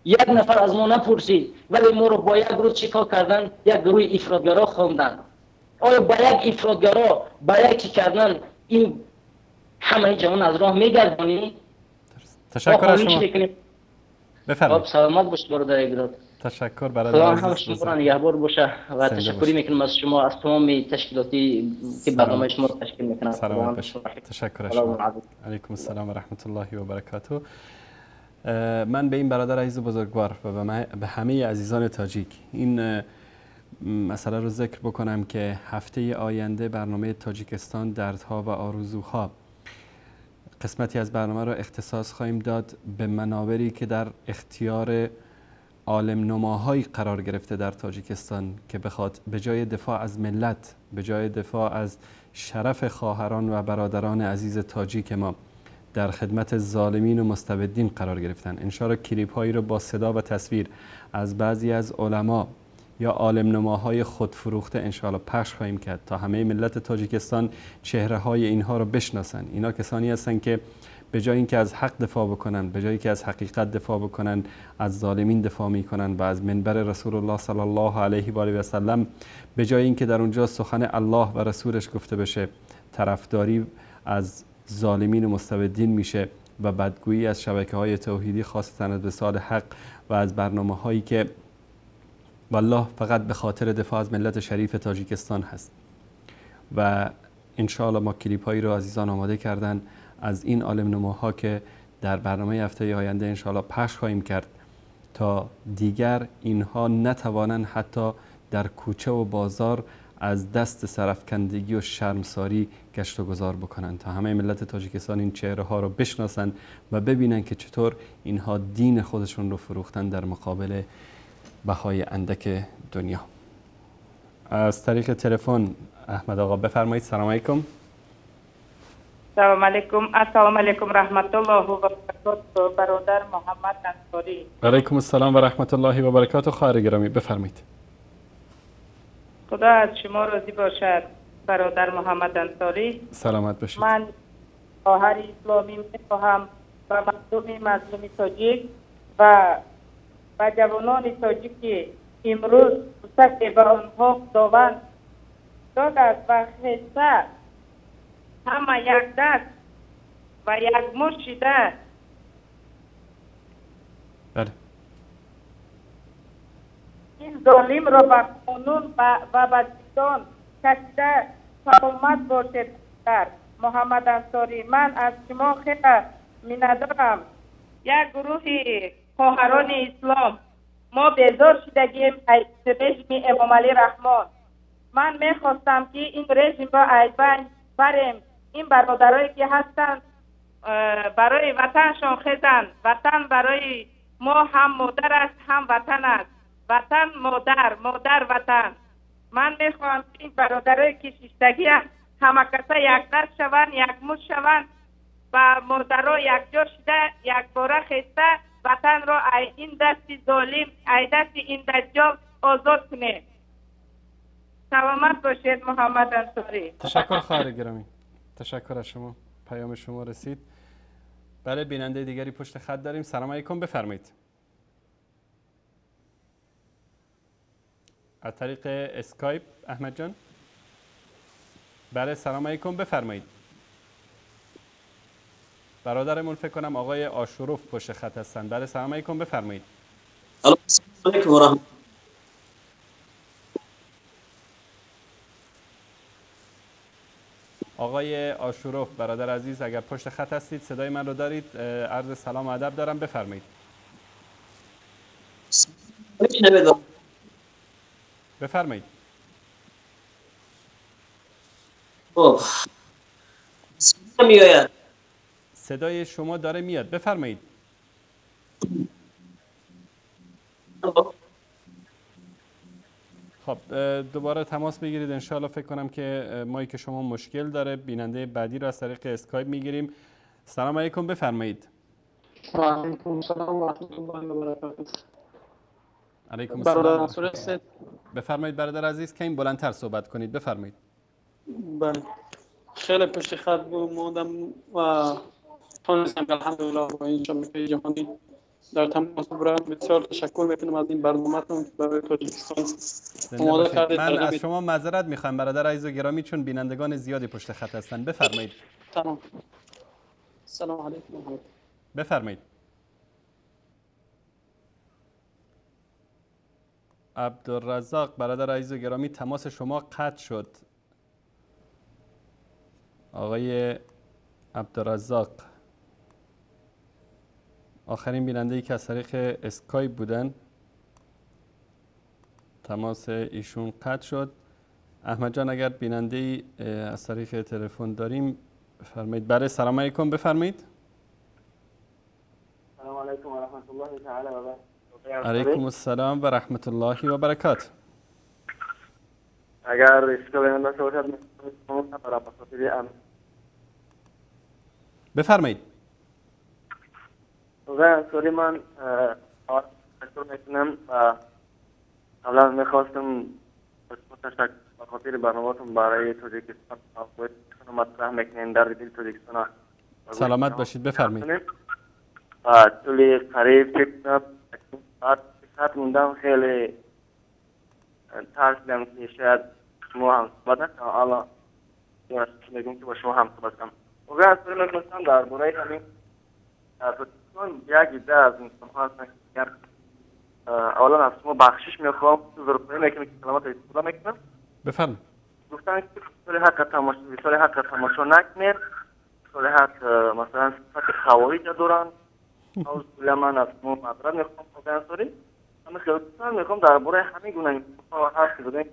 Як нафар аз мо напурсид, вале моро бо як рӯз чӣ кор кардан? Як гурӯҳи ифротгаро хонданд. Оё ба як ифротгаро, ба як чӣ кардан ин ҳамаи ҷавон аз роҳ мегардонӣ? Ташаккур аз шумо. بفرمایید. سلامت باشید برادر گرامی. تشکر برادر. خدا هم شما را نگهبان باشه و تشکری میکنم از شما، از تمام تشکیلاتی که برنامه شما را تشکیل میکنند. سلامت باشید. تشکر از شما. علیکم السلام و رحمت الله و برکاته. من به این برادر عزیز بزرگوار و به همه عزیزان تاجیک این مسئله رو ذکر بکنم که هفته آینده برنامه تاجیکستان دردها و آرزوها قسمتی از برنامه را اختصاص خواهیم داد به منابری که در اختیار عالم نماهایی قرار گرفته در تاجیکستان که بخواد به جای دفاع از ملت، به جای دفاع از شرف خواهران و برادران عزیز تاجیک ما در خدمت ظالمین و مستبدین قرار گرفتن. انشاءالله کلیپ هایی رو با صدا و تصویر از بعضی از علما یا عالم نماهای خودفروخته انشاءالله پخش خواهیم کرد تا همه ملت تاجیکستان چهره های اینها رو بشناسن. اینا کسانی هستند که به جای اینکه از حق دفاع بکنن، به جای اینکه از حقیقت دفاع بکنن، از ظالمین دفاع میکنن و از منبر رسول الله صلی الله علیه و آله و سلم به جای اینکه در اونجا سخن الله و رسولش گفته بشه، طرفداری از ظالمین و مستبدین میشه و بدگویی از شبکه‌های توحیدی خاصتاً از وصال حق و از برنامه‌هایی که والله فقط به خاطر دفاع از ملت شریف تاجیکستان هست. و انشاءالله ما کلیپ هایی رو عزیزان آماده کردن از این عالم نماها که در برنامه هفته آینده انشاءالله پخش خواهیم کرد تا دیگر اینها نتوانند حتی در کوچه و بازار از دست سرافکندگی و شرمساری گشت و گذار بکنند، تا همه ملت تاجیکستان این چهره ها رو بشناسند و ببینن که چطور اینها دین خودشون رو فروختن در مقابل بهای اندک دنیا. از طریق تلفن احمد آقا بفرمایید. سلام علیکم. سلام علیکم. السلام علیکم رحمت الله و برکاته برادر محمد انصاری. علیکم السلام و رحمت الله و برکاته خواهر گرامی بفرمایید. خدا از شما راضی باشد برادر محمد انصاری. سلامت باشید. من خواهر اسلامی میخواهم و مردم مظلوم تاجیک و جوانان تاجیک که امروز فرصت به آنها خداوند داد است و خسته همه یک دست و یک مشت شده. بله. این ظالم را به قانون و به زندان کشیده. سلامت باشید در محمد انصاری. من از شما خیلی منندارم. یک گروه خواهران اسلام ما بیزار شدگیم از رژیم امام علی رحمان. من میخواستم که این رژیم را از بین بریم. این برادرایی که هستند برای وطنشان خیزند. وطن برای ما هم مادر است هم وطن است. وطن مادر، مادر وطن. من میخواهم این برادرایی که شیشتگی هست همه کسا یک دست شوند، یک مشت شوند و مادرها یک جا شده یک باره خیسته وطن را از این دست ظالم، از دست این دجال آزاد کنیم. سلامت باشید محمد انصاری. تشکر خواهر گرامی. تشکر از شما. پیام شما رسید. بله، بیننده دیگری پشت خط داریم. سلام علیکم بفرمایید. از طریق اسکایپ. احمد جان، بله سلام علیکم، بفرمایید. برادرمون فکر کنم آقای آشوروف پشت خط هستن. بله سلام علیکم، بفرمایید. الو، سلام علیکم و رحمت. آقای آشوروف برادر عزیز، اگر پشت خط هستید صدای من رو دارید، عرض سلام و ادب دارم، بفرمایید. بفرمایید. خب میآید. صدای شما داره میاد، بفرمایید. خب دوباره تماس بگیرید انشاءالله. فکر کنم که مایک شما مشکل داره. بیننده بعدی رو از طریق اسکایپ میگیریم. سلام علیکم، بفرمایید. و علیکم السلام و رحمت الله و برکاته. علیکم السلام. بفرمایید برادر عزیز، که این بلندتر صحبت کنید، بفرمایید. بله، خیلی پشت خط موندم و تونستم الحمدلله با این شبکه جهانی در تماس برم. بسیار تشکر میکنم از این برنامه‌تون که برای تاجیکستان آماده کردید. من از شما معذرت میخوام برادر عزیز و گرامی، چون بینندگان زیادی پشت خط هستن. بفرمایید. تمام. سلام علیکم. بفرمایید. عبدالرزاق برادر عزیز و گرامی، تماس شما قطع شد. آقای عبدالرزاق آخرین بیننده‌ای که از طریق اسکایپ بودن، تماس ایشون قطع شد. احمد جان اگر بیننده‌ای از طریق تلفن داریم بفرمایید. بله سلام علیکم، بفرمایید. سلام علیکم و رحمت الله تعالی و برکاته. علیکم السلام و رحمت الله و برکاته. اگر اشکالی نداشته باشد برای بفرمایید. سوری، من تشکر میکنم و قبلا میخواستم تشکر به خاطر برنامه‌تون برای تاجیکستان مطرح میکنین در دل تاجیکستان. سلامت باشید، بفرمایید. و طول قریب فکر ساعت موندم، خیلی ترسیدم که شاید شما هم صحبت نکنم. حالا میگم که با شما هم صحبت کنم. واقعا سوری میخواستم درباره همین در تاجیکستان یک عده از انسان‌ها هستن که اولا از شما بخشش میخوام، ظرفی میکنم که کلمات استفاده میکنم. بفرمایید. گفتن که سال حق تماشا نکنید، سال حق مثلا صفت خوارج دارن. اولا من از شما معذرت میخوام واقعا سوری. من خیلی میخوام درباره همین گونه انسان‌ها حرف بزنیم که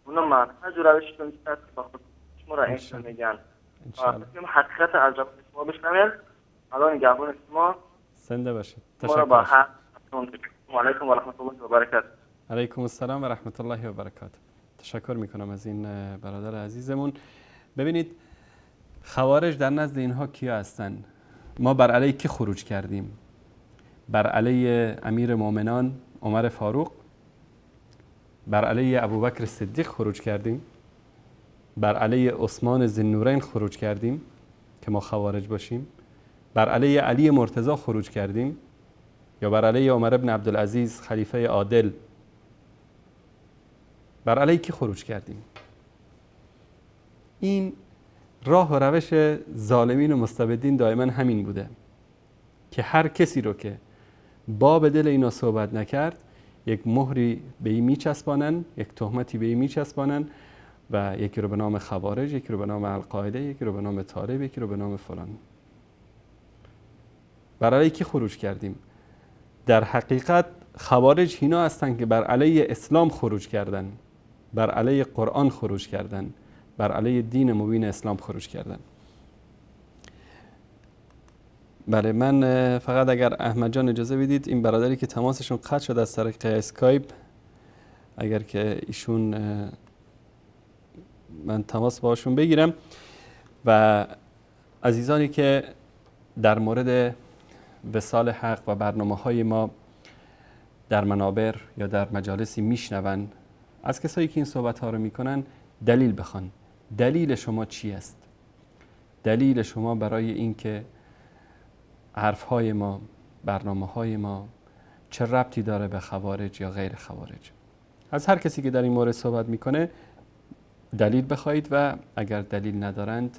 اونا منهج و روششون چیست که با خود شما را انسان میگن. ان حقیقت از شما بشنویم. الان نگهبان شما. زنده باشید. تشکر. علیکم و رحمت الله و برکاته. علیکم السلام و رحمت الله و برکاته. تشکر میکنم از این برادر عزیزمون. ببینید خوارج در نزد اینها کیا هستن؟ ما بر علیه کی خروج کردیم؟ بر علیه امیر مؤمنان عمر فاروق، بر علیه ابوبکر صدیق خروج کردیم، بر علیه عثمان ذی‌النورین خروج کردیم که ما خوارج باشیم، بر علیه علی مرتضی خروج کردیم، یا بر علیه عمر بن عبدالعزیز خلیفه عادل. بر علیه کی خروج کردیم؟ این راه و روش ظالمین و مستبدین دائما همین بوده که هر کسی رو که باب دل اینا صحبت نکرد، یک مهری به این میچسبانن، یک تهمتی به این میچسبانن و یکی رو به نام خوارج، یکی رو به نام القاعده، یکی رو به نام طالب، یکی رو به نام فلان. بر علیه کی خروج کردیم؟ در حقیقت خوارج اینا هستند که بر علیه اسلام خروج کردن، بر علیه قرآن خروج کردن، بر علیه دین مبین اسلام خروج کردن. بله، من فقط اگر احمد جان اجازه بدید، این برادری که تماسشون قطع شد از طریق اسکایپ، اگر که ایشون من تماس باشون بگیرم. و عزیزانی که در مورد وصال حق و برنامه های ما در منابر یا در مجالسی میشنون، از کسایی که این صحبت ها رو میکنن دلیل بخوان. دلیل شما چی است؟ دلیل شما برای اینکه حرف های ما، برنامه های ما چه ربطی داره به خوارج یا غیر خوارج؟ از هر کسی که در این مورد صحبت میکنه دلیل بخواهید و اگر دلیل ندارند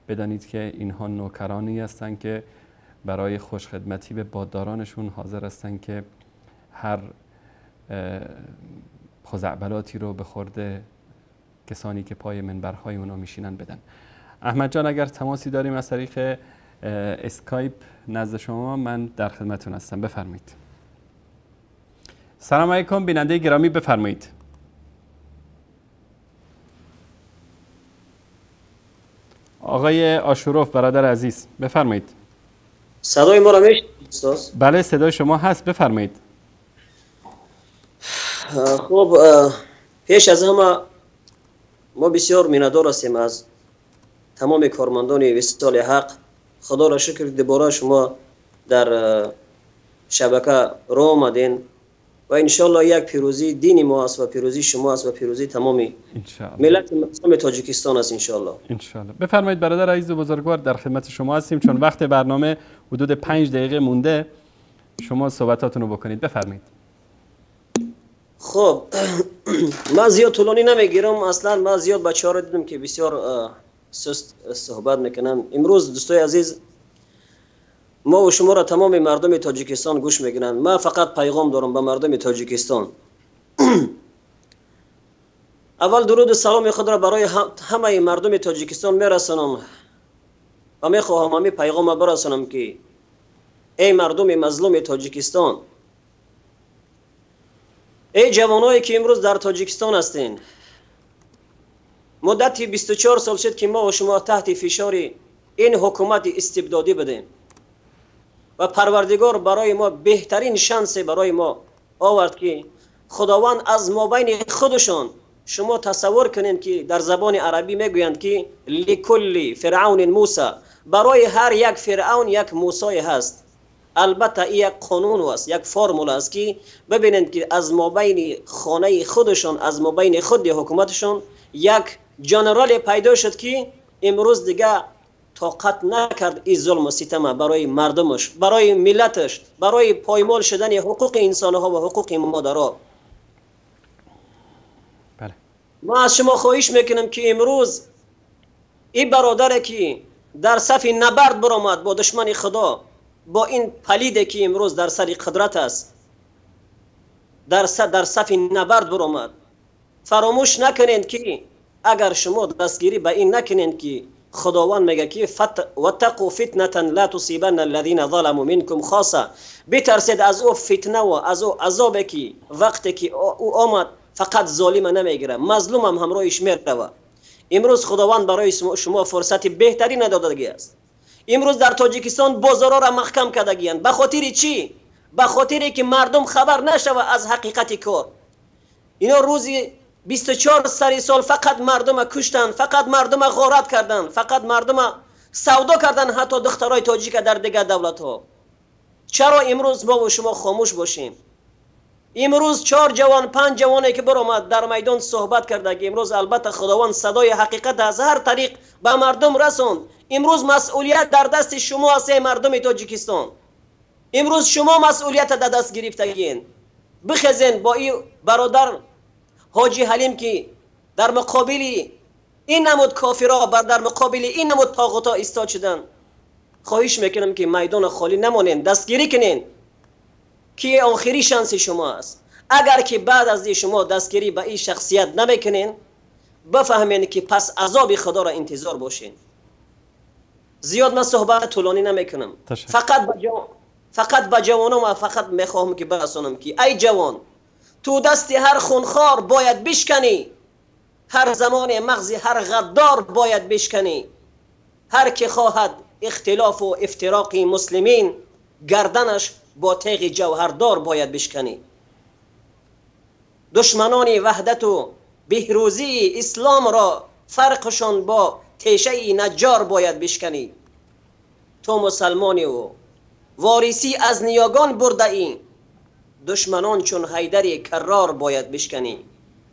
بدانید که اینها نوکرانی هستند که برای خوشخدمتی به باددارانشون حاضر هستند که هر خزعبلاتی رو به خورده کسانی که پای منبرهای اونا میشینن بدن. احمد جان اگر تماسی داریم از طریق اسکایپ نزد شما، من در خدمتتون هستم، بفرمایید. سلام علیکم بیننده گرامی، بفرمایید. آقای آشوروف برادر عزیز بفرمایید. صدای ما را میشنوید استاد؟ بله صدای شما هست، بفرمایید. خب پیش از همه ما بسیار منتدار هستیم از تمام کارمندان وصال حق. خدا را شکر دوباره شما در شبکه رو آمدین و انشالله یک پیروزی دین ما است و پیروزی شما است و پیروزی تمام ملت مسلم تاجیکستان است انشالله. انشالله. بفرمایید برادر عزیز و بزرگوار، در خدمت شما هستیم. چون وقت برنامه حدود 5 دقیقه مونده، شما صحبتاتون رو بکنید، بفرمایید. خب من زیاد طولانی نمیگیرم، اصلا من زیاد بچه‌ها رو دیدم که بسیار سست صحبت میکنن. امروز دوستای عزیز ما و شما را تمام مردم تاجیکستان گوش میکنن. من فقط پیغام دارم به مردم تاجیکستان. اول درود و سلام خود را برای همه مردم تاجیکستان میرسانم و میخواهم همه پیغام برسانم که ای مردم مظلوم تاجیکستان، ای جوانایی که امروز در تاجیکستان هستین، مدتی 24 سال شد که ما و شما تحت فشار این حکومت استبدادی بودیم و پروردگار برای ما بهترین شانس برای ما آورد که خداوند از مابین خودشان، شما تصور کنین که در زبان عربی میگویند که لکل فرعون موسی، برای هر یک فرعون یک موسی هست. البته این یک قانون است، یک فرمول است که ببینند که از مابین خانه خودشان، از مابین خود حکومتشان یک جنرال پیدا شد که امروز دیگه طاقت نکرد این ظلم و ستم برای مردمش، برای ملتش، برای پایمال شدن حقوق انسانها و حقوق مادرها. بله. ما از شما خواهش میکنم که امروز این برادر که در صف نبرد برآمد با دشمن خدا، با این پلیده که امروز در سر قدرت است، در صف نبرد برآمد، فراموش نکنید که اگر شما دستگیری به این نکنید که خداوند میگه که واتقوا فتنه لا تصیبن الذین ظلموا منکم خاصه، بترسید از او فتنه و از او عذاب که وقتی که او آمد فقط ظالم نمیگیره، مظلوم هم همراهش میروه. امروز خداوند برای شما فرصت بهتری ندادگی است. امروز در تاجیکستان بازارها را محکم کردگی‌اند. به خاطر چی؟ به خاطر که مردم خبر نشوه از حقیقت کار. اینا روزی 24 سری سال فقط مردم کشتن، فقط مردم غارت کردن، فقط مردم سودا کردن، حتی دخترای تاجیک در دیگر دولت ها. چرا امروز ما و شما خاموش باشیم؟ امروز 4 جوان 5 جوانی که برآمد در میدان صحبت کرده که امروز البته خداوند صدای حقیقت از هر طریق به مردم رسوند. امروز مسئولیت در دست شما است مردم تاجیکستان. امروز شما مسئولیت در دست گرفتگین. بخزین با این برادر حاجی حلیم که در مقابل این نمود کافرها، در مقابل این نمود طاغوتا ایستاد شدن. خواهش میکنم که میدان خالی نمانین، دستگیری کنین که آخری شانس شما است. اگر که بعد از شما دستگیری به این شخصیت نمیکنین، بفهمین که پس عذاب خدا را انتظار باشین. زیاد من صحبت طولانی نمیکنم، فقط به جوانم و فقط میخواهم که برسانم که ای جوان، تو دست هر خونخوار باید بشکنی، هر زمان مغز هر غدار باید بشکنی، هر که خواهد اختلاف و افتراق مسلمین، گردنش با تیغ جوهردار باید بشکنی. دشمنان وحدت و بهروزی اسلام را فرقشان با تیشه نجار باید بشکنی. تو مسلمانی و وارثی از نیاگان برده ای، دشمنان چون حیدر کرار باید بشکنی.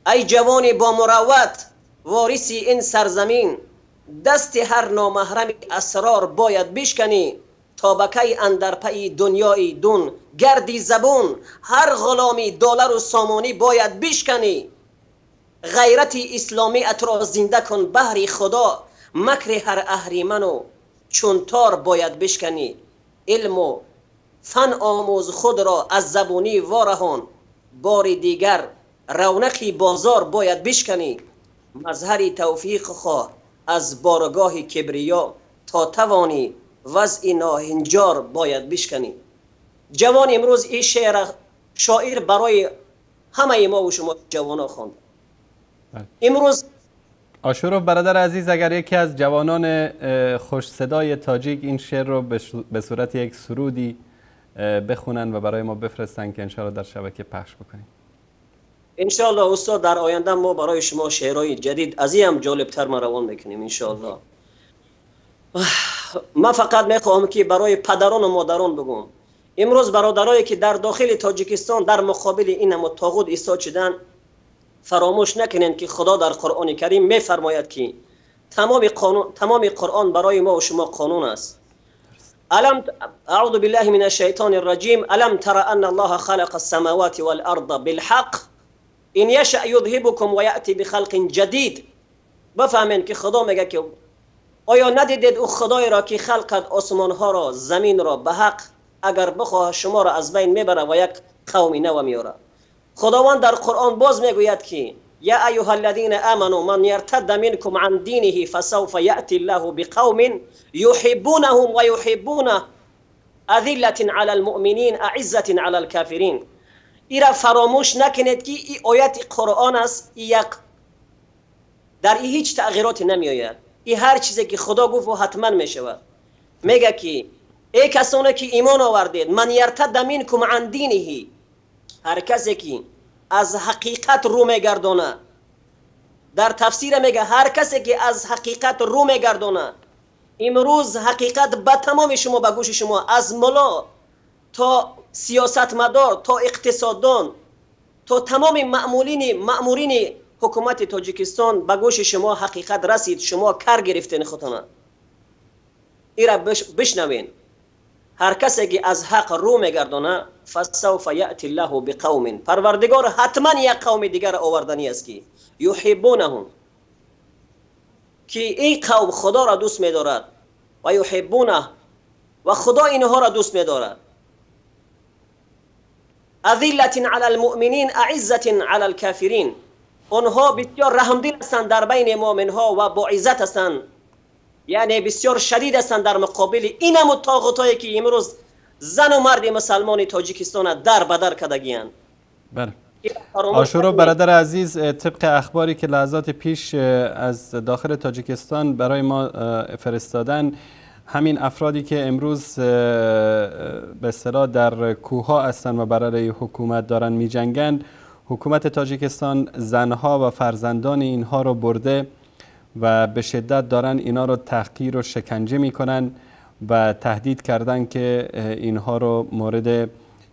ای جوانی با مروت وارثی این سرزمین، دست هر نامحرم اسرار باید بشکنی. تا به کی اندر پی دنیای دون گردی زبون. هر غلامی دلار و سامانی باید بشکنی، غیرت اسلامی ات را زنده کن بهر خدا، مکر هر اهریمن و چون تار باید بشکنی. علم و فن آموز خود را از زبونی وارهان، بار دیگر رونقی بازار باید بشکنی. مظهر توفیق خواه از بارگاه کبریا، تا توانی وضع ناهنجار باید بشکنی. جوان امروز این شعر شاعر برای همه ما و شما جوان خواند. امروز آشوروف برادر عزیز، اگر یکی از جوانان خوش صدای تاجیک این شعر رو به صورت یک سرودی بخونن و برای ما بفرستن که انشاءالله در شبکه پخش بکنیم. انشاءالله استاد در آینده ما برای شما شعرهای جدید از این هم جالبتر ما روان میکنیم انشاءالله. من فقط میخواهم که برای پدران و مادران بگم، امروز برادرایی که در داخل تاجیکستان در مقابل این هم طاغوت ایستاد شدن، فراموش نکنند که خدا در قرآن کریم میفرماید که تمام قرآن برای ما و شما قانون است. الم اعوذ بالله من الشیطان الرجیم، الم تر ان الله خلق السماوات والارض بالحق ان یشأ یذهبکم و یأتی بخلق جدید. بفهمین که خدا میگه که آیا ندیدید او خدای را که خلق کرد آسمان ها را زمین را به حق، اگر بخواه شما را از بین میبره و یک قوم نو میاره. خداوند در قرآن باز میگوید که یا ایها الذین آمنوا من یرتد منکم عن دینه فسوف یأتی الله بقوم یحبونهم و یحبونه اذلة علی المؤمنین اعزة علی الکافرین. ایرا فراموش نکنید که این آیت قرآن است، یک در این هیچ تغییراتی نمیآید. این هر چیزی که خدا گفت و حتما میشود. میگه که ای کسانی که ایمان آوردید، من یرتد منکم عن دینه، هر کسی که از حقیقت رو میگردانه، در تفسیر میگه هر کسی که از حقیقت رو میگردانه. امروز حقیقت به تمام شما، به گوش شما، از ملا تا سیاستمدار تا اقتصاددان تا تمام مأمورین حکومت تاجیکستان به گوش شما حقیقت رسید. شما کر گرفتین خودتان. ایرا بشنوین، هر کسی که از حق رو میگردانه فسوف یأتی الله بقوم، پروردگار حتما یک قوم دیگر آوردنی است که یحبونهم، که این قوم خدا را دوست میدارد و یحبونه، و خدا اینها را دوست میدارد. اذلة علی المؤمنین اعزة علی الکافرین، آنها بسیار رحمدل هستند در بین مؤمنها و با عزت هستند، یعنی بسیار شدید هستند در مقابل این هم طاغوتایی که امروز زن و مرد مسلمان تاجیکستان در بدر کردگی‌اند. بله. آشورو برادر عزیز، طبق اخباری که لحظات پیش از داخل تاجیکستان برای ما فرستادن، همین افرادی که امروز به اصطلاح در کوه‌ها هستند و برای حکومت دارن می‌جنگند، حکومت تاجیکستان زنها و فرزندان اینها رو برده و به شدت دارن اینا رو تحقیر و شکنجه میکنن و تهدید کردن که اینها رو مورد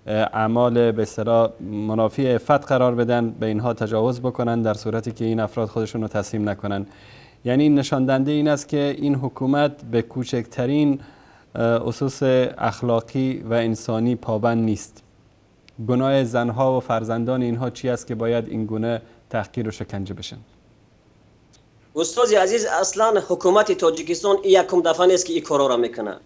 اعمال به اصطلاح منافی عفت قرار بدن، به اینها تجاوز بکنن در صورتی که این افراد خودشون رو تسلیم نکنن. یعنی نشان دهنده این است که این حکومت به کوچکترین اسس اخلاقی و انسانی پابند نیست. گناه زنها و فرزندان اینها چی است که باید این گونه تحقیر و شکنجه بشن؟ استاد عزیز، اصلا حکومت تاجیکستان یکم دفعه نیست که این کارا را میکنه.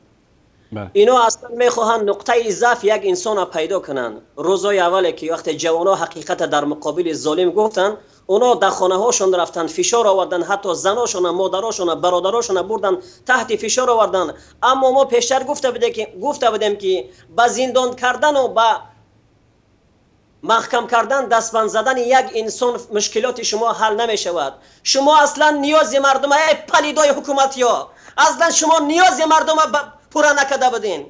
اینا اصلا میخواهند نقطه ضعف یک انسان را پیدا کنند. روزای اولی که وقتی جوانا حقیقت در مقابل ظالم گفتن، اونا در خانه هاشون رفتن فشار آوردن، حتی زناشون، مادراشون، برادراشون بردن تحت فشار آوردن. اما ما پیشتر گفته بودیم که با زندان کردن و با محکم کردن، دستبند زدن یک انسان مشکلات شما حل نمی شود. شما اصلا نیاز مردم، ای پلیدای حکومتی ها، اصلا شما نیاز مردم پورا نکرده بودین.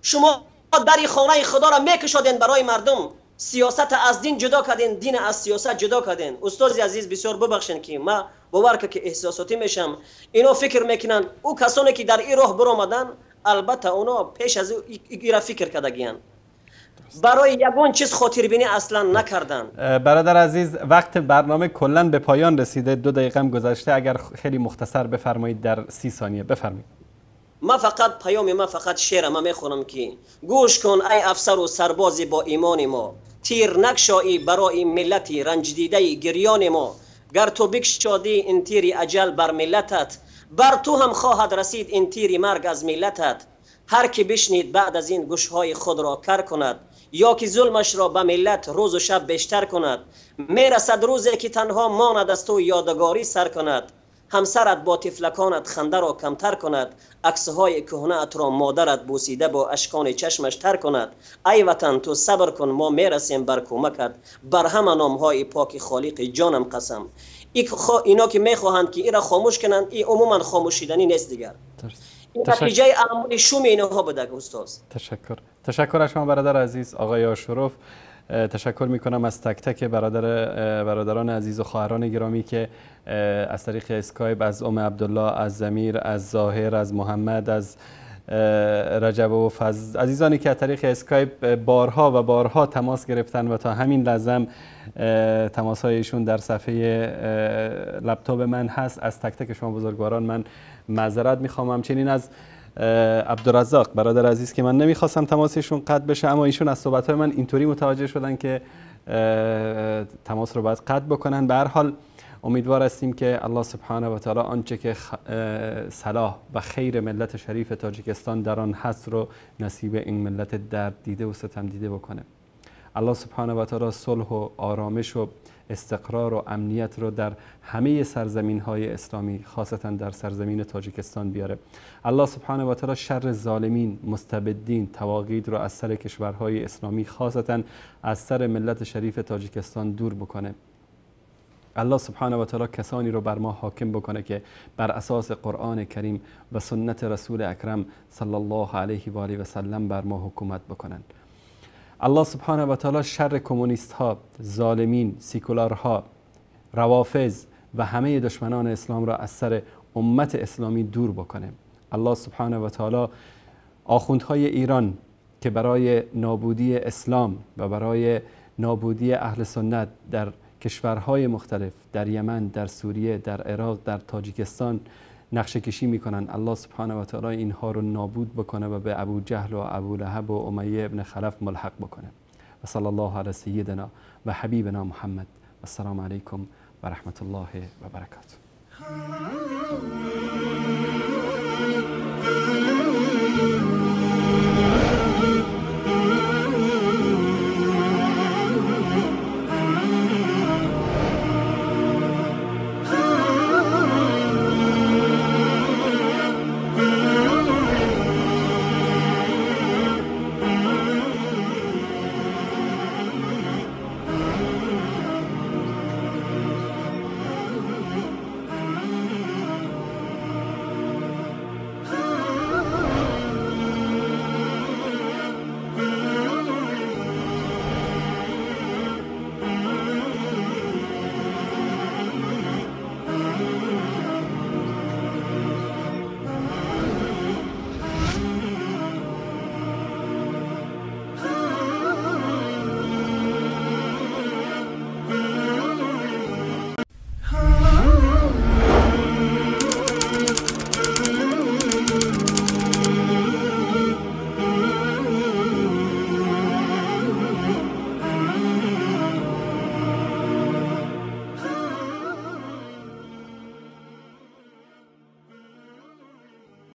شما در خانه خدا را میکشادین برای مردم. سیاست از دین جدا کردین، دین از سیاست جدا کردین. استاد عزیز بسیار ببخشین که ما باور که احساساتی میشم. اینا فکر میکنن او کسانی که در این راه برآمدن، البته اونا پیش از این را فکر کردگیان، برای یگان چیز خاطربینی اصلا نکردن. برادر عزیز، وقت برنامه کلا به پایان رسیده، 2 دقیقه هم گذشته. اگر خیلی مختصر بفرمایید در 30 ثانیه بفرمایید. Ма фақат паёми ма фақат шеъра ма мехонам ки гӯш кун ай афсару сарбози бо имони мо, тир накшоӣ барои миллати ранҷдидаи гирёни мо. Гар ту бикшодӣ ин тири аҷал бар миллатат, бар ту ҳам хоҳад расид ин тири марг аз миллатат. Ҳар ки бишнид баъд аз ин гӯшҳои худро кар кунад, ё ки зулмашро ба миллат рӯзу шаб бештар кунад, мерасад рӯзе ки танҳо монад аз ту ёдгорӣ сар кунад. Ҳамсарат бо тифлаконат хандаро камтар кунад, аксҳои кӯҳнаатро модарат бӯсида бо ашкони чашмаш тар кунад. Ай ватан, ту сабр кун, мо мерасем бар кӯмакат, бар ҳама номҳои поки холиқи ҷонам қасам. Ино ки мехоҳанд ки инро хомӯш кунанд, ин умуман хомӯшиданӣ нест дигар. Ин натиҷаи аъмоли шуми инҳо буда устод. Ташаккур. Ташаккур аз шумо бародар азиз оғои Ошуров. تشکر میکنم از تک تک برادران عزیز و خواهران گرامی که از طریق اسکایپ، از ام عبدالله، از ضمیر، از ظاهر، از محمد، از رجب و فضل، عزیزانی که از طریق اسکایپ بارها و بارها تماس گرفتن و تا همین لحظه تماس هایشون در صفحه لپتاپ من هست. از تک تک شما بزرگواران من معذرت میخوام. همچنین از عبدالرزاق برادر عزیز که من نمیخواستم تماسشون قطع بشه، اما ایشون از صحبت‌های من اینطوری متوجه شدن که تماس رو باید قطع بکنن. به هر حال امیدوار هستیم که الله سبحانه و تعالی آنچه که صلاح و خیر ملت شریف تاجیکستان در آن هست رو نصیب این ملت درد دیده و ستم دیده بکنه. الله سبحانه و تعالی صلح و آرامش و استقرار و امنیت رو در همه سرزمین های اسلامی، خاصتا در سرزمین تاجیکستان بیاره. الله سبحانه و تعالی شر ظالمین، مستبدین، طواغیت رو از سر کشورهای اسلامی، خاصتا از سر ملت شریف تاجیکستان دور بکنه. الله سبحانه و تعالی کسانی رو بر ما حاکم بکنه که بر اساس قرآن کریم و سنت رسول اکرم صلی الله علیه و آله و سلم بر ما حکومت بکنند. الله سبحانه و تعالی شر کمونیست ها، ظالمین، سیکولارها، روافض و همه دشمنان اسلام را از سر امت اسلامی دور بکنه. الله سبحانه و تعالی آخوندهای ایران که برای نابودی اسلام و برای نابودی اهل سنت در کشورهای مختلف، در یمن، در سوریه، در عراق، در تاجیکستان نقشه کشی میکنن، الله سبحانه و تعالی اینها رو نابود بکنه و به ابو جهل و ابو لهب و امیه ابن خلف ملحق بکنه. و صلی الله علی سیدنا و حبیبنا محمد. و السلام علیکم و رحمت الله و برکاته.